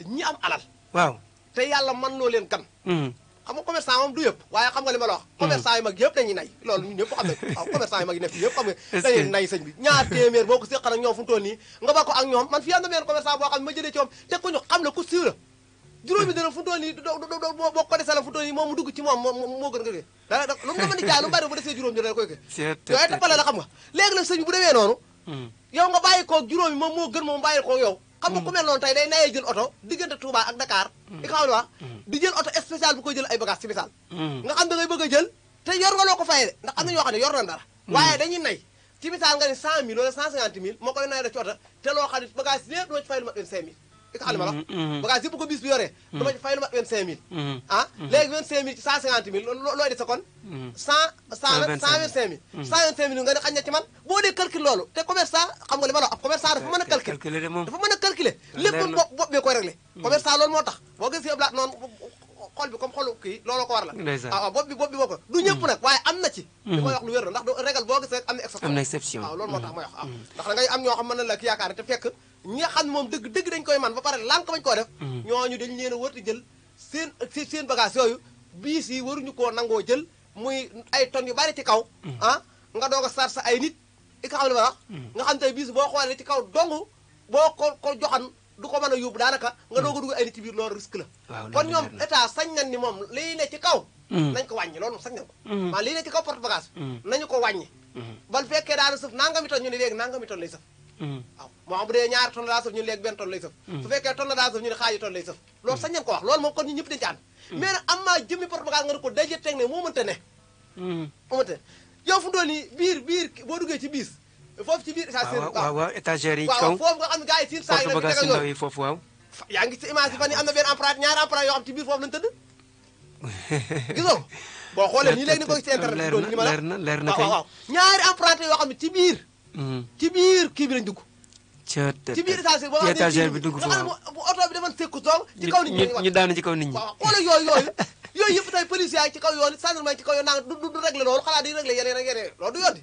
ñi am alal waaw te yàlla mën loo leen kan xam nga commerçant moom du yëpp waaye xam nga li ma la wax commerçant yi mag yëpp dañuy nay loolu ñun ñëpp xam ne waaw commerçant yi mag yi nekk yëpp xam nga dañuy nay sëñ bi ñaar téeméer boo ko séqal ak ñoom fu mu toll nii nga ba ko ak ñoom man fii am na benn commerçant boo xam ne ma jëlee ci moom te ko ñu xam la ku siiw la juróomi dërëm fu mu toll nii boo ko desee la fu mu toll nii moom mu dugg ci moom moo gën nga da lu mu mën di jaay lu mu bari bu desee juróomi dërëm koy ke yooyu tappale la xam nga léegi nag sëñ bi bu demee noonu yow nga bàyyi koog juróomi moom moo gën moom bàyyi koog yow xam nga ku mel noonu tey day nayee jël oto diggante Touba ak Dakar di ko xam ne wax di jël oto spécial bu koy jël ay bagage ci misaal nga xam da ngay bëgg a jël te yor nga loo ko fayee de ndax am na ñoo xam ne yor na dara waaye dañuy nay ci misaal nga ne 100 000 wala 150 000 moo koy nay da ci oto te loo xam ne bagage yëpp duma ci fay lu mat 25 000 di ko xam ne ma wax bagage yëpp ko bis bi yoree duma ci fay lu mat 25 000 ah léegi 25 000 ci 150 000 looy def sa kon 125 000 nga ne xañ na ci man boo dee calcul loolu te commerçant xam nga li ma la wax ab commerçant dafa mën a calculer dafa mën a calculer lépp bopp bee koy réglé commerçant loolu moo tax boo gis yëpp laat noonu xol bi comme xolu kii looloo ko war la waaw bopp bi boo ko du ñëpp nag waaye am na ci li koy wax lu wér la ndax régal boo gis rek am na exception waaw loolu moo tax may wax waaw ndax da ngay am ñoo xam mën na la ki yaakaar te fekk ñi nga xam ne moom dëgg dañ koy man ba pare lànk bañ koo def ñooñu dañ leen a wër di jël seen bagage yooyu biis yi waruñu koo nangoo jël muy ay tonnes yu bari ci kaw ah nga doog a sar sa ay nit i ka xam ne ma wax nga xam tey biis boo xoolee ci kaw dong boo ko joxan du ko mën a yóbbu daanaka nga doog a dugg ay nit ci biir loolu risque la kon ñoom état sañ nañ ni moom lii ne ci kaw nañ ko wàññi loolu moom sañ nañ ko maa lii ne ci kaw porte bagage nañu ko wàññi bal fekkee daana sëf nangami tonne ñu ne léegi nangami tonne lay sëf waaw moo xam bu dee ñaari tonne daa sëf ñu ne léegi benn tonne lay sëf su fekkee tonne daa sëf ñu ne xaaji tonne lay sëf loolu sañ nañ ko wax loolu moom kon ñu ñëpp dañ ci ànd mais nag am maa jëmmi porte bagage nga ne ko daje teg ne moo mënta ne moo mënta ne yow fu doon nii biir boo duggee ci biis foofu ci biir waaw étagère yi waaw foofu nga xam ne gars yi siin saa yi porte bagage ndaw yi foofu waaw yaa ngi ci image yi fan yi am na benn emprunté ñaari emprunté yoo xam ci biir foofu lañu tëdd gisoo boo xoolee nii léegi ni ko ci internet doon li ma la leer na kay waaw ñaari emprunté yoo xam ne ci biir kii bi lañ dugg ci biir étagère bi dugg nga xam ne bu oto bi defoon sekku toog ci kaw nit ñi ñu daanu ci kaw nit ñi waaw xoolal yooyu yëpp tey policiers yi ci kaw yoon gendarmerie ci kaw yoon naa du régler loolu xalaat di régler yeneen ak yeneen loolu du yoon di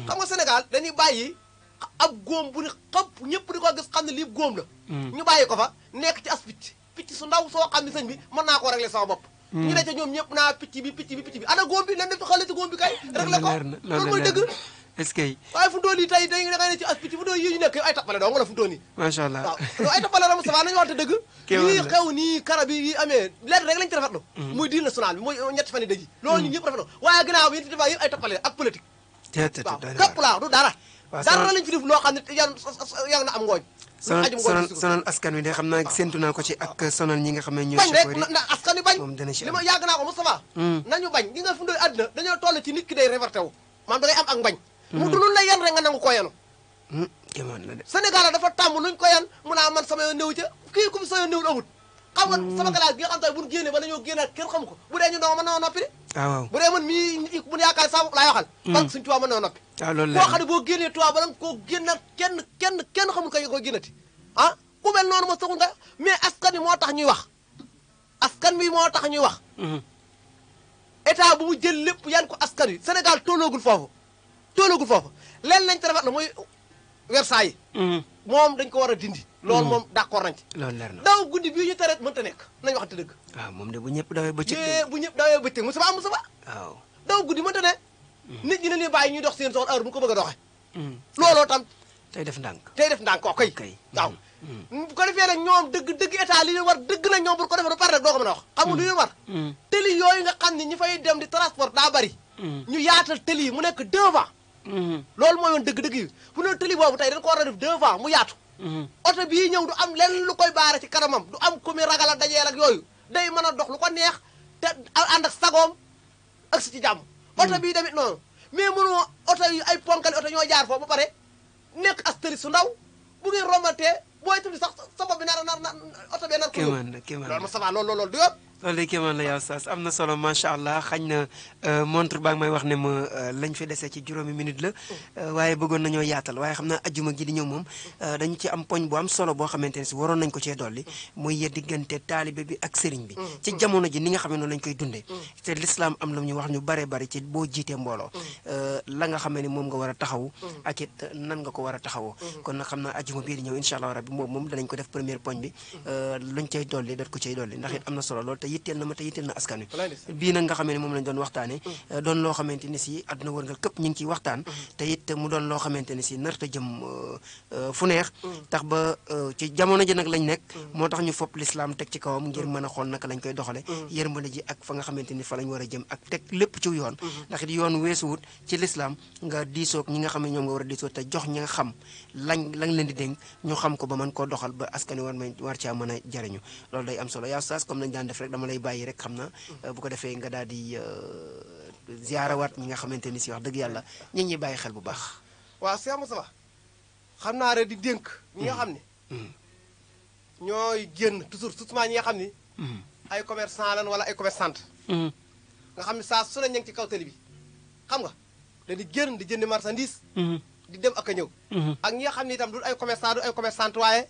xam nga Sénégal dañuy bàyyi ab góom bu ni xëpp ñëpp di ko gis xam ne lii góom la ñu bàyyi ko fa nekk ci as picc su ndaw soo xam ne sëñ bi mën naa koo régler sama bopp ñu ne ca ñoom ñëpp naa picc bi ana góom bi lan def xale ci góom bi kay régler ko loolu mooy dëgg est-ce que waaye fu mu toll nii tey da ngay ne ci as picc fu mu toll yi ñu nekk ay tappale dong la fu mu toll nii macha allah waaw ay tappale ram safa nañu waxante dëgg lii xew nii karab yi amee lenn rek lañu ci rafetlu muy diir national bi muy ñetti fan yi dëj yi loolu ñu ñëpp rafetlu waaye ginnaaw bi yéen defa yëpp ay tappale ak politique waaw képp laa du dara dara lañu fi def loo xam ne yàgg na am ngooñ sonal askan wi de xam naa séntu naa ko ci ak sonal ñi nga xam ne ñooy bañ rek ndax askan wi bañ moom dana ci li ma yàgg naa ko Moustapha nañu bañ gi nga fu ndoy àddina dañoo toll ci nit ki day réverté wu maanaam da ngay am ak mbañ mu du luñ la yan rek nga nangu ko yanu Sénégal dafa tàmm luñ ko yan mu naa man sama yoon néew ca kii ku fi sa yoon néewul amut xam nga sama galaas gi nga xam tey buñ génnee ba dañoo génnaat kenn xamu ko bu dee ñu doo mën na noppi de waaw bu dee man mii buñ yaakaar sa bopp laay waxal parce que suñu tubaab mën na noppi waaw loolu boo xam ne boo génnee tubaab ba danga koo génnaat kenn xamul kañ koy génnati ah ku mel noonu ma saxul nga mais askan wi moo tax ñuy wax askan wi moo tax ñuy wax état bu mu jël lépp yan ko askan wi Sénégal tolloogul foofu leen lañ te rafet la mooy Versailles yi moom dañ ko war a dindi loolu moom d'accord nañ ci loolu leer na daw guddi bii ñu tereet mënta nekk nañ waxante dëgg waaw moom de bu ñëpp dawee bëccëg bu ñëpp dawee bëccëg Moussa waaw daw guddi mënta ne nit ñi ne bàyyi ñuy dox seen soxla heure bu ko bëgg a doxe looloo tam tey def ndànk koo kay waaw bu ko defee nag ñoom dëgg état li leen war dëgg na ñoom bu ko defee ba pare rek doo ko mën a wax xam nga lu leen war tëli yooyu nga xam ne ñi fay dem di transport daa bari ñu yaatal tëli yi mu nekk 2 vents loolu mooy woon dëgg yi fu ne tëli boobu tey dañ ko war a def 2 vents mu yaatu oto bii ñëw du am lenn lu koy baare ci kanamam du am ku muy ragal a dajeel ak yooyu day mën a dox lu ko neex te ànd ak sagoom ak si ci jàmm oto bii tamit noonu mais mënoo oto yi ay ponkali oto ñoo jaar foofu ba pare nekk as tëli su ndaw bu ngeen rombantee booy tudd sax sa bopp bi nar oto bee nar ko yóbbu. kéemaan la kéemaan loolu la Moustapha loolu du yoon. loolu de kéemaan la yaa Oustaz am na solo macha allah xañ na montre baa ngi may wax ne ma lañ fi dese ci juróomi minute la waaye bëggoon nañoo yaatal waaye xam naa ajjuma gi di ñëw moom dañu ci am poñ bu am solo boo xamante ne si waroon nañ ko cee dolli muy diggante taalibe bi ak sëriñ bi ci jamono ji ni nga xam ne noonu lañ koy dundee te l'islam am la ñu wax ñu bare bari ci boo jiitee mbooloo la nga xam ne moom nga war a taxawu ak it nan nga ko war a taxawoo kon nag xam naa ajjuma bii di ñëw incha allah rabbi moom danañ ko def première poñ bi luñ cay dolli dat ko cay dolli ndax it am na solo lool te yitteel na ma te yitteel na askan wi bii nag nga xamee ne moom lañ doon waxtaane doon loo xamante ni si àdduna wërngal këpp ñu ngi ciy waxtaan te it mu doon loo xamante ni si narta jëm fu neex tax ba ci jamono ji nag lañ nekk moo tax ñu fopp l'islam teg ci kawam ngir mën a xool naka lañ koy doxale yërmande ji ak fa nga xamante ni fa lañ war a jëm ak teg lépp ci yoon ndax it yoon weesuwut ci l'islam nga diisoog ñi nga xam ne ñoom nga war a diisoog te jox ñi nga xam lañ leen di dénk ñu xam ko ba mën koo doxal ba askan wi war caa mën a jariñu loolu day am solo yaa Oustaz comme nañ daan def rek dama lay bàyyi rek xam na bu ko defee nga daal di ziarawaat ñi nga xamante ni si wax dëgg yàlla ñi ngi bàyyi xel bu baax. waaw Cheikh Moustapha xam naa rek di dénk ñi nga xam ne ñooy génn toujours surtout ñi nga xam ni ay commerçant lan wala ay commerçante nga xam ne saa su ne ñu ngi ci kaw tali bi xam nga dañuy génn di jëndi marchandise di dem ak a ñëw ak ñi nga xam ne itam du ay commerçant du ay commerçante waaye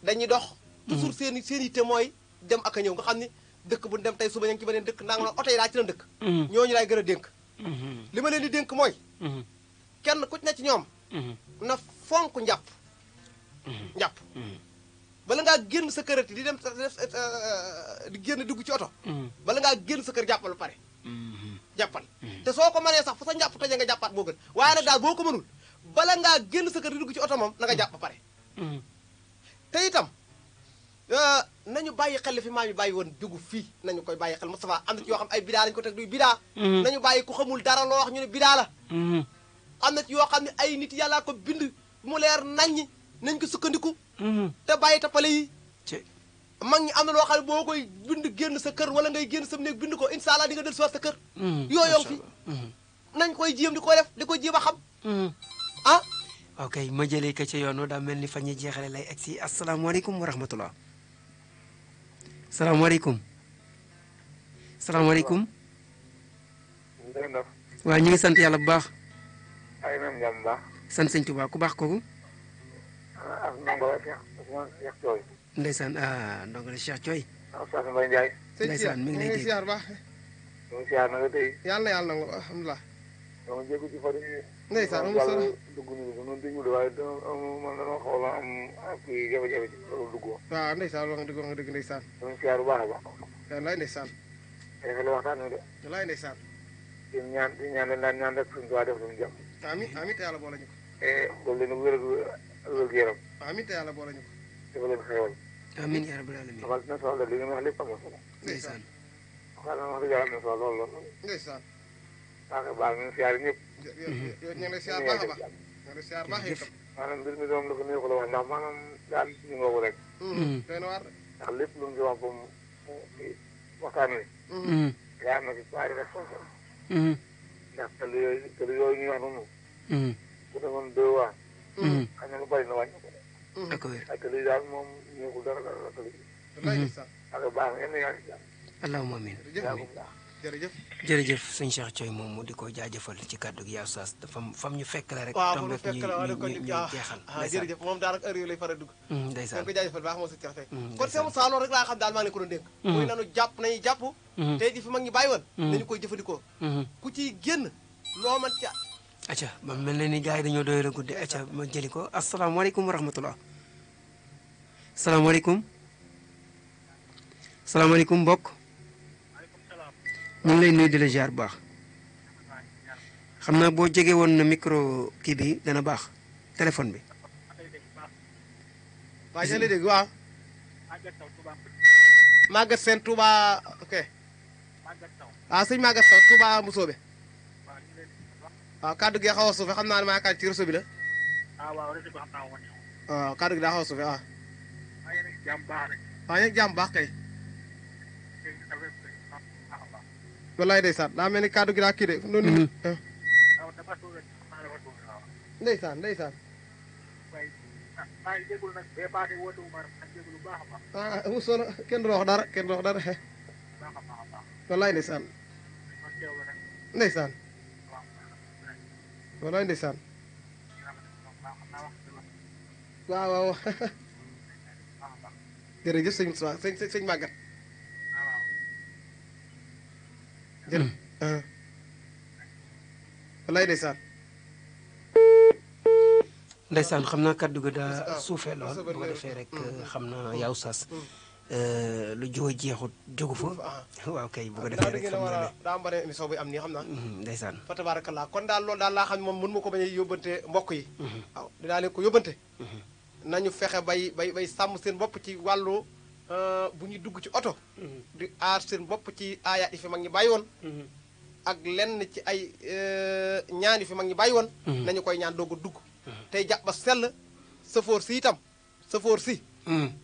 dañuy dox toujours seen yitte mooy dem ak a ñëw nga xam ni dëkk bu dem tey suba ñu ngi ci beneen dëkk nanga noonu oto yi daa ci la dëkk ñooñu laay gën a dénk li ma leen di dénk mooy kenn ku ci ne ci ñoom na fonk njàpp bala ngaa génn sa kër di dem di génn dugg ci oto bala ngaa génn sa kër jàppal ba pare jàppal te soo ko mënee sax fu sa njàpp tojee nga jàppaat moo gën waaye nag daal boo ko mënul bala ngaa génn sa kër di dugg ci oto moom na nga jàpp ba pare te itam nañu bàyyi xel fi maam yi bàyyi woon jógu fii nañu koy bàyyi xel Moustapha am na ci yoo xam ay bidaa lañu ko teg duy bidaa nañu bàyyi ku xamul dara loo wax ñu ne bidaa la am na ci yoo xam ne ay nit yàllaa ko bind mu leer naññ nañ ko sukkandiku te bàyyi tappale yi mag ñi am na loo xam ne boo koy bind génn sa kër wala ngay génn sa néeg bind ko incha allah di nga del si waat sa kër yooyoon fi nañ koy jéem di ko def di ko jéem a xam ah ok ma jëlee ka ca yoon daa mel ni fa ñuy jeexale lay egg si asalaamaaleykum wa rahmatullah salaamaaleykum salaamaaleykum waaw ñu ngi sant yàlla bu baax ay nam jàmm baax sant sëñ Tuubaa ku baax kooku ak ndongo Cheikh Thioy ndeysaan ndongo la Cheikh Thioy Oustaz Mbaye Ndiaye ndeysaan mi ngi lay dégg siyaar baax ñu siyaar na nga tey yàlla na yàlla nangu alhamdulilah dama jéegu ci fa ndeysaan amul solo dugg ñu ko noonu déglu waaye man dama xaw a am kii jafe-jafe ci loolu dugg waaw ndeysaan wax nga dëgg ndeysaan ñu siyaar bu baax a baax wallaay ndeysaan la waxtaan de wallaay ndeysaan di ñaan leen daan ñaan rek suñu doa def lu mu jàmm amiin te yàlla boole ñu ko doolu leen wér gu yaram amiin te yàlla boole ñu ko dafa leen xewal amiin yaa rabbal aalamiin amal na solo li ngeen wax lépp am na solo ndeysaan xanaa wax dëgg yàlla am na solo lool lool ndeysaan baax ñu siyaar ñëpp yow ñu ngi lay siyaar baax a baax ñu ngi lay siyaar baax itam maanaam mbir mi doom dafa neexul a wax ndax maanaam daal ñu ngoogu rek doy na waar ndax lépp lu mu ci wax ba mu waxtaan wi yaa na ci paari responsable ndax te lu yooyu ñuy wax noonu bu demoon 2 waa xam na lu bari na wàññi ko ak wér ak lii daal moom neexul dara dara te wallaay ndeysaan ak baax na yenn yaa ngi jàmm allahumma amiin jërëjëf jërëjëf sëñ Cheikh Thioy moom di ko jaajëfal ci kàddu gi yaa Oustaz dafa fam ñu fekk la rek waaw tombé fekk la waaw kon ñu jeexal jërëjëf moom daanaka heure yooyu lay faral dugg ndeysaan ko jaajëfal baax moo si Cheikh Thioy kon ndeysaan. Cheikh Moussa loolu rek laa xam daal maa ngi ko doon dénk mooy nanu nañuy jàpp tey ji fi mag ñi bàyyi woon dañu koy jëfandikoo ku ciy génn loo mën ca acca ba mel na ni gars yi dañoo doy la guddi acca ma jëli ko asalaamaaleykum wa rahmatullah salaamaaleykum salaamaaleykum mbokk ñu ngi lay nuyu di la ziar bu baax xam naa boo jege woon na micro kii bi dana baax téléphone bi waa ñu lay dégg waaw Maguette Sène Touba ok waaw sëñ Maguette Sow Touba Mbusoobe waaw kaddu gi xaw a suufe xam naa ne maa yaakaar ci réseau bi la waaw kaddu gi daa xaw a suufe waaw waaw ñeg jàmm baax kay wallaay ndeysaan daa mel ni kaddu gi daa kii de noonu ndeysaan maa ngi déglu nag bee paase woote wu ma rek nag déglu bu baax a baax. ah solo kenn du wax dara kenn du wax dara baax a baax a baax. wallaay ndeysaan man teewlu rek. ndeysaan waaw. wallaay ndeysaan naa wax dëgg la. waaw waaw baax a baax. jërëjëf sëñ Moussa sëñ Maguette waaw. jërëjëf wallaay ndeysaan ndeysaan xam naa kàddu ga daa suufee lool bu ko defee rek xam naa yaw sas lu joo jeexut jógu fa waaw kay bu ko defee rek xam naa ne daa am beneen émission buy am nii xam naa ndeysaan fa tabarakallah kon daal loolu daal laa xam ne moom mën ma ko bañ a yóbbante mbokk yi waaw dinaa leen ko yóbbante nañu fexe bay sàmm seen bopp ci wàllu bu ñuy dugg ci oto di aar seen bopp ci aayaat yi fi mag ñi bàyyi woon ak lenn ci ay ñaan yi fi mag ñi bàyyi woon nañu koy ñaan doog a dugg tey jàpp ba sell safoor si itam safoor si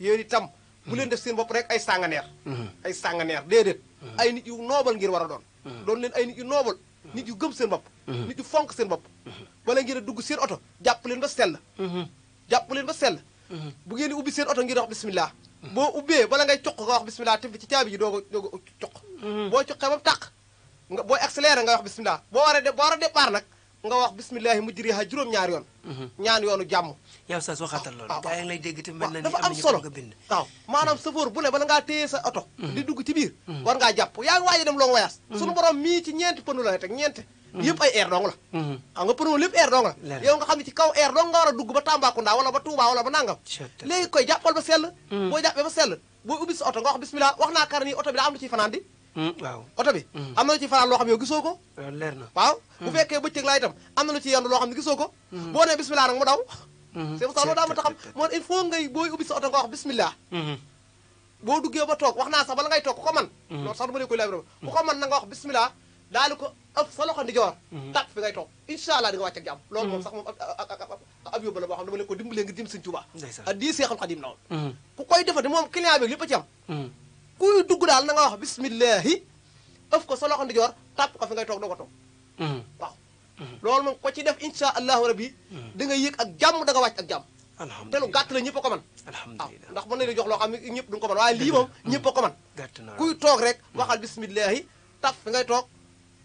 yéen itam bu leen def seen bopp rek ay sànganeer déedéet ay nit yu noobal ngir war a doon leen ay nit yu noobal nit yu gëm seen bopp nit yu fonk seen bopp bala ngeen a dugg seen oto jàpp leen ba sell bu ngeen di ubbi seen oto ngir wax bismillah boo ubbee bala ngay coq nga wax bismillah tëf ci caabi ji dooga coq boo coqee ba mu tàq nga booy accéléré nga wax bismillah boo war a départ nag nga wax bismillahi mujriha juróom-ñaari yoon ñaan yoonu jàmm yow sa waxatal loolu gaa yi lay dégg te mel na ni dafa am ñu solo ko bind waaw maanaam sëfoor bu ne bala ngaa téye sa oto di dugg ci biir war ngaa jàpp yaa ngi waaj a dem long voyage suñu borom mii ci ñeenti pënu la teg ñeenti yëpp ay air dong la xam nga pënu lépp air dong la yow nga xam ne ci kaw air dong nga war a dugg ba Tambacounda wala ba Touba wala ba nangam léegi koy jàppal ba sell boo jàppee ba sell boo ubbi sa oto nga wax bismillah wax naa kar nii oto bi daa am lu ciy fanaan di waaw oto bi am na lu ciy fanaan loo xam ne yow gisoo ko leer na waaw bu fekkee bëccëg laa itam am na lu ci yendu loo xam ne gisoo ko boo nee bismillah nag mu daw c'est pour ça loolu daa ma taxam moo il faut ngay booy ubbi sa oto nga wax bismillah boo duggee ba toog wax naa sax bala ngay toog ku ko man loolu sax du ma ne koy laaj ku ko man na nga wax bismillah daal di ko ëpp sa loxo ndijoor tàpp fi ngay toog incha allah di nga wàcc ak jàmm loolu moom sax moom ab yóbbu la boo xam ne dama leen ko dimbalee ngir jëm Sëñ Tuubaa ak di Seexul Xadiim na woon ku koy defati moom client bi lépp a ci am kuy dugg daal na nga wax bismillahi ëf ko sa loxo ndijoor tàpp ko fi ngay toog doo ko toog waaw loolu moom ko ci def incha allahu rabbi da nga yëg ak jàmm da nga wàcc ak jàmm te lu gàtt la ñëpp a ko man waaw ndax mën na la jox loo xam ne ñëpp du nga ko man waaye lii moom ñëpp a ko man kuy toog rek waxal bismillahi tàpp fi ngay toog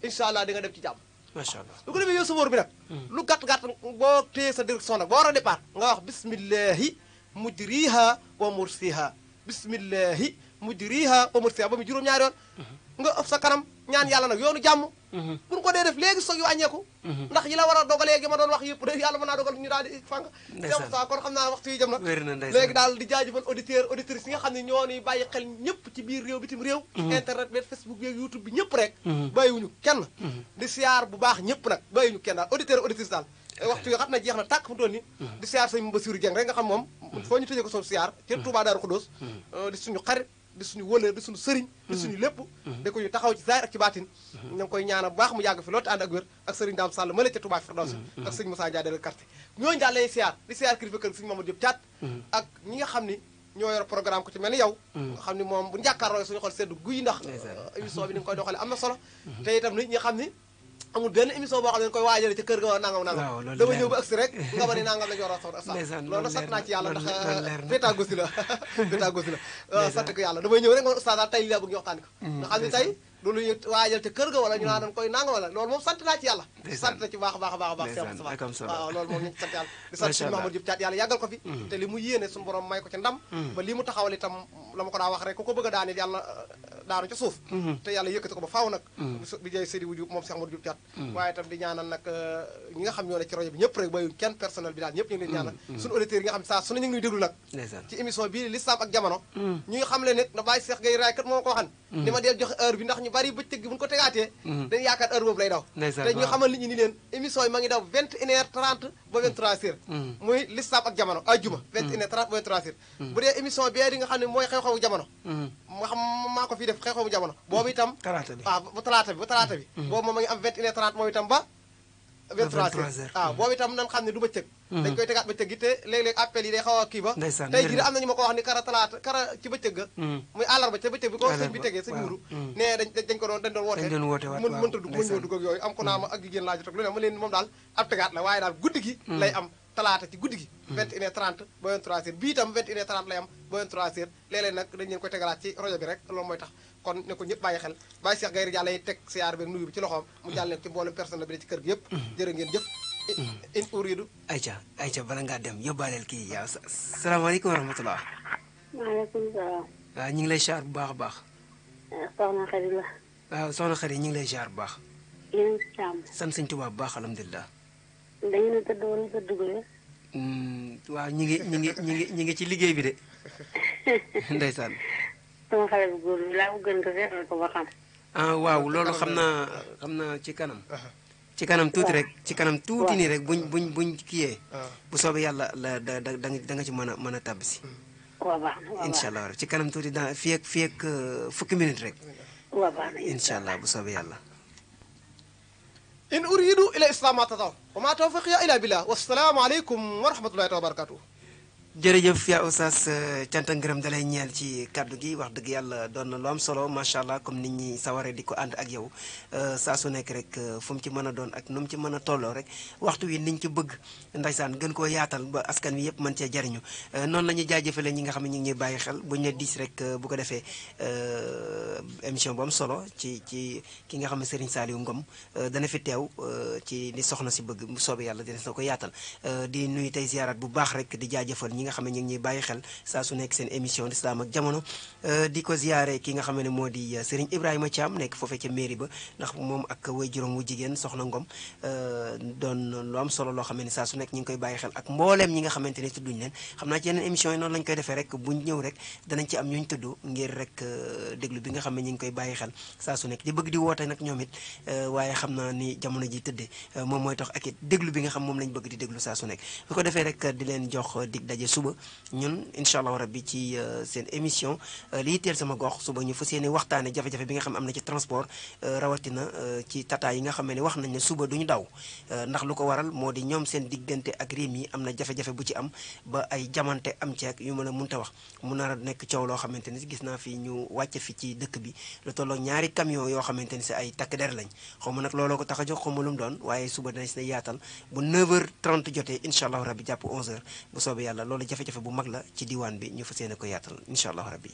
incha allah di nga dem ci jàmm macha allah lu ko defee yow sofóor bi nag lu gàtt-gàtt boo téye sa direction nag boo war a départ nga wax bismillahi mujriha wa mursiha bismillahi mujriha wa mursiha ba mu juróom-ñaari yoon nga ëpp sa kanam ñaan yàlla nag yoonu jàmm buñ ko dee def léegi soog yu wàññeeku ndax yi la war a dogalee gi ma doon wax yëpp de yàlla mën naa dogal ñu daal di fànk dem sa kon xam naa waxtu yi jëm nag léegi daal di jaajëfal auditrices yi nga xam ne ñoo ni bàyyi xel ñëpp ci biir réew bitim réew internet bi Facebook bi YouTube bi ñëpp rek bàyyiwuñu kenn di siyaar bu baax ñëpp nag bàyyiwuñu kenn daal auditrices daal waxtu yi xam na jeex na tàkk fu mu toll ni di siyaar sëñ Bassirou Dieng rek nga xam moom foo ñu tëjee ko soon siyaar ci Touba Darou Khoudoss di suñu xarit di suñu wëlër di suñu sëriñ di suñu lépp da ko ñu taxaw ci zaahir ak ci baatin ñu ngi koy ñaanal bu baax mu yàgg fi loolu te ànd ak wér ak sëriñ Dame Sall ma la ca Touba Firdawsi ak sëriñ Moussa Dia del quartier ñooñu daal lay siyaar di siyaar kilifa kër sëriñ Mamadou Diop Thiat ak ñi nga xam ni ñoo yor programme ku ci mel ni yow nga xam ni moom bu njàkkaarloo suñu xol seddu guy ndax émission bi ni nga koy doxale am na solo te itam nit ñi xam ni amul benn émission boo xam ne dañu koy waajale ca kër ga wala nangam dama ñëw ba agsi rek nga ba ni nangam la ñu war a soxla loolu na sant naa ci yàlla ndax pédagogie la pédagogie la sant ko yàlla damay ñëw rek nga ustaas daal tey lii laa bëgg ñu waxtaani ko nga xam ne tey loolu ñu waajal ca kër ga wala ñu naa dañ koy nangam wala loolu moom sant naa ci yàlla sant na ci baax a baax a baax a baax waaw loolu moom ñu sant yàlla di sant suñu Mamadou Diop Thiat yàlla yàggal ko fi te li mu yéene suñu borom may ko ci ndam ba lii mu taxawal itam la ma ko daa wax rek ku ko bëgg a daaneel yàlla daanu ca suuf te yàlla yëkkati ko ba faaw nag bi jëy Seydi Wujub moom Cheikh Amadou Diop Thiat waaye itam di ñaanal nag ñi nga xam ñoo ne ci rajo bi ñëpp rek bayuñ kenn personnel bi daal ñëpp ñu ngi leen ñaanal suñu auditeurs yi nga xam ne saa su ne ñu ngi ñuy déglu nag ci émission bii l'islam ak jamono ñu ngi xam le nag na bàyyi Cheikh Gueye raay kat moo ko waxan ni ma deel joxe heure bi ndax ñu bari bëccëg gi buñu ko tegaatee dañu yaakaar heure boobu lay daw te ñu xamal nit ñi ni leen émission yi ma ngi daw 21h30 ba 23h muy l'islam ak jamono ajjuma 21h30 ba 23h bu dee émission bee di nga xam ne mooy xew-xewu jamono ma xam maa ko fii def xew-xewu jamono boobu itam waaw ba talaata bi boobu moom ma ngi am 21h30 moom itam ba 23h waaw boobu itam nan xam ne du bëccëg dañ koy tegaat bëccëg gi te léeg-léeg appel yi day xaw a kii ba tey jii am nañu ma ko wax ni kara ci bëccëg ga muy àllarba ca bëccëg bi ko sëñ bi tegee sëñ muuru ne dañ doon woote mënta dugg mënuñoo dugg ak yooyu am ko naa ma ak jigéen laa jot ak lu ne ma leen moom daal ab tegaat la waaye daal guddi gi lay am talaata ci guddi gi 21h30 ba 23h bii itam 21h30 lay am ba 23h léeg-léeg nag dañ leen koy tegalaat ci rajo bi rek loolu mooy tax kon ne ko ñëpp bàyyi xel bàyyi Cheikh Gaye Diallo yi teg siyaar bi nuyu bi ci loxoom mu jàll leen ci mboolem personnel bi ci kër gi yëpp jërë ngeen jëf in uridu ayca bala ngaa dem yóbbaaleel kii yow salaamaaleykum wa rahmatulah. maaleykum salaam. waaw ñu ngi lay ziar bu baax a baax. soxna Xadi la. waaw soxna Xadi ñu ngi lay ziar bu baax. yéen a ngi ci jàmm. sant sëñ Tuubaa bu baax alhamdulilah. da ngeen a tëdd wala tëdd gu leen. waaw ñu ngi ci liggéey bi de. ndeysaan. sama xale bu góor bi laa bëggoon ko seetal ko ba xam. waaw loolu xam naa ci kanam. ci kanam tuuti rek ci kanam tuuti nii rek buñ kiyee. bu soobee yàlla la da nga ci mën a tàbb si. waaw baax na incha allah ci kanam tuuti daa fii ak fukki minute rek. waaw baax na incha allah bu soobee yàlla. in uridu ila islam ma tataw wa ma tawfiqiya ila billah wassalaamu aleykum wa rahmatullahi wa barakatuh jërëjëf yaa Oustaz cant ak ngërëm dalay ñeel ci kaddu gi wax dëgg yàlla doon na lu am solo macha allah comme nit ñi saware di ko ànd ak yow saa su nekk rek fu mu ci mën a doon ak nu mu ci mën a tolloo rek waxtu wi niñ ci bëgg ndaysaan gën koo yaatal ba askan wi yëpp mën cee jariñu noonu la ñuy jaajëfalee ñi nga xam ne ñu ngi ñuy bàyyi xel buñ ne diis rek bu ko defee émission bu am solo ci ki nga xam ne Serigne Saliou Ngom dana fi teew ci ni soxna si bëgg bu soobee yàlla dina ko yaatal di nuyu tey ziarat bu baax rek di jaajëfal ñi nga xam ne ñu ngi ñuy bàyyi xel saa su nekk seen émission l'islam ak jamono di ko ziare ki nga xam ne moo di Serigne Ibrahima Thiam nekk foofee ca mairie ba ndax moom ak way juróom wu jigéen soxna Ngom doon lu am solo loo xam ne saa su nekk ñu ngi koy bàyyi xel ak mbooleem ñi nga xamante ne tudduñ leen xam naa ci yeneen émission yi noonu lañ koy defee rek buñ ñëw rek danañ ci am ñuñ tudd ngir rek déglu bi nga xam ne ñu ngi koy bàyyi xel saa su nekk di bëgg di woote nag ñoom it waaye xam naa ni jamono ji tëddee moom mooy tax ak it déglu bi nga xam moom lañ bëgg di déglu saa su nekk bu ko defee rek di leen jox dig daje suba ñun incha allah rabbi ci seen émission lii teel sama gox suba ñu fas yéene waxtaane jafe-jafe bi nga xam am na ci transport rawatina ci tata yi nga xam ne wax nañ ne suba duñu daw ndax lu ko waral moo di ñoom seen diggante ak réew mi am na jafe-jafe bu ci am ba ay jamante am ci ak yu ma la mënta wax mu nar a nekk coow loo xamante ni gis naa fi ñu wàcce fi ci dëkk bi lu tolloo ñaari camion yoo xamante ni si ay takk der lañ xaw ma nag looloo ko tax a jox xaw ma lu mu doon waaye suba dina si yaatal bu 9h30 jotee incha allah rabbi jàpp 11h bu soobee yàlla loolu jafe-jafe bu mag la ci diwaan bi ñu fas yéene ko yaatal incha allah rabbi